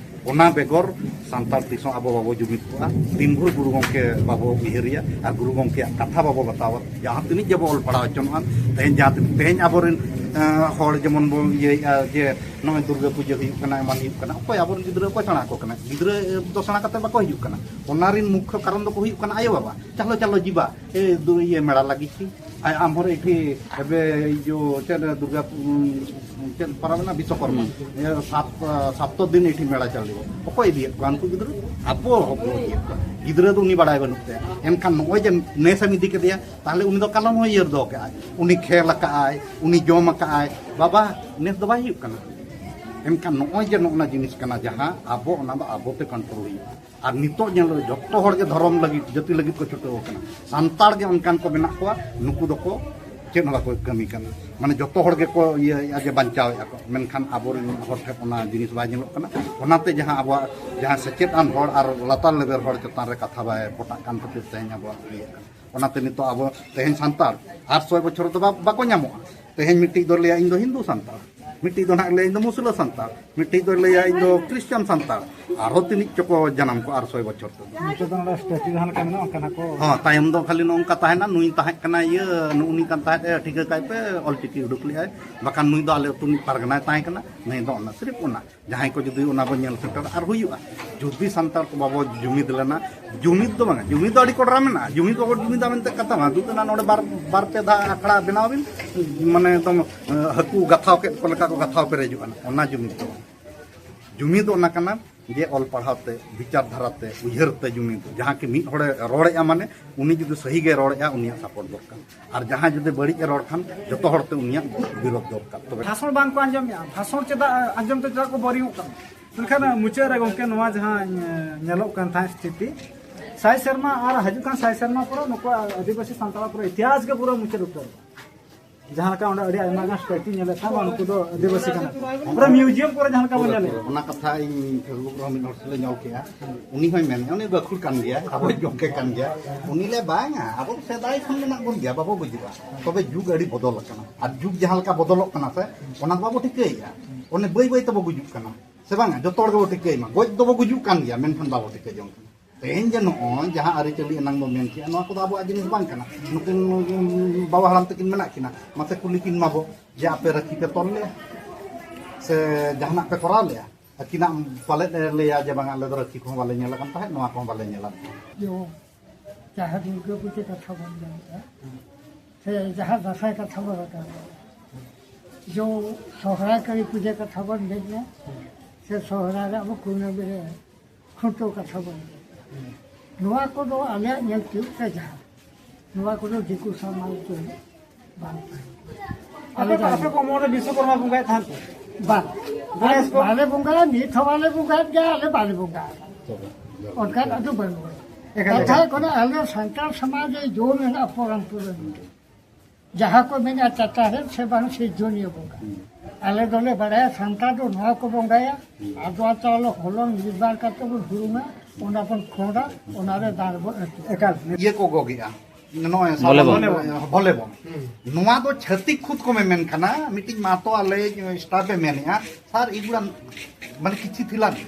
ᱚᱱᱟ ᱵᱮᱜᱚᱨ ᱥᱟᱱᱛᱟᱲ ᱛᱤᱥ ᱦᱚᱸ ᱟᱵᱚ ᱵᱟᱵᱚ ᱡᱩᱢᱤᱫ ᱠᱚᱜᱼᱟ᱾ ᱛᱤᱱ ᱵᱷᱳᱨ ᱜᱩᱨᱩ ᱜᱚᱢᱠᱮ ᱵᱟᱵᱚ ᱩᱭᱦᱟᱹᱨᱮᱭᱟ ᱟᱨ ᱜᱩᱨᱩ ᱜᱚᱢᱠᱮᱭᱟᱜ ᱠᱟᱛᱷᱟ ᱵᱟᱵᱚ ᱵᱟᱛᱟᱣᱟ, ᱡᱟᱦᱟᱸ ᱛᱤᱱᱟᱹᱜ ᱜᱮᱵᱚ ᱚᱞ ᱯᱟᱲᱦᱟᱣ ᱦᱚᱪᱚᱱᱚᱜᱼᱟ, ᱛᱮᱦᱮᱧ ᱡᱟᱦᱟᱸ ᱛᱤᱱᱟᱹᱜ, ᱛᱮᱦᱮᱧ ᱟᱵᱚᱨᱮᱱ, ᱮᱸ, ᱦᱚᱲ ᱡᱮᱢᱚᱱ ᱵᱚᱱ ᱤᱭᱟᱹᱭᱮᱫᱼᱟ ᱡᱮ ᱱᱚᱜᱼᱚᱭ ᱫᱩᱨᱜᱟᱹ ᱯᱩᱡᱟᱹ ᱦᱩᱭᱩᱜ ᱠᱟᱱᱟ, ᱮᱢᱟᱱ ᱦᱩᱭᱩᱜ ᱠᱟᱱᱟ, ᱚᱠᱚᱭ ᱟᱵᱚᱨᱮᱱ ᱜᱤᱫᱽᱨᱟᱹ ᱚᱠᱚᱭ ᱥᱮᱬᱟ ᱟᱠᱚ ᱠᱟᱱᱟ? ᱜᱤᱫᱽᱨᱟᱹ ᱫᱚ ᱥᱮᱬᱟ ᱠᱟᱛᱮ ᱵᱟᱠᱚ ᱦᱤᱡᱩᱜ ᱠᱟᱱᱟ᱾ ᱚᱱᱟ ᱨᱮᱱ ᱢᱩᱠᱠᱷᱚ ᱠᱟᱨᱚᱱ ᱫᱚᱠᱚ ᱦᱩᱭᱩᱜ ᱠᱟᱱᱟ ᱟᱭᱳ ᱵᱟᱵᱟ᱾ ᱪᱟᱞᱚ, ᱪᱟᱞᱚ, ᱡᱤᱵᱟ, ᱮ, ᱫᱩ-, ᱤᱭᱟᱹ, ᱢᱮᱲᱟ ᱞᱟᱹᱜᱤᱫ ᱠᱤ? ᱟᱭ, ᱟᱢ ᱦᱚᱸ ᱮᱴᱷᱤ ᱮᱵᱮ ᱡᱚ ᱪᱮᱫ ᱫᱩᱨᱜᱟ, ᱩᱢ, ᱪᱮᱫ ᱯᱟᱨᱟᱵᱽ ᱢᱮᱱᱟᱜᱼᱟ? ᱵᱤᱥᱥᱚᱠᱚᱨᱢᱟ᱾ ᱦᱩᱸ᱾ ᱤᱭᱟᱹ ᱥᱟᱛ, ᱥᱟᱛ ᱫᱤᱱ ᱮᱴᱷᱤ ᱢᱮᱲᱟ ᱪᱟᱹᱞᱩ᱾ ᱚᱠᱚᱭ ᱤᱫᱤᱭᱮᱫ ᱠᱚᱣᱟ ᱩᱱᱠᱩ ᱜᱤᱫᱽᱨᱟᱹ? ᱟᱵᱚ ᱦᱚᱸ ᱵᱚ ᱤᱫᱤᱭᱮᱫ ᱠᱚᱣᱟ᱾ ᱜᱤᱫᱽᱨᱟᱹ ᱫᱚ ᱩᱱᱤ ᱵᱟᱲᱟᱭ ᱵᱟᱹᱱᱩᱜ ᱛᱟᱭᱟ᱾ ᱮᱱᱠᱷᱟᱱ ᱱᱚᱜᱼᱚᱭ ᱡᱮ ᱱᱮᱥ ᱮᱢ ᱤᱫᱤ ᱠᱮᱫᱮᱭᱟ, ᱛᱟᱦᱞᱮ ᱩᱱᱤ ᱫᱚ ᱠᱟᱞᱚᱢ ᱦᱚᱸ ᱩᱭᱦᱟᱹᱨ ᱫᱚᱦᱚ ᱠᱟᱜᱼᱟᱭ᱾ ᱩᱱᱤ ᱠᱷᱮᱞ ᱟᱠᱟᱜᱼᱟᱭ, ᱩᱱᱤ ᱡᱚᱢ ᱟᱠᱟᱜᱼᱟᱭ᱾ ᱵᱟᱵᱟ, ᱱᱮᱥ ᱫᱚ ᱵᱟᱭ ᱦᱩᱭᱩᱜ ᱠᱟᱱᱟ᱾ ᱮᱱᱠᱷᱟᱱ ᱱᱚᱜᱼᱚᱭ ᱡᱮ ᱱᱚᱜᱼᱚ ᱱᱟ ᱡᱤᱱᱤᱥ ᱠᱟᱱᱟ, ᱡᱟᱦᱟᱸ ᱟᱵᱚ ᱚᱱᱟ ᱫᱚ ᱟᱵᱚᱛᱮ ᱠᱚᱱᱴᱨᱳᱞ ᱦᱩᱭᱩᱜᱼᱟ᱾ ᱟᱨ ᱱᱤᱛᱚᱜ ᱧᱮᱞ ᱡᱚᱛᱚ ᱦᱚᱲ ᱜᱮ ᱫᱷᱚᱨᱚᱢ ᱞᱟᱹᱜᱤᱫ, ᱡᱟᱹᱛᱤ ᱞᱟᱹᱜᱤᱫ ᱠᱚ ᱪᱷᱩᱴᱟᱹᱣ ᱟᱠᱟᱱᱟ᱾ ᱥᱟᱱᱛᱟᱲ ᱜᱮ ᱚᱱᱠᱟᱱ ᱠᱚ ᱢᱮᱱᱟᱜ ᱠᱚᱣᱟ, ᱱᱩᱠᱩ ᱫᱚᱠᱚ ᱪᱮᱫ ᱦᱚᱸ ᱵᱟᱠᱚ ᱠᱟᱹᱢᱤ ᱠᱟᱱᱟ᱾ ᱢᱟᱱᱮ ᱡᱚᱛᱚ ᱦᱚᱲ ᱜᱮᱠᱚ ᱤᱭᱟᱹᱭᱮᱫᱼᱟ ᱡᱮ ᱵᱟᱧᱪᱟᱣᱮᱫᱼᱟ ᱠᱚ, ᱢᱮᱱᱠᱷᱟᱱ ᱟᱵᱚᱨᱮᱱ ᱦᱚᱲ ᱴᱷᱮᱱ ᱚᱱᱟ ᱡᱤᱱᱤᱥ ᱵᱟᱭ ᱧᱮᱞᱚᱜ ᱠᱟᱱᱟ᱾ ᱚᱱᱟᱛᱮ ᱡᱟᱦᱟᱸ ᱟᱵᱚᱣᱟᱜ ᱡᱟᱦᱟᱸ ᱥᱮᱪᱮᱫ ᱟᱱ ᱦᱚᱲ ᱟᱨ ᱞᱟᱛᱟᱨ ᱞᱮᱵᱮᱞ ᱦᱚᱲ ᱪᱮᱛᱟᱱ ᱨᱮ ᱠᱟᱛᱷᱟ ᱵᱟᱭ ᱯᱚᱴᱟᱜ ᱠᱟᱱ ᱠᱷᱟᱹᱛᱤᱨ ᱛᱮᱦᱮᱧ ᱟᱵᱚᱣᱟᱜ ᱤᱭᱟᱹᱜ ᱠᱟᱱᱟ᱾ ᱚᱱᱟᱛᱮ ᱱᱤᱛᱚᱜ ᱟᱵᱚ ᱛᱮᱦᱮᱧ ᱥᱟᱱᱛᱟᱲ ᱟᱨ ᱥᱚᱭ ᱵᱚᱪᱷᱚᱨ ᱫᱚ ᱵᱟ-, ᱵᱟᱠᱚ ᱧᱟᱢᱚᱜᱼᱟ᱾ ᱛᱮᱦᱮᱧ ᱢᱤᱫᱴᱤᱡ ᱫᱚ ᱞᱟᱹᱭᱟ ᱤᱧ ᱫᱚ ᱦᱤᱱᱫᱩ ᱥᱟᱱᱛᱟᱲ, ᱢᱤᱫᱴᱤᱡ ᱫᱚ ᱱᱟᱦᱟᱜ ᱞᱟᱹᱭᱟ ᱤᱧ ᱫᱚ ᱢᱩᱥᱞᱟᱹ ᱥᱟᱱᱛᱟᱲ, ᱢᱤᱫᱴᱤᱡ ᱫᱚ ᱞᱟᱹᱭᱟ ᱤᱧ ᱫᱚ ᱠᱷᱨᱤᱥᱪᱟᱱ ᱥᱟᱱᱛᱟᱲ, ᱟᱨᱦᱚᱸ ᱛᱤᱱᱤᱡ ᱪᱚᱠᱚ ᱡᱟᱱᱟᱢ ᱠᱚ ᱟᱨ ᱥᱚᱭ ᱵᱚᱪᱷᱚᱨ ᱛᱮᱫᱚ᱾ ᱱᱤᱛᱚᱜ ᱫᱚ ᱱᱚᱰᱮ ᱥᱴᱮᱪᱩ ᱡᱟᱦᱟᱸ ᱞᱮᱠᱟ ᱢᱮᱱᱟᱜᱼᱟ, ᱚᱱᱠᱟᱱᱟᱜ ᱠᱚ ᱦᱚᱸ, ᱛᱟᱭᱚᱢ ᱫᱚ ᱠᱷᱟᱹᱞᱤ ᱱᱚᱝᱠᱟ ᱛᱟᱦᱮᱱᱟ, ᱱᱩᱭ ᱛᱟᱦᱮᱸ ᱠᱟᱱᱟ ᱤᱭᱟᱹ, ᱱᱩᱜᱼᱩ ᱱᱩᱭ ᱠᱟᱱ ᱛᱟᱦᱮᱸᱫ ᱮ, ᱴᱷᱤᱠᱟᱹ ᱠᱟᱭ ᱯᱮ, ᱚᱞ ᱪᱤᱠᱤ ᱩᱰᱩᱠ ᱞᱮᱜᱼᱟᱭ, ᱵᱟᱠᱷᱟᱱ ᱱᱩᱭ ᱫᱚ ᱟᱞᱮ ᱟᱹᱛᱩ ᱨᱤᱱᱤᱡ ᱯᱟᱨᱜᱟᱱᱟᱭ ᱛᱟᱦᱮᱸ ᱠᱟᱱᱟ, ᱱᱩᱭ ᱫᱚ ᱚᱱᱟ, ᱥᱤᱨᱤᱯ ᱚᱱᱟ᱾ ᱡᱟᱦᱟᱸᱭ ᱠᱚ ᱡᱩᱫᱤ ᱚᱱᱟ ᱵᱚᱱ ᱧᱮᱞ ᱥᱮᱴᱮᱨ ᱟᱨ ᱦᱩᱭᱩᱜᱼᱟ, ᱡᱩᱫᱤ ᱥᱟᱱᱛᱟᱲ ᱠᱚ ᱵᱟᱵᱚ ᱡᱩᱢᱤᱫ ᱞᱮᱱᱟ, ᱡᱩᱢᱤᱫ ᱫᱚ ᱵᱟᱝᱟ, ᱡᱩᱢᱤᱫ ᱫᱚ ᱟᱹᱰᱤ ᱠᱚᱰᱨᱟ ᱢᱮᱱᱟᱜᱼᱟ, ᱡᱩᱢᱤᱫ ᱵᱟᱵᱚ ᱡᱩᱢᱤᱫᱟ ᱢᱮᱱᱛᱮ ᱠᱟᱛᱷᱟ ᱵᱟᱝ, ᱡᱩᱫᱤ ᱚᱱᱟ ᱱᱚᱰᱮ ᱵᱟᱨ, ᱵᱟᱨ ᱯᱮ ᱫᱷᱟᱣ ᱟᱠᱷᱲᱟ ᱵᱮᱱᱟᱣ ᱵᱤᱱ, ᱢᱟᱱᱮ ᱮᱠᱫᱚᱢ, ᱮ, ᱦᱟᱹᱠᱩ ᱜᱟᱛᱷᱟᱣ ᱠᱮᱫ ᱠᱚ ᱞᱮᱠᱟ ᱠᱚ ᱜᱟᱛᱷᱟᱣ ᱯᱮᱨᱮᱡᱚᱜᱼᱟ, ᱚᱱᱟ ᱡᱩᱢᱤᱫ ᱫᱚ ᱵᱟᱝ᱾ ᱡᱩᱢᱤᱫ ᱚᱱᱟ ᱠᱟᱱᱟ ᱡᱮ ᱚᱞ ᱯᱟᱲᱦᱟᱣ ᱛᱮ, ᱵᱤᱪᱟᱨ ᱫᱷᱟᱨᱟ ᱛᱮ, ᱩᱭᱦᱟᱹᱨ ᱛᱮ ᱡᱩᱢᱤᱫ᱾ ᱡᱟᱦᱟᱸ ᱠᱤ ᱢᱤᱫ ᱦᱚᱲᱮ ᱨᱚᱲᱮᱫᱼᱟ, ᱢᱟᱱᱮ ᱩᱱᱤ ᱡᱩᱫᱤ ᱥᱟᱹᱦᱤ ᱜᱮ ᱨᱚᱲᱮᱫᱼᱟ, ᱩᱱᱤᱭᱟᱜ ᱥᱟᱯᱳᱨᱴ ᱫᱚᱨᱠᱟᱨ, ᱟᱨ ᱡᱟᱦᱟᱸᱭ ᱡᱩᱫᱤ ᱵᱟᱹᱲᱤᱡ ᱮ ᱨᱚᱲ ᱠᱷᱟᱱ ᱡᱚᱛᱚ ᱦᱚᱲ ᱛᱮ ᱩᱱᱤᱭᱟᱜ ᱵᱤᱨᱳᱫᱷ ᱫᱚᱨᱠᱟᱨ᱾ ᱛᱚᱵᱮ ᱵᱷᱟᱥᱚᱱ ᱵᱟᱝ ᱠᱚ ᱟᱸᱡᱚᱢᱮᱜᱼᱟ, ᱵᱷᱟᱥᱚᱱ ᱪᱮᱫᱟᱜ ᱟᱸᱡᱚᱢ ᱛᱮ ᱪᱮᱫᱟᱜ ᱠᱚ ᱵᱳᱨᱤᱝᱚᱜ ᱠᱟᱱᱟ? ᱢᱮᱱᱠᱷᱟᱱ ᱢᱩᱪᱟᱹᱫ ᱨᱮ ᱜᱚᱢᱠᱮ, ᱱᱚᱣᱟ ᱡᱟᱦᱟᱸ ᱧᱮᱞᱚᱜ ᱠᱟᱱ ᱛᱟᱦᱮᱸᱫ ᱥᱛᱷᱤᱛᱤ, ᱥᱟᱭ ᱥᱮᱨᱢᱟ ᱟᱨ ᱦᱤᱡᱩᱜ ᱠᱟᱱ ᱥᱟᱭ ᱥᱮᱨᱢᱟ ᱯᱚᱨᱮ ᱱᱩᱠᱩᱣᱟᱜ ᱟᱹᱫᱤᱵᱟᱹᱥᱤ ᱥᱟᱱᱛᱟᱲ ᱯᱩᱨᱟᱹ ᱤᱛᱤᱦᱟᱥ ᱜᱮ ᱯᱩᱨᱟᱹ ᱢᱩᱪᱟᱹᱫ ᱩᱛᱟᱹᱨᱚᱜᱼᱟ᱾ ᱡᱟᱦᱟᱸ ᱞᱮᱠᱟ ᱚᱸᱰᱮ ᱟᱹᱰᱤ ᱟᱭᱢᱟ ᱜᱟᱱ ᱥᱴᱮᱪᱩ ᱧᱮᱞᱮᱫ ᱠᱚᱣᱟ, ᱱᱩᱠᱩ ᱫᱚ ᱟᱹᱫᱤᱵᱟᱹᱥᱤ ᱠᱟᱱᱟ ᱠᱚ᱾ ᱯᱩᱨᱟᱹ ᱢᱤᱭᱩᱡᱤᱭᱟᱢ ᱠᱚᱨᱮ ᱡᱟᱦᱟᱸ ᱞᱮᱠᱟ ᱵᱚᱱ ᱧᱮᱞᱮᱫ᱾ ᱚᱱᱟ ᱠᱟᱛᱷᱟ ᱤᱧ Facebook ᱨᱮᱦᱚᱸ ᱢᱤᱫ ᱦᱚᱲ ᱥᱟᱞᱟᱜ ᱧᱚᱞ ᱠᱮᱜᱼᱟ, ᱩᱱᱤ ᱦᱚᱸᱭ ᱢᱮᱱᱮᱫᱼᱟ, ᱩᱱᱤ ᱜᱟᱹᱠᱷᱩᱲ ᱠᱟᱱ ᱜᱮᱭᱟ, ᱟᱵᱚ ᱜᱚᱢᱠᱮ ᱠᱟᱱ ᱜᱮᱭᱟ, ᱩᱱᱤ ᱞᱮ ᱵᱟᱝᱟ, ᱟᱵᱚ ᱫᱚ ᱥᱮᱫᱟᱭ ᱠᱷᱚᱱ ᱢᱮᱱᱟᱜ ᱵᱚᱱ ᱜᱮᱭᱟ, ᱵᱟᱵᱚ ᱜᱩᱡᱩᱜᱼᱟ᱾ ᱛᱚᱵᱮ ᱡᱩᱜᱽ ᱟᱹᱰᱤ ᱵᱚᱫᱚᱞ ᱟᱠᱟᱱᱟ, ᱟᱨ ᱡᱩᱜᱽ ᱡᱟᱦᱟᱸ ᱞᱮᱠᱟ ᱵᱚᱫᱚᱞᱚᱜ ᱠᱟᱱᱟ ᱥᱮ, ᱚᱱᱟ ᱫᱚ ᱵᱟᱵᱚ ᱴᱷᱤᱠᱟᱹᱭᱮᱫᱼᱟ᱾ ᱚᱱᱮ ᱵᱟᱹᱭ ᱵᱟᱹᱭ ᱛᱮᱵᱚ ᱜᱩᱡᱩᱜ ᱠᱟᱱᱟ, ᱥᱮ ᱵᱟᱝᱟ? ᱡᱚᱛᱚ ᱦᱚᱲ ᱜᱮᱵᱚ ᱴᱷᱤᱠᱟᱹᱭ ᱢᱟ, ᱜᱚᱡ ᱫᱚᱵᱚ ᱜᱩᱡᱩᱜ ᱠᱟᱱ ᱜᱮᱭᱟ, ᱢᱮᱱᱠᱷᱟᱱ ᱵᱟᱵᱚ ᱴᱷᱤᱠᱟᱹ ᱡᱚᱝ ᱠᱟᱱᱟ᱾ ᱛᱮᱦᱮᱧ ᱡᱮ ᱱᱚᱜᱼᱚᱭ ᱡᱟᱦᱟᱸ ᱟᱹᱨᱤᱪᱟᱹᱞᱤ ᱮᱱᱟᱝ ᱵᱚ ᱢᱮᱱ ᱠᱮᱜᱼᱟ, ᱱᱚᱣᱟ ᱠᱚᱫᱚ ᱟᱵᱚᱣᱟᱜ ᱡᱤᱱᱤᱥ ᱵᱟᱝ ᱠᱟᱱᱟ᱾ ᱱᱩᱠᱤᱱ ᱵᱟᱵᱟ ᱦᱟᱲᱟᱢ ᱛᱟᱹᱠᱤᱱ ᱢᱮᱱᱟᱜ ᱠᱤᱱᱟ, ᱢᱟᱥᱮ ᱠᱩᱞᱤ ᱠᱤᱱ ᱢᱟᱵᱚ ᱡᱮ ᱟᱯᱮ ᱨᱟᱹᱠᱷᱤ ᱯᱮ ᱛᱚᱞ ᱞᱮᱜᱼᱟ ᱥᱮ ᱡᱟᱦᱟᱱᱟᱜ ᱯᱮ ᱠᱚᱨᱟᱣ ᱞᱮᱜᱼᱟ? ᱟᱹᱠᱤᱱᱟᱜ ᱯᱟᱞᱮᱫ ᱮ ᱞᱟᱹᱭᱟ ᱡᱮ ᱵᱟᱝ, ᱟᱞᱮ ᱫᱚ ᱨᱟᱹᱠᱷᱤ ᱠᱚᱦᱚᱸ ᱵᱟᱞᱮ ᱧᱮᱞ ᱟᱠᱟᱱ ᱛᱟᱦᱮᱸᱫ, ᱱᱚᱣᱟ ᱠᱚᱦᱚᱸ ᱵᱟᱞᱮ ᱧᱮᱞ ᱟᱠᱟᱱ ᱛᱟᱦᱮᱸᱫ᱾ ᱡᱮᱢᱚᱱ ᱡᱟᱦᱟᱸ ᱫᱩᱨᱜᱟᱹ ᱯᱩᱡᱟᱹ ᱠᱟᱛᱷᱟ ᱵᱚᱱ ᱢᱮᱱ ᱮᱫᱟ, ᱥᱮ ᱡᱟᱦᱟᱸ ᱫᱟᱸᱥᱟᱭ ᱠᱟᱛᱷᱟ ᱵᱚᱱ ᱨᱟᱠᱟᱵ ᱮᱫᱟ, ᱡᱮ ᱥᱚᱦᱨᱟᱭ ᱠᱟᱹᱞᱤ ᱯᱩᱡᱟᱹ ᱠᱟᱛᱷᱟ ᱵᱚᱱ ᱢᱮᱱ ᱮᱫᱟ, ᱥᱮ ᱥᱚᱦᱨᱟᱭ ᱨᱮ ᱟᱵᱚ ᱠᱩᱱᱟᱹᱢᱤ ᱨᱮ ᱠᱷᱩᱱᱴᱟᱹᱣ ᱠᱟᱛᱷᱟ ᱵᱚᱱ ᱞᱟᱹᱭ᱾ ᱱᱚᱣᱟ ᱠᱚᱫᱚ ᱟᱞᱮᱭᱟᱜ ᱧᱮᱞ ᱛᱤᱭᱳᱜ ᱛᱮ ᱡᱟᱦᱟᱸ, ᱱᱚᱣᱟ ᱠᱚᱫᱚ ᱫᱤᱠᱩ ᱥᱟᱢᱟᱡᱽ ᱫᱚ ᱵᱟᱝ ᱛᱟᱦᱮᱸ ᱠᱟᱱᱟ᱾ ᱟᱯᱮ ᱟᱞᱮ ᱠᱚ, ᱫᱚ ᱟᱯᱮ ᱠᱚ ᱢᱚᱬᱮ ᱵᱤᱥᱥᱚᱠᱚᱨᱢᱟ ᱵᱚᱸᱜᱟᱭᱮᱫ ᱛᱟᱦᱮᱸᱫ ᱠᱚ? ᱵᱟᱝ, ᱜᱚᱱᱮᱥ ᱠᱚ? ᱵᱟᱞᱮ ᱵᱚᱸᱜᱟᱭᱟ, ᱱᱤᱛ ᱦᱚᱸ ᱵᱟᱞᱮ ᱵᱚᱸᱜᱟᱭᱮᱫ ᱜᱮᱭᱟ, ᱟᱞᱮ ᱵᱟᱞᱮ ᱵᱚᱸᱜᱟᱭᱟ᱾ ᱚᱱᱠᱟᱱᱟᱜ ᱫᱚ ᱵᱟᱹᱱᱩᱜᱼᱟ᱾ ᱮᱠᱟᱞ, ᱠᱟᱛᱷᱟ ᱮᱠᱟᱞ᱾ ᱦᱩᱭᱩᱜ ᱠᱟᱱᱟ, ᱟᱞᱮ ᱥᱟᱱᱛᱟᱲ ᱥᱚᱢᱟᱡᱽ ᱨᱮ ᱡᱚᱢ ᱢᱮᱱᱟᱜᱼᱟ ᱯᱚᱨᱚᱢ ᱯᱩᱨᱟᱹ ᱢᱤᱫᱴᱮᱱ᱾ ᱡᱟᱦᱟᱸ ᱠᱚ ᱢᱮᱱᱟ ᱪᱟᱪᱟᱨᱮᱫ ᱥᱮ ᱵᱟᱝ ᱥᱤᱨᱡᱚᱱᱤᱭᱟᱹ ᱵᱚᱸᱜᱟ᱾ ᱟᱞᱮ ᱫᱚᱞᱮ ᱵᱟᱲᱟᱭᱟ ᱥᱟᱱᱛᱟᱲ ᱫᱚ ᱱᱚᱣᱟ ᱠᱚ ᱵᱚᱸᱜᱟᱭᱟ, ᱟᱫᱽᱣᱟ ᱪᱟᱣᱞᱮ ᱦᱚᱞᱚᱝ ᱢᱤᱫ ᱵᱟᱨ ᱠᱟᱛᱮ ᱵᱚᱱ ᱦᱩᱲᱩᱝᱟ, ᱚᱱᱟ ᱵᱚᱱ ᱠᱷᱚᱸᱰᱟ, ᱚᱱᱟᱨᱮ ᱫᱟᱨ ᱵᱚᱱ ᱟᱹᱛᱩ᱾ ᱮᱠᱟᱞ᱾ ᱤᱭᱟᱹ ᱠᱚ ᱜᱚᱜᱮᱜᱼᱟ, ᱱᱚᱜᱼᱚᱭ ᱵᱷᱚᱞᱮᱵᱚᱞ᱾ ᱵᱷᱚᱞᱮᱵᱚᱞ᱾ ᱱᱚᱣᱟ ᱫᱚ ᱪᱷᱟᱹᱛᱤᱠ ᱠᱷᱩᱫ ᱠᱚ ᱢᱮ-, ᱢᱮᱱ ᱠᱟᱱᱟ, ᱢᱤᱫᱴᱤᱡ ᱢᱟᱛᱚ ᱟᱞᱮ staff ᱮ ᱢᱮᱱᱮᱜᱼᱟ, "ᱥᱟᱨ, ᱮᱜᱩᱲᱟ ᱢᱟᱱᱮ ᱠᱤᱪᱷᱤ ᱛᱷᱤᱞᱟ ᱱᱟᱦᱤ,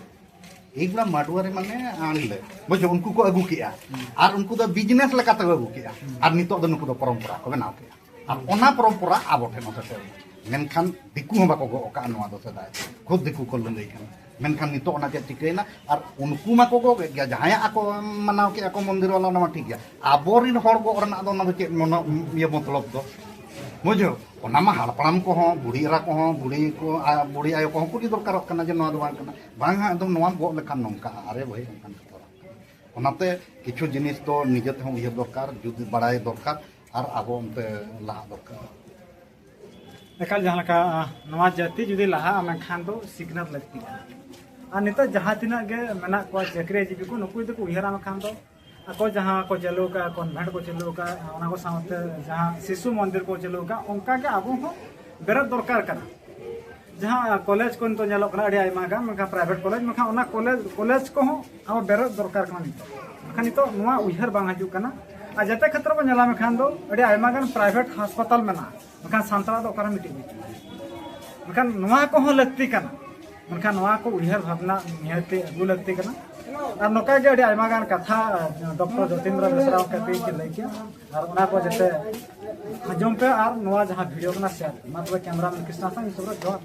ᱮᱜᱩᱲᱟ ᱢᱟᱰᱣᱟᱨᱤ ᱢᱟᱱᱮ ᱟᱱᱞᱮ", ᱵᱩᱡᱷᱟᱹᱣ, ᱩᱱᱠᱩ ᱠᱚ ᱟᱹᱜᱩ ᱠᱮᱜᱼᱟ᱾ ᱟᱨ ᱩᱱᱠᱩ ᱫᱚ business ᱞᱮᱠᱟ ᱛᱮᱠᱚ ᱟᱹᱜᱩ ᱠᱮᱜᱼᱟ᱾ ᱟᱨ ᱱᱤᱛᱚᱜ ᱫᱚ ᱱᱩᱠᱩ ᱫᱚ ᱯᱚᱨᱚᱢᱯᱚᱨᱟ ᱠᱚ ᱵᱮᱱᱟᱣ ᱠᱮᱜᱼᱟ᱾ ᱟᱨ ᱚᱱᱟ ᱯᱚᱨᱚᱢᱯᱚᱨᱟ ᱟᱵᱚ ᱴᱷᱮᱱ ᱦᱚᱸ ᱥᱮᱴᱮᱨ ᱮᱱᱟ᱾ ᱢᱮᱱᱠᱷᱟᱱ ᱫᱤᱠᱩ ᱦᱚᱸ ᱵᱟᱠᱚ ᱜᱚᱜ ᱟᱠᱟᱫᱼᱟ ᱱᱚᱣᱟ ᱫᱚ ᱥᱮᱫᱟᱭ᱾ ᱠᱷᱩᱫ ᱫᱤᱠᱩ ᱠᱚ ᱞᱟᱹᱲᱦᱟᱹᱭ ᱠᱟᱱᱟ᱾ ᱢᱮᱱᱠᱷᱟᱱ ᱱᱤᱛᱚᱜ ᱚᱱᱟ ᱪᱮᱫ ᱪᱤᱠᱟᱹᱭᱮᱱᱟ? ᱟᱨ ᱩᱱᱠᱩ ᱢᱟᱠᱚ ᱜᱚᱜᱮᱫ ᱜᱮᱭᱟ, ᱡᱟᱦᱟᱸᱭᱟᱜ ᱟᱠᱚ ᱢᱟᱱᱟᱣ ᱠᱮᱜᱼᱟ ᱠᱚ ᱢᱚᱱᱫᱤᱨ ᱵᱟᱞᱟ, ᱚᱱᱟ ᱢᱟ ᱴᱷᱤᱠ ᱜᱮᱭᱟ᱾ ᱟᱵᱚᱨᱮᱱ ᱦᱚᱲ ᱜᱚᱜ ᱨᱮᱱᱟᱜ ᱫᱚ ᱚᱱᱟ ᱫᱚ ᱪᱮᱫ ᱢᱚᱱᱚ-, ᱤᱭᱟᱹ ᱢᱚᱛᱞᱚᱵ ᱫᱚ? ᱵᱩᱡᱷᱟᱹᱣ? ᱚᱱᱟ ᱢᱟ ᱦᱟᱲᱟᱢ ᱠᱚᱦᱚᱸ, ᱵᱩᱲᱦᱤ ᱮᱨᱟ ᱠᱚᱦᱚᱸ, ᱵᱩᱲᱦᱤ ᱠᱚ, ᱟᱨ ᱵᱩᱲᱦᱤ ᱟᱭᱳ ᱠᱚᱦᱚᱸ ᱠᱩᱞᱤ ᱫᱚᱨᱠᱟᱨᱚᱜ ᱠᱟᱱᱟ ᱡᱮ ᱱᱚᱣᱟ ᱫᱚ ᱵᱟᱝ ᱠᱟᱱᱟ᱾ ᱵᱟᱝ ᱦᱟᱸᱜ, ᱮᱠᱫᱚᱢ ᱱᱚᱣᱟᱢ ᱜᱚᱜ ᱞᱮᱠᱷᱟᱱ ᱱᱚᱝᱠᱟ, ᱟᱨᱮ ᱵᱷᱟᱹᱭ, ᱱᱚᱝᱠᱟᱱ ᱠᱟᱛᱷᱟ ᱵᱟᱝ ᱠᱟᱱᱟ᱾ ᱚᱱᱟᱛᱮ ᱠᱤᱪᱷᱩ ᱡᱤᱱᱤᱥ ᱫᱚ ᱱᱤᱡᱮ ᱛᱮᱦᱚᱸ ᱩᱭᱦᱟᱹᱨ ᱫᱚᱨᱠᱟᱨ, ᱡᱩᱫᱤ ᱵᱟᱲᱟᱭ ᱫᱚᱨᱠᱟᱨ, ᱟᱨ ᱟᱵᱚ ᱚᱱᱛᱮ ᱞᱟᱦᱟᱜ ᱫᱚᱨᱠᱟᱨ᱾ ᱮᱠᱟᱞ ᱡᱟᱦᱟᱸ ᱞᱮᱠᱟ, ᱟ, ᱱᱚᱣᱟ ᱡᱟᱹᱛᱤ ᱡᱩᱫᱤ ᱞᱟᱦᱟᱜᱼᱟ, ᱢᱮᱱᱠᱷᱟᱱ ᱫᱚ ᱥᱤᱠᱷᱱᱟᱹᱛ ᱞᱟᱹᱠᱛᱤ ᱠᱟᱱᱟ᱾ ᱟᱨ ᱱᱤᱛᱚᱜ ᱡᱟᱦᱟᱸ ᱛᱤᱱᱟᱹᱜ ᱜᱮ ᱢᱮᱱᱟᱜ ᱠᱚᱣᱟ ᱪᱟᱹᱠᱨᱤ ᱡᱤᱵᱤ ᱠᱚ, ᱱᱩᱠᱩ ᱡᱩᱫᱤ ᱠᱚ ᱩᱭᱦᱟᱹᱨᱟ, ᱢᱮᱱᱠᱷᱟᱱ ᱫᱚ ᱟᱠᱚ ᱡᱟᱦᱟᱸ ᱠᱚ ᱪᱟᱹᱞᱩ ᱟᱠᱟᱫᱼᱟ, convent ᱠᱚ ᱪᱟᱹᱞᱩ ᱟᱠᱟᱫᱼᱟ, ᱚᱱᱟ ᱠᱚ ᱥᱟᱶᱛᱮ ᱡᱟᱦᱟᱸ ᱥᱤᱥᱩ ᱢᱚᱱᱫᱤᱨ ᱠᱚ ᱪᱟᱹᱞᱩ ᱟᱠᱟᱫᱼᱟ, ᱚᱱᱠᱟ ᱜᱮ ᱟᱵᱚ ᱦᱚᱸ ᱵᱮᱨᱮᱫ ᱫᱚᱨᱠᱟᱨ ᱠᱟᱱᱟ᱾ ᱡᱟᱦᱟᱸ ᱠᱚᱞᱮᱡᱽ ᱠᱚ ᱱᱤᱛᱚᱜ ᱧᱮᱞᱚᱜ ᱠᱟᱱᱟ ᱟᱹᱰᱤ ᱟᱭᱢᱟ ᱜᱟᱱ, ᱢᱮᱱᱠᱷᱟᱱ private ᱠᱚᱞᱮᱡᱽ, ᱢᱮᱱᱠᱷᱟᱱ ᱚᱱᱟ ᱠᱚᱞᱮᱡᱽ, ᱠᱚᱞᱮᱡᱽ ᱠᱚᱦᱚᱸ ᱟᱵᱚ ᱵᱮᱨᱮᱫ ᱫᱚᱨᱠᱟᱨ ᱠᱟᱱᱟ ᱱᱤᱛᱚᱜ᱾ ᱢᱮᱱᱠᱷᱟᱱ ᱱᱤᱛᱚᱜ ᱱᱚᱣᱟ ᱩᱭᱦᱟᱹᱨ ᱵᱟᱝ ᱦᱤᱡᱩᱜ ᱠᱟᱱᱟ᱾ ᱟᱨ ᱡᱟᱛᱮ ᱠᱷᱮᱛᱨᱚ ᱵᱚᱱ ᱧᱮᱞᱟ, ᱢᱮᱱᱠᱷᱟᱱ ᱫᱚ ᱟᱹᱰᱤ ᱟᱭᱢᱟ ᱜᱟᱱ private ᱦᱟᱥᱯᱟᱛᱟᱞ ᱢᱮᱱᱟᱜᱼᱟ, ᱢᱮᱱᱠᱷᱟᱱ ᱥᱟᱱᱛᱟᱲᱟᱜ ᱫᱚ ᱚᱠᱟᱨᱮ ᱢᱤᱫᱴᱤᱡ ᱵᱟᱹᱪᱩᱜᱼᱟ᱾ ᱢᱮᱱᱠᱷᱟᱱ ᱱᱚᱣᱟ ᱠᱚᱦᱚᱸ ᱞᱟᱹᱠᱛᱤ ᱠᱟᱱᱟ, ᱢᱮᱱᱠᱷᱟᱱ ᱱᱚᱣᱟ ᱠᱚ ᱩᱭᱦᱟᱹᱨ ᱵᱷᱟᱵᱽᱱᱟ ᱱᱤᱦᱟᱹᱛ ᱜᱮ ᱟᱹᱜᱩ ᱞᱟᱹᱠᱛᱤ ᱠᱟᱱᱟ᱾ ᱟᱨ ᱱᱚᱝᱠᱟ ᱜᱮ ᱟᱹᱰᱤ ᱟᱭᱢᱟ ᱜᱟᱱ ᱠᱟᱛᱷᱟ ᱰᱚᱠᱴᱚᱨ ᱡᱳᱛᱤᱱᱫᱨᱚ ᱵᱮᱥᱨᱟ ᱜᱚᱢᱠᱮ ᱛᱤᱧ ᱠᱤᱱ ᱞᱟᱹᱭ ᱠᱮᱜᱼᱟ, ᱟᱨ ᱚᱱᱟ ᱠᱚ ᱡᱟᱛᱮ ᱟᱸᱡᱚᱢ ᱯᱮ ᱟᱨ ᱱᱚᱣᱟ ᱡᱟᱦᱟᱸ video ᱠᱟᱱᱟ share ᱯᱮ᱾ ᱢᱟ ᱛᱚᱵᱮ cameraman ᱠᱨᱤᱥᱱᱟ ᱥᱟᱝ ᱤᱧ ᱥᱩᱵᱨᱚᱛ ᱡᱚᱦᱟᱨ᱾